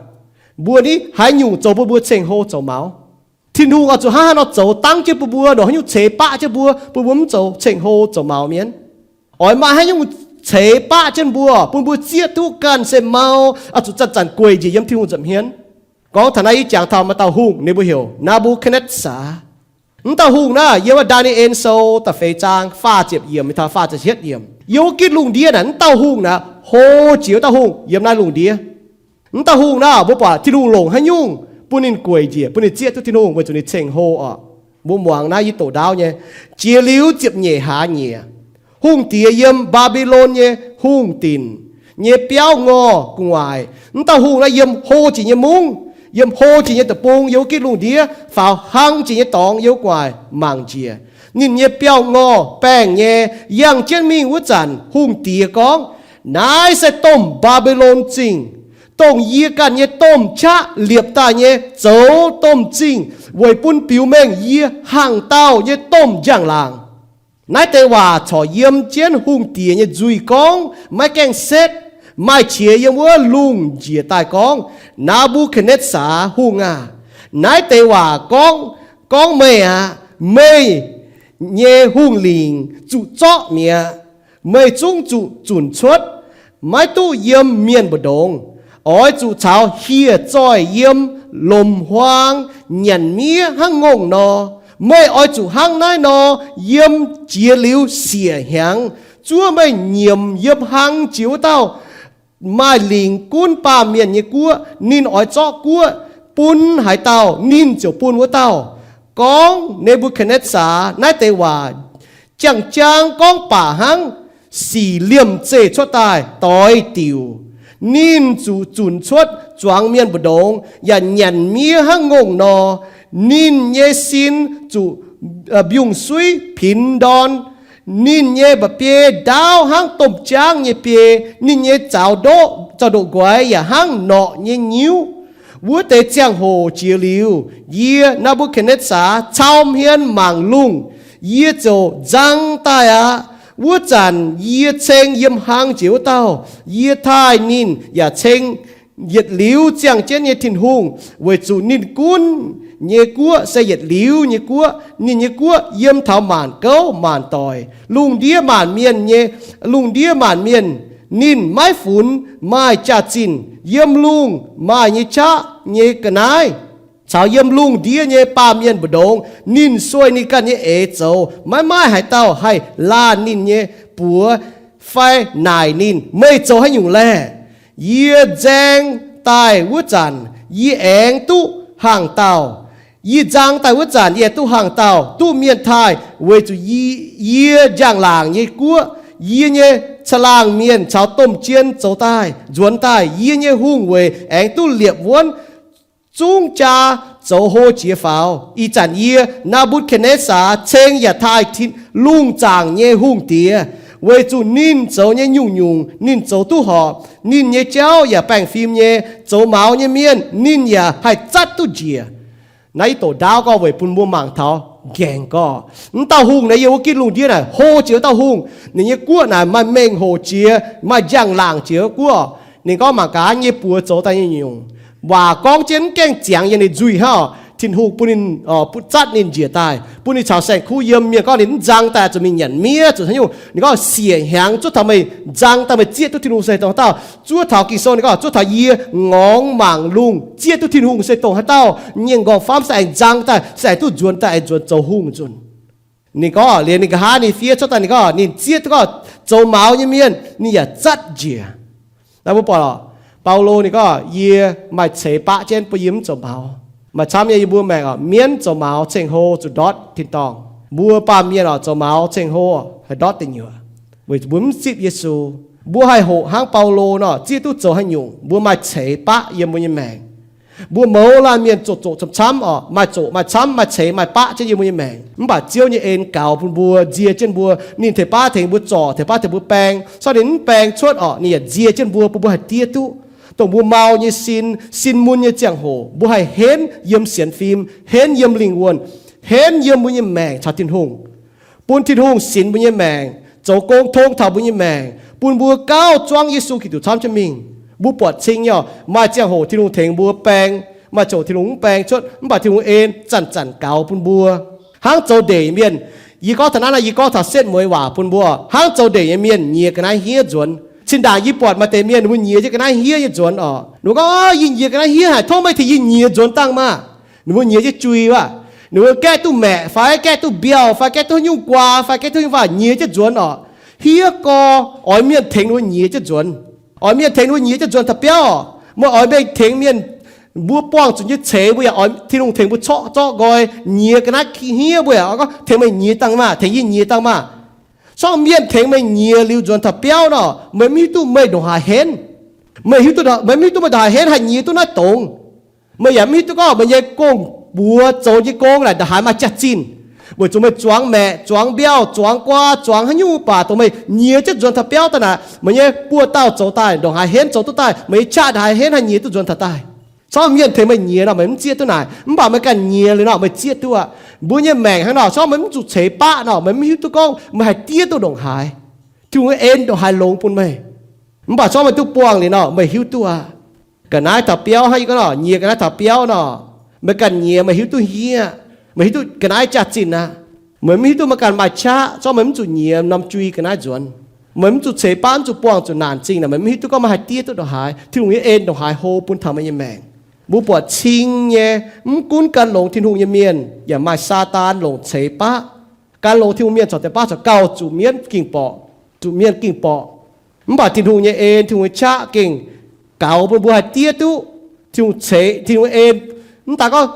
mbuo ni haaix nyungc zoux bun mbuo ceng-hlo zoux maux? Tin-Hungh oix zuqc hnangv haaix nor zoux dangv jienv bun mbuo, ndongc haaix nyungc ceix baqv jienv mbuo, bun mbuo mv zoux ceng-hlo zoux maux mienh? Oix maaih haaix nyungc ceix baqv jienv mbuo, bun mbuo zieqv duqv ganh se mau, oix zuqc zanc-zanc gueic njiec yiem Tin-Hungh nza'hmien. Gorngv taux naaiv, yie jangx taux maaih dauh hungh, ninh mbuo heuc Naa^mbu^katv^netv^saa. M'dauh hungh naaiv yiem wuov Ndaa^ni^en Sou da'feix zaang faah ziepc yiemc mingh taux faah ziepc hietv yiemc. Yiem wuov gitv lungh ndiev naaic, m'dauh hungh naaic hlo jiex wuov dauh hungh yiem naaiv lungh ndiev. M'dauh hungh naaic, mbuo buatc Tin-Hungh longc haaix nyungc bun ninh gueic njiec, bun ninh zieqv duqv Tin-Hungh weic zuqc ninh ceng hlo oc. Mbuo muangx naaiv yie doqc ndaauv nyei. Jiex liuz ziepc nyeic hlaax nyieqc, hungh diex yiem Mbaa^mbi^lon nyei hungh dinc nyei biauv ngorh gu'nguaaic. M'dauh hungh naaiv yiem hlo jiex nyei mungv, yiem hlo jiex nyei deic-bung, yiem wuov gitv lungh ndiev, faaux hlang jiex nyei dorngx yiem wuov gu'nguaaic mangc njiec. Ninh nyei biauv ngorh baengh nyei. Yangh jienv mingh wuov zanc, hungh diex gorngv, Naaiv se domh Mbaa^mbi^lon Zingh, dongh yie ganh nyei domh qaqv liepc daaih nyei zoux domh zingh weic bun biux mengh yie hnaangx dauh nyei domh njang-laangc. Naaiv deix waac corc yiem jienv hungh diex nyei nzuih gorngv, maiv gaengh setv. Maaih qiex yiem wuov lungh njiec daaih gorngv, Naa^mbu^katv^netv^saa Hungh aah! Naaiv deix waac gorngv, gorngv meih aqv. Meih nyei hungh lingc zuqc zorqv mi'aqv. Meih zungv zuqc zunc cuotv, maiv duqv yiem mienh mbu'ndongx. Oix zuqc caux hieh zoih yiem lomc-huaang nyanc miev hnangv ngongh nor. Meih oix zuqc hnangv naaiv nor yiem jiex liuz siec hnyangx. Zuov meih nyiemc yiem hlang jiex wuov dauh maaih lingc gunv baamh mienh nyei guoqv. Ninh oix zorqv guoqv bun haaix dauh, ninh ziouc bun wuov dauh. Gorngv Ne^mbu^katv^netv^saa naaiv deix waac, jang-jang gorngv baac hnangv sic liemh zeih cuotv daaih doix diuc. Ninh zuqc zunc cuotv zuangx mienh mbu'ndongx yaac nyanc miev hnangv ngongh nor. Ninh nyei sin zuqc mbiungc-suiv pinx ndorn. Ninh nyei mba'biei ndaauv hnangv domh jaangv nyei biei. Ninh nyei zaux ndoqv, zaux ndoqv-nquaix yaac hnangv norqc nyei nyiuv. Wuov deix ziangh hoc jiex liuz, yie, Naa^mbu^katv^netv^saa, cau hmien mangc lungh. Yie ziouc nzang daaih aqv. Wuov zanc yie ceng yiem hlang jiex wuov dauh. Yie taaih ninh yaac ceng yietc liuz ziangh jienv nyei Tin-Hungh, weic zuqc ninh gunv nyei guoqv se yietc liuz nyei guoqv. Ninh nyei guoqv yiem taux maanc gouv maanc doic. Lungh ndiev maanc mienh nyei, lungh ndiev maanc mienh ninh maiv funx maaih jaax-zinh. Yiem lungh maaih nyei qaqv nyei ga'naaiv caux yiem lungh ndiev nyei baamh mienh mbu'ndongx, ninh sueih ninh ganh nyei eix zoux. Maiv maaih haaix dauh haih laanh ninh nyei buoz fai naaic ninh, Meih zoux haaix nyungc laeh? Yie nzaeng daaih wuov zanc, yie aengx duqv hnaangx dauh. Yie nzang daaih wuov zanc, yie aengx duqv hnaangx dauh, duqv mienh taaih weic zuqc yie njang-laangc nyei guoqv, yie nyei caangh laangh mienh caux domh jien zoux daaih, nzuonx daaih. Yie nyei hungh weic aengx duqv liepc wuonv, zungv jaa zoux hlo jiex faaux. Ih zanc yie, Naa^mbu^katv^netv^saa, ceng yaac taaih lungh zaangc nyei hungh diex, weic zuqc ninh zoux nyei nyungc-nyungc ninh zoux duqv horpc. Ninh nyei jauv yaac baengh fim nyei. Zoux maux nyei mienh ninh yaac haih zatv duqv njiec. Naaiv yie doqc ndaauv gorngv weic bun mbuo mangc taux nqaengc gorqv, m'dauh hungh naaiv yiem wuov gitv lungh ndiev naaic hlo jiex wuov dauh hungh. Ninh nyei guoqv naaic maaih mengh hoc jiex, maaih njang-laangc jiex wuov guoqv. Ninh gorngv mangc gaax nyei buoz zoux daaih nyei nyungc. Waac gorngv jienv mv gaengh ziangx yiem ninh nzuih hnangv. Tin-Hungh bun ninh, bun zatv ninh njiec daaih, bun ninh caux saeng-kuv yiem. Mienh gorngv ninh mv nzang daaih zuqc mingh nyanc miev zuqc haaix nyungc. Ninh gorngv siec hnyangx zuov taux meih nzang daaih meih zieqv duqv Tin-Hungh se dongh haaix dauh. Zuov taux Ging-Sou ninh gorngv zuov taux yie ngorngx mangc lungh zieqv duqv Tin-Hungh se dongh haaix dauh. Nyei nqorngv-famv se aengx nzang daaih, se aengx duqv nzuonx daaih, aengx nzuonx zoux hungh nzunc. Ninh gorngv liuz ninh nqa'haav ninh fiev cuotv daaih, ninh gorngv ninh zieqv duqv gorngv zoux maux nyei mienh ninh yaac zatv njiec. Naaiv mbuo buatc lorqc, Baulo ninh gorngv, yie maaih ceix baqv jienv bun yie mv zoux maux. Maaih camv nyei yie mbuo maengc oc, mienv zoux maux ceng-hlo zuqc ndortv tin-dorngh. Mbuo baamh mienh oc, zoux maux ceng-hlo haih ndortv deic nyuoqc, weic mbuo mv zipv Yesu. Mbuo haih hoqc hnangv Baulo nor, zieqv duqv zoux haaix nyungc, mbuo maaih ceix baqv yiem mbuo nyei maengc. Mbuo mouz laanh mienh zoqc zoqc camv-camv oc, maaih zoqc maaih camv, maaih ceix maaih baqv jienv yiem mbuo nyei maengc. Mv baac Ziouv nyei en gaux bun mbuo, nzie jienv mbuo. Ninh tengx baav tengx mbuo zorc, tengx baav tengx mbuo baeng. Corc ninh mv baeng cuotv oc, ninh yaac nzie jienv mbuo, bun mbuo haih diev duqv. Dongh mbuo mau nyei sin, sin mun nyei ziangh hoc, mbuo haih henv yiem sienx fim, henv yiem lingh wuonh, henv yiem mbuo nyei maengc caux Tin-Hungh. Bun Tin-Hungh sinx mbuo nyei maengc, zoux gong tong taux mbuo nyei maengc, bun mbuo gauh zuangv Yesu Giduc camv jienv mingh. Mbuo buatc cing nyei oc, maaih ziangh hoc Tin-Hungh tengx mbuo baeng, maaih ziangh hoc Tin-Hungh mv baeng cuotv, mv baac Tin-Hungh en zanc-zanc gaux bun mbuo. Hnangv zoux ndeic mienh, Yie gorngv taux naaiv nor, yie gorngv taux setv mueiz waac bun mbuo. Hnangv zoux ndeic nyei mienh nyiex ga'naaiv hniev nzuonx. Zinh ndaangc yie buatc maaih deix mienh ninh mbuo nyiex jienv ga'naaiv hniev nyei nzuonx oc. Ninh mbuo gorngv, Yie nyiex ga'naaiv hniev haic, tov meih tengx yie nyiex nzuonx dangh maah! Ninh mbuo nyiex jienv jui wuov. Ninh mbuo gaeqv duqv maeqc fai gaeqv duqv mbiauh fai gaeqv duqv haaix nyungc guaa fai gaeqv duqv nyungc waac nyiex jienv nzuonx oc. Hniev gorx, oix mienh tengx ninh mbuo nyiex jienv nzuonx. Oix mienh tengx ninh mbuo nyiex jienv nzuonx taux biauv oc. Meih oix mienh tengx mienh, mbuo buangh zuqc nyei ceix mbuo yaac oix Tin-Hungh tengx mbuo corc zorqv nqoi nyiex ga'naaiv hniev, mbuo yaac gorngv tengx meih nyiex dangh maah, tengx yie nyiex dangh maah! Corc mienh tengx meih nyiex liuz nzuonx taux biauv nor, meih mv hiuv duqv meih ndongc haaix henv. Meih hiuv duqv, meih mv hiuv duqv meih ndongc haaix henv haih nyiex duqv naaiv dongz. Meih yaac mv hiuv duqv gorngv meih nyei gong-mbuox zoux nyei gong naaic ndongc haaix maaih jaax-zinh, weic zuqc meih zuangx maeqc, zuangx mbiauh, zuangx guaa, zuangx haaix nyungc baac dongh meih nyiex jienv nzuonx taux biauv daaih naaic, meih nyei buoz-dauh zoux daaih ndongc haaix henv zoux duqv daaih, meih nyei qaqv ndongc haaix henv haih nyiex duqv nzuonx taux daaih. Corc mienh tengx meih nyiex nor, meih mv zieqv duqv naaic. Mv baac meih ganh nyiex liuz nor, meih zieqv duqv aqv. Mbuo nyei maengc hnangv nor, corc mienh mv zuqc ceix baqv nor, meih mv hiuv duqv gorngv meih haih diev duqv ndongc haaix, Tin-Hungh nyei en ndongc haaix longx bun meih. Mv baac corc meih duqv buangh liuz nor, meih hiuv duqv aqv. Ga'naaiv taux biauv hnangv yie gorngv nor, nyiex ga'naaiv taux biauv nor, meih ganh nyiex meih hiuv duqv hniev, meih hiuv duqv ga'naaiv jaax-zinh aqv. Meih mv hiuv duqv meih ganh maaih qaqv, corc meih mv zuqc nyiex norm jui ga'naaiv nzuonx. Meih mv zuqc ceix baqv, mv zuqc buangh zuqc naanc zingh naaic, meih mv hiuv duqv gorngv meih haih diev duqv ndongc haaix, Tin-Hungh nyei en ndongc haaix hlo bun taux meih nyei maengc. Mbuo buatc cing nyei, mv gunv gan longx Tin-Hungh nyei mienh yaac maaih Saadaan longc ceix baqv. Gan longx Tin-Hungh mienh corc deix baav corc gauh zuqc mienv gingh borqc, zuqc mienh gingh borqc. Mv baac Tin-Hungh nyei en, Tin-Hungh nyei qaqv gengh gaux bun mbuo haih diev duqv Tin-Hungh ceix, Tin-Hungh en, mv daaih gorngv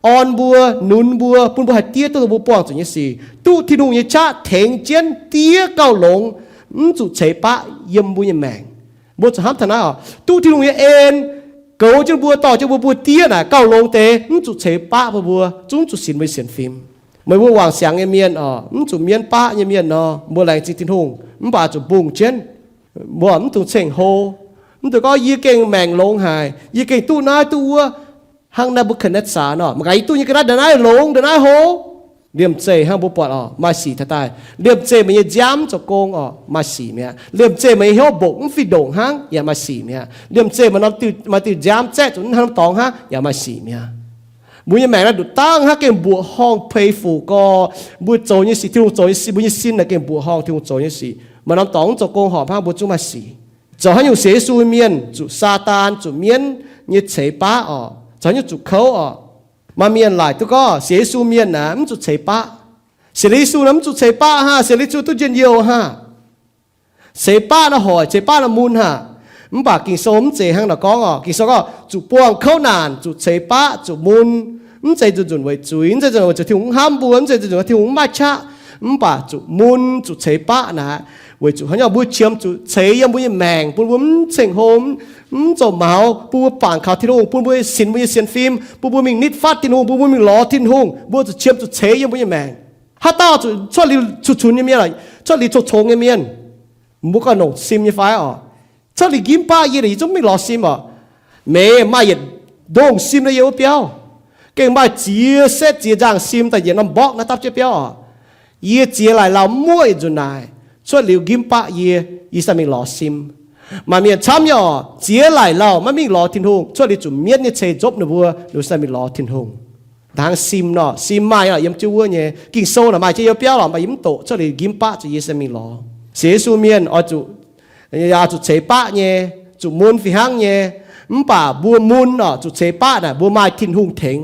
orn mbuo, nunz mbuo, bun mbuo haih diev duqv dongh mbuo buangh zuqc nyei sic, duqv Tin-Hungh nyei qaqv tengx jienv diev gauh longx, mv zuqc ceix baqv yiem mbuo nyei maengc. Mbuo zuqc hnamv taux naaiv oc. Duqv Tin-Hungh nyei en goux jienv mbuo, dorh jienv mbuo, mbuo diev naaic gauh longx deix, mv zuqc ceix baqv bun mbuo, zungv zuqc sinx mbuo nyei sienx fim. Meih mbuo wangc siangx nyei mienh oc, mv zuqc mienv baqv nyei mienh nor, mbuo laengz zingh Tin-Hungh, mv baac zuqc mbungh jienv. Mbuo mv dungx ceng-hlo. Mv dungx gorngv, Yie gengh maengc longx haic, yie gengh duqv naaiv duqv wuov. Hnangv Naa^mbu^katv^netv^saa nor, mangc gaax, yie duqv nyei ga'naaiv ndongc naaiv longx, ndongc naaiv hlo. Liemh zeih hnangv mbuo buatc oc, maaih sic taux daaih. Liemh zeih meih nyei nziaamv zoux gong oc, maaih sic mi'aqv. Liemh zeih meih nyei hnyouv mbongc mv fih ndongc hnangv, yaac maaih sic mi'aqv. Liemh zeih maaih norm diuh, maaih diuh nziaamv zaeqv zuqc hnangv dorngx hnangv, yaac maaih sic mi'aqv. Mbuo nyei maengc naaiv nduqc dangv hnangv gengh mbuoqc horngh peix fuc gorx. Mbuo zoux nyei sic, Tin-Hungh zoux nyei sic, mbuo nyei sin naaic gengh mbuoqc horngh Tin-Hungh zoux nyei sic. Maaih norm dorngx mv zoux gong horpc hnangv, mbuo zungv maaih sic. Zoux haaix nyungc sienx Yesu mienh zuqc Saadaan, zuqc mienv nyei ceix baqv oc. Zoux haaix nyungc zuqc kouv oc. Maaih mienh laaic duqv gorngv sienx Yesu mienh naaic mv zuqc ceix baqv. Sienx Yesu naaic mv zuqc ceix baqv hnangv, sienx Yesu duqv njien-youh hnangv. Ceix baqv naaic hoic, ceix baqv naaic mun hnangv. Mv baac Ging-Sou mv zeiz hnangv naaic gorngv oc. Ging-Sou gorngv zuqc buangh kouv naanc, zuqc ceix baqv, zuqc mun. Mv zeiz nzunc-nzunc weic zuiz, mv zeiz nzunc weic zuqc Tin-Hungh mv hamv mbuo, mv zeiz nzunc weic Tin-Hungh mv maaih qaqv. Mv baac zuqc mun, zuqc ceix baqv naaic, weic zuqc haaix nyungc mbuo qiemx zuqc ceix yiem mbuo nyei maengc, bun mbuo mv ceng-hlo, mv zoux maux, bun mbuo bangc kaux Tin-Hungh, bun mbuo sinx mbuo nyei sienx fim, bun mbuo mingh nitv fatv Tin-Hungh, bun mbuo mingh lorz Tin-Hungh, mbuo zuqc qiemx zuqc ceix yiem mbuo nyei maengc. Haaix dauh zuqc cuotv liuz cuqv-cunx nyei mienh, cuotv liuz coqv-congx nyei mienh, mbuo gauh longc sim nyei fai oc? Cuotv liuz njimv baqv yie, yie zungv mv mingh lorz sim oc. Meih maaih yietc ndongh sim nor yiem wuov biauv. Gengh maaih ziex setv ziex nzangh sim daaih yietc norm mborqv naaiv dapv jienv biauv oc. Yie ziex laaic lauh muoqv yietc nzunc naaic, cuotv liuz njimv baqv yie, yie sai mingh lorz sim. Maaih mienh camv nyei oc, ziex laaic lauh maiv mingh lorz Tin-Hungh, cuotv liuz zuqc mienv nyei ceix nzopv ninh mbuo, ninh mbuo sai mingh lorz Tin-Hungh. Hnangv sim nor, sim maaih yiem jienv wuov nyei. Ging-Sou naaic maaih jienv yiem biauv lorqc, mv baac yie mv doqc. Cuotv liuz njimv baqv zuqc yie sai mingh lorz. Sienx Yesu mienh oix zuqc, oix zuqc ceix baqv nyei, zuqc mun fih hnangv nyei. Mv baac mbuo mun oc, zuqc ceix baqv naaic mbuo maaih Tin-Hungh tengx,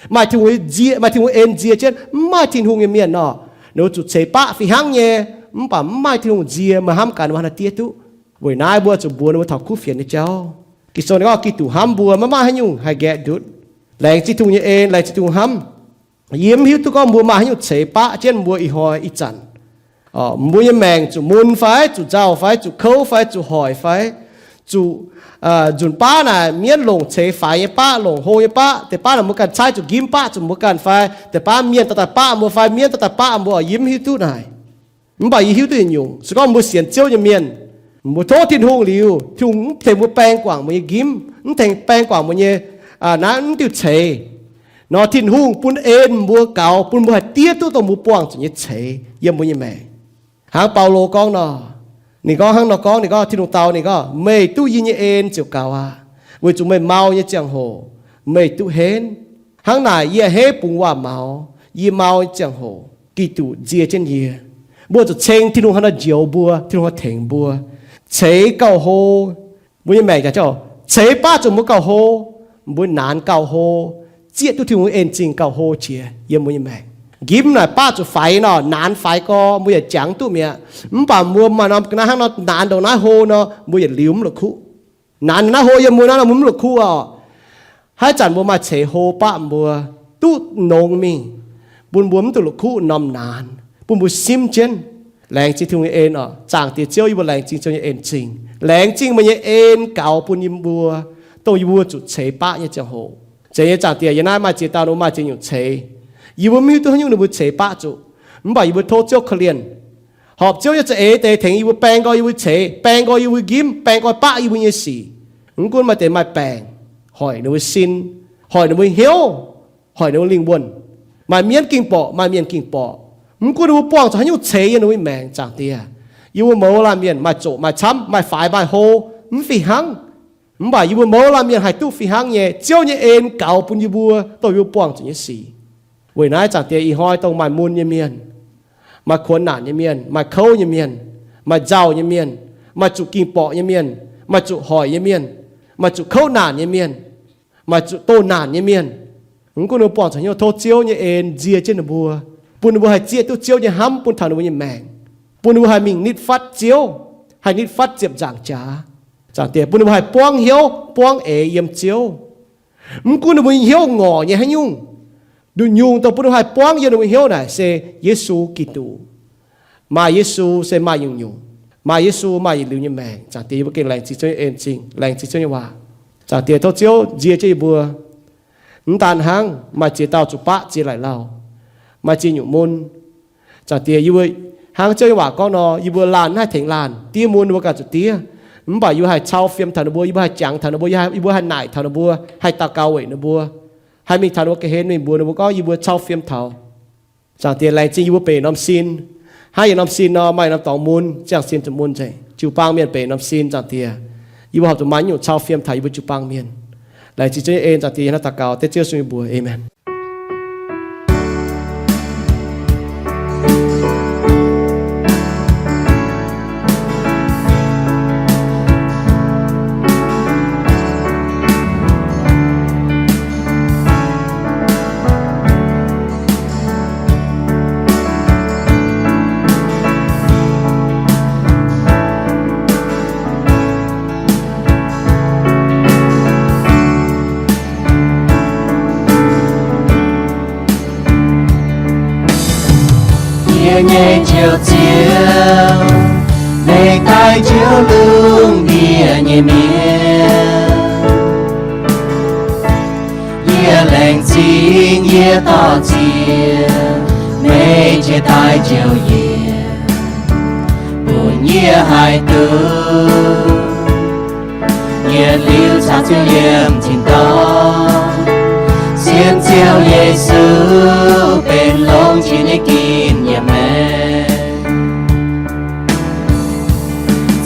maaih Tin-Hungh nzie, maaih Tin-Hungh en nzie jienv. Mv maaih Tin-Hungh nyei mienh nor, ninh mbuo zuqc ceix baqv fih hnangv nyei, mv baac mv maaih Tin-Hungh nzie, meih hnamv gaax ninh mbuo haaix nor diev duqv. Weic naaiv mbuo zuqc mbuox ninh mbuo taux kuv fienx nyei jauv. Ging-Sou ninh gorngv Giduc hnamv mbuo maiv maaih haaix nyungc haih nqaeqv ndutv. Laengz zingh Tin-Hungh nyei en, laengz zingh Tin-Hungh hnamv. Yie mv hiuv duqv gorngv mbuo maaih haaix nyungc ceix baqv jienv mbuo ih hnoi ih zanc. Mbuo nyei maengc zuqc mun fai, zuqc nzauh fai, zuqc kouv fai, zuqc hoic fai, zuqc nzunc baav naaic mienv longc ceix faix nyei baqv, longc hlo nyei baqv, deix baav naaic mbuo ganh caaiv zuqc njimv baqv zuqc mbuo ganh fai, deix baav mienh dorh daaih baqv mbuo fai, mienv dorh daaih baqv mbuo, yie mv hiuv duqv naaic. Mv baac yie hiuv duqv yietc nyungc, se gorngv mbuo sienx Ziouv nyei mienh, mbuo tov Tin-Hungh liuz, Tin-Hungh mv tengx mbuo baeng guangc mbuo nyei njimv, mv tengx baeng guangc mbuo nyei, naaiv mv diuh ceix nor, Tin-Hungh bun en mbuo gaux, bun mbuo haih diev duqv dongh mbuo buangh zuqc nyei ceix yiem mbuo nyei maengc. Hnangv Baulo gorngv nor, ninh gorngv hnangv nor gorngv, ninh gorngv Tin-Hungh dau ninh gorngv, Meih duqv yie nyei en ziouc gaux aqv, weic zuqc meih mau nyei ziangh hoc meih duqv henv. Hnangv naaic yie a'hneiv bungx waac-maux yie mau nyei ziangh hoc. Giduc nzie jienv yie. Mbuo zuqc ceng Tin-Hungh haaix nor njoux mbuo, Tin-Hungh haaix nor tengx mbuo. Ceix gauh hlo. Mbuo nyei maengc jaax jauv ceix baqv zuqc mbuo gauh hlo. Mbuo naanx gauh hlo, zieqv duqv Tin-Hungh en zingh gauh hlo jiex yiem mbuo nyei maengc. Nqimv naaic baqv zuqc faix nor, naanx faix gorx mbuo yaac jangx duqv mi'aqv. Mv baac mbuo maaih norm ga'naaiv hnangv nor naanx ndongc naaiv hlo nor, mbuo yietc liuz mv la'kuqv. Naanx ndongc naaiv hlo yiem mbuo naaiv nor, mbuo mv la'kuqv orqc. Haaix zanc mbuo maaih ceix hlo baqv mbuo duqv nongx mingh, bun mbuo mv duqv la'kuqv norm naanx, bun mbuo simv jienv. Laengz zingh Tin-Hungh nyei en oc. Zaangc Diex Ziouv, yie mbuo laengz zingh Ziouv nyei en-zingh. Laengz zingh meih nyei en gaux bun yie mbuo, dongh yie mbuo zuqc ceix baqv nyei ziangh hoc. Zeiz nyei Zaangc Diex, yiem naaiv maaih ziex dauh ninh mbuo maaih ziex nyungc ceix. Yie mbuo mv hiuv duqv haaix nyungc ninh mbuo ceix baqv zuqc. Mv baac yie mbuo tov Ziouv korv-lienh, horpc Ziouv nyei za'eix deix tengx yie mbuo baeng nqoi yie mbuo ceix, baeng nqoi yie mbuo nqimv, baeng nqoi baqv yie mbuo nyei sic. Mv gunv maaih deix maaih baengc, hoic ninh mbuo sin, hoic ninh mbuo hnyouv, hoic ninh mbuo lingh wuonh. Maaih mienv ging borqc, maaih mienh ging borqc. Mv gunv ninh mbuo buangh zuqc haaix nyungc ceix yiem ninh mbuo nyei maengc, Zaangc Diex, yie mbuo mouz laanh mienh maaih zoqc maaih camv, maaih faix maaih hlo, mv fih hnangv. Mv baac yie mbuo mouz laanh mienh haih duqv fih hnangv nyei, Ziouv nyei en gaux bun yie mbuo dongh yie mbuo buangh zuqc nyei sic. Weic naaiv Zaangc Diex, ih hnoi dongh maaih mun nyei mienh, maaih kuonx naanc nyei mienh, maaih kouv nyei mienh, maaih nzauh nyei mienh, maaih zuqc ging borqc nyei mienh, maaih zuqc hoic nyei mienh, maaih zuqc kouv naanc nyei mienh, maaih zuqc doh naanc nyei mienh. Mv gunv ninh mbuo buangh zuqc haaix nyungc, tov Ziouv nyei en nzie jienv ninh mbuo, bun ninh mbuo haih zieqv duqv Ziouv nyei hnamv bun taux ninh mbuo nyei maengc, bun ninh mbuo haih mingh nitv fatv Ziouv, haih nitv fatv ziepc nzaangc jaax. Zaangc Diex, bun ninh mbuo haih buangv hnyouv buangv eix yiem Ziouv. Mv gunv ninh mbuo nyei hnyouv ngorc nyei haaix nyungc, nduqc nyungc dongh bun ninh mbuo haih buangv yiem ninh mbuo hnyouv naaic se Yesu Giduc. Maaih Yesu se maaih nyungc-nyungc. Maaih Yesu maaih yietc liuz nyei maengc. Zaangc Diex, yie mbuo gengh laengz zingh Ziouv nyei en-zingh, laengz zingh Ziouv nyei waac. Zaangc Diex, tov Ziouv nzie jienv yie mbuo. Mv daan hnangv, maaih ziex dauh zuqc baqv ziex laic lauh, maaih ziex nyungc mun. Zaangc Diex, yie mbuo hnangv Ziouv nyei waac gorngv nor, yie mbuo laanh mv haih tengx laanh, diev mun ninh mbuo ganh zuqc diev. Mv baac yie mbuo haih cau fiem taux ninh mbuo, yie mbuo haih jangx taux ninh mbuo, yie mbuo haih naaic taux ninh mbuo, haih daux gaux weic ninh mbuo, haih mingh taux ninh mbuo ga'hlen mingh mbuox ninh mbuo gorngv yie mbuo cau fiem taux. Zaangc Diex, laengz zingh yie mbuo benx norm sin. Hnangv yietc norm sin nor, maaih norm dorngx mun, ziangh sin zuqc mun nzengc. Jiu-baang mienh benx norm sin, Zaangc Diex, yie mbuo horpc zuqc maaih nyungc cau fiem taux yie mbuo jiu-baang mienh. Laengz zingh Ziouv nyei en, Zaangc Diex, yie hnangv daux gaux dengv Ziouv Yesu nyei mbuox. Aamen. Yie nyei Njoux Ziouv, meih daaih njoux lungh ndiev nyei mienh. Yie laengz zingh, yie dorh ziex, meih jiex daaih njoux yie, bun yie haih duqv yietc liuz caux Ziouv yiem tin-dorngh, sienx Ziouv Yesu benx longx jiex nyei gin yiem maengx.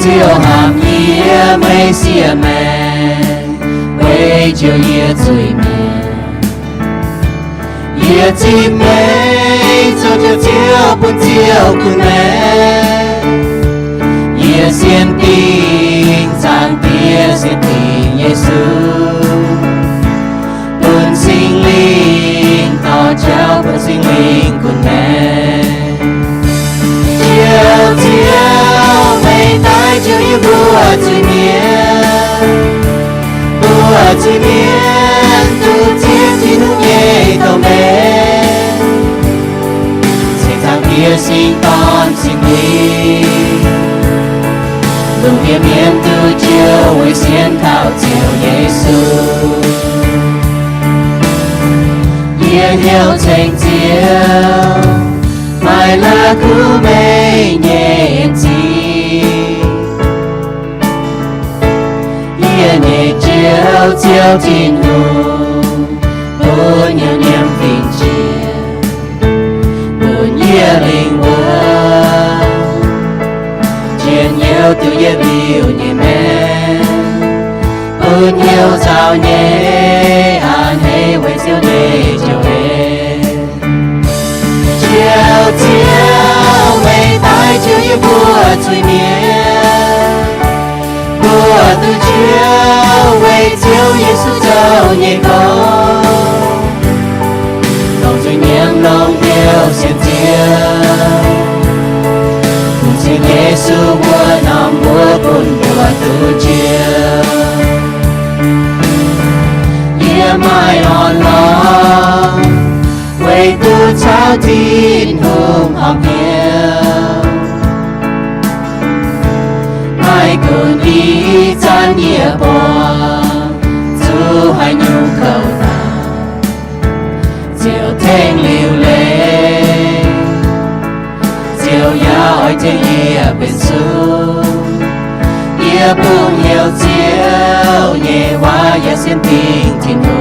Ziouv hnamv yie, meih siev maengx, weic njoux yie zuiz-mienh. Yie zipv meih zoux Njoux Ziouv bun Ziouv kuh maengx. Yie sienx dingc Zaangc Diex, sienx dingc Yesu, bun Singx Lingh dorh jauv, bun Singx Lingh kuh maengx. Njoux Ziouv, meih daaih njoux yie mbuo zuiz-mienh. Mbuo zuiz-mienh duqv zipv Tin-Hungh nyei douz-mbenc, ceng Zaangc Diex Singx Dorn, Singx Lingh, lungh ndiev mienh duqv njoux weic sienx kaux Ziouv Yesu. Yie hnyouv ceng Ziouv, maaih la'kuqv meih nyei en-zingh. Yie nyei Njoux Ziouv Tin-Hungh, bun hnyouv nyiemv fingx-jiex, bun yie lingh wuonh njien-youh duqv yietc liuz nyei maengc, bun hnyouv nzauh nyei a'hneiv weic Ziouv nyei joux en. Njoux mbuo zuiz-mienh, mbuo duqv njoux weic Ziouv Yesu zoux nyei gong. Longc zuiz-nyiemv longc hnyouv sienx Ziouv, bun cing Yesu mbuo norm mbuo bun mbuo duqv njoux. Yie maaih orn-lorqc weic duqv caux Tin-Hungh horpc hnyouv, maaih gunv dih zanc yie buangh zuqc haaix nyungc kouv daaih, Ziouv tengx liuc leiz, Ziouv yaac oix tengx yie benx sung. Yie bungx heuc Ziouv nyei waac yaac sienx dingc Tin-Hungh.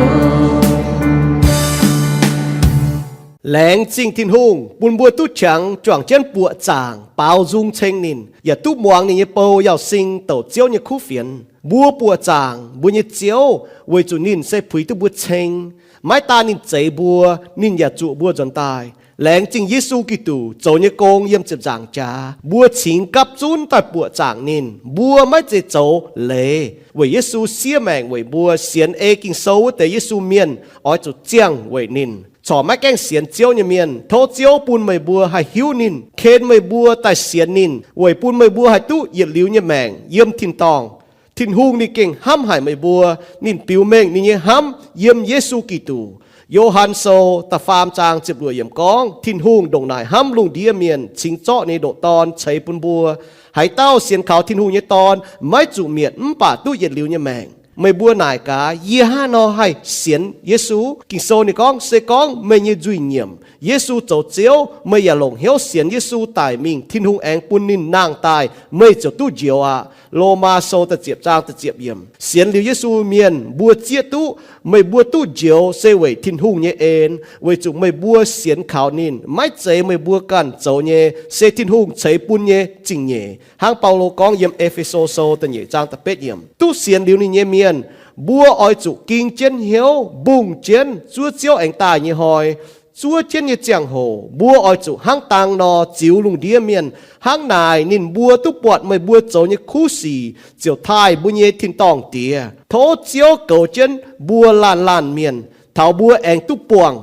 Laengz zingh Tin-Hungh bun mbuo duqv qangx juangc jienv buoqc zaangc baaux nzung ceng ninh, yaac duqv muangx ninh nyei bou Yauz Sing douc Ziouv nyei kuv fienx. Mbuo buoqc zaangc mbuo nyei Ziouv weic zuqc ninh se puix duqv mbuo ceng. Maiv daan ninh zeix mbuo, ninh yaac zuoqc mbuo nzuonx daaih. Laengz zingh Yesu Giduc zoux nyei gong yiem ziepc nzaangc jaax, mbuo cingx gapv zunv daaih buoqc zaangc ninh. Mbuo maiv zeiz zoux leiz weic Yesu siev maengc weic mbuo. Sienx ei Ging-Sou wuov deix Yesu mienh oix zuqc ziangh weic ninh. Corc maiv gaengh sienx Ziouv nyei mienh, tov Ziouv bun meih mbuo haih hiuv ninh, ken meih mbuo daaih sienx ninh, weic bun meih mbuo haih duqv yietc liuz nyei maengc yiem tin-dorngh. Tin-Hungh ninh gengh hnamv haic meih mbuo. Ninh biux mengh ninh nyei hnamv yiem Yesu Giduc. Yo^han Sou da'faam zaang ziepc luoqc yiemc gorngv, Tin-Hungh ndongc naaic hnamv lungh ndiev mienh, cingx zorqv ninh nyei ndoqc Dorn ceix bun mbuo. Haaix dauh sienx kaux Tin-Hungh nyei Dorn maiv zuqc mietc, mv baac duqv yietc liuz nyei maengc. Meih mbuo naaic gaax, yie hnangv haaix nor haih sienx Yesu? Ging-Sou ninh gorngv, se gorngv meih nyei nzuih nyiemc, Yesu zoux Ziouv, meih yaac longc hnyouv sienx Yesu daic mingh, Tin-Hungh aengx bun ninh nangh daaih, meih ziouc duqv njoux aqv. Lomaa Sou da'ziepc zaang da'ziepc yiemc. Sienx liuz Yesu mienh mbuo zieqv duqv meih mbuo duqv njoux se weic Tin-Hungh nyei en, weic zuqc meih mbuo sienx kaux ninh. Maiv zeiz meih mbuo ganh zoux nyei, se Tin-Hungh ceix bun nyei zingh nyeic. Hnangv Baulo gorngv yiem E^fe^so Sou da'nyeic zaang da'betv yiemc, duqv sienx liuz ninh nyei mienh, mbuo oix zuqc ging jienv hnyouv, mbungh jienv zuov Ziouv aengx daaih nyei hnoi. Zuov jienv nyei ziangh hoc mbuo oix zuqc hnangv dang nor ziux lungh ndiev mienh. Hnangv naaic ninh mbuo duqv buatc meih mbuo zoux nyei kuv sic ziouc taaih mbuo nyei tin-dorngh Diex. Tov Ziouv goux jienv mbuo laanh laanh mienh, taux mbuo aengx duqv buangh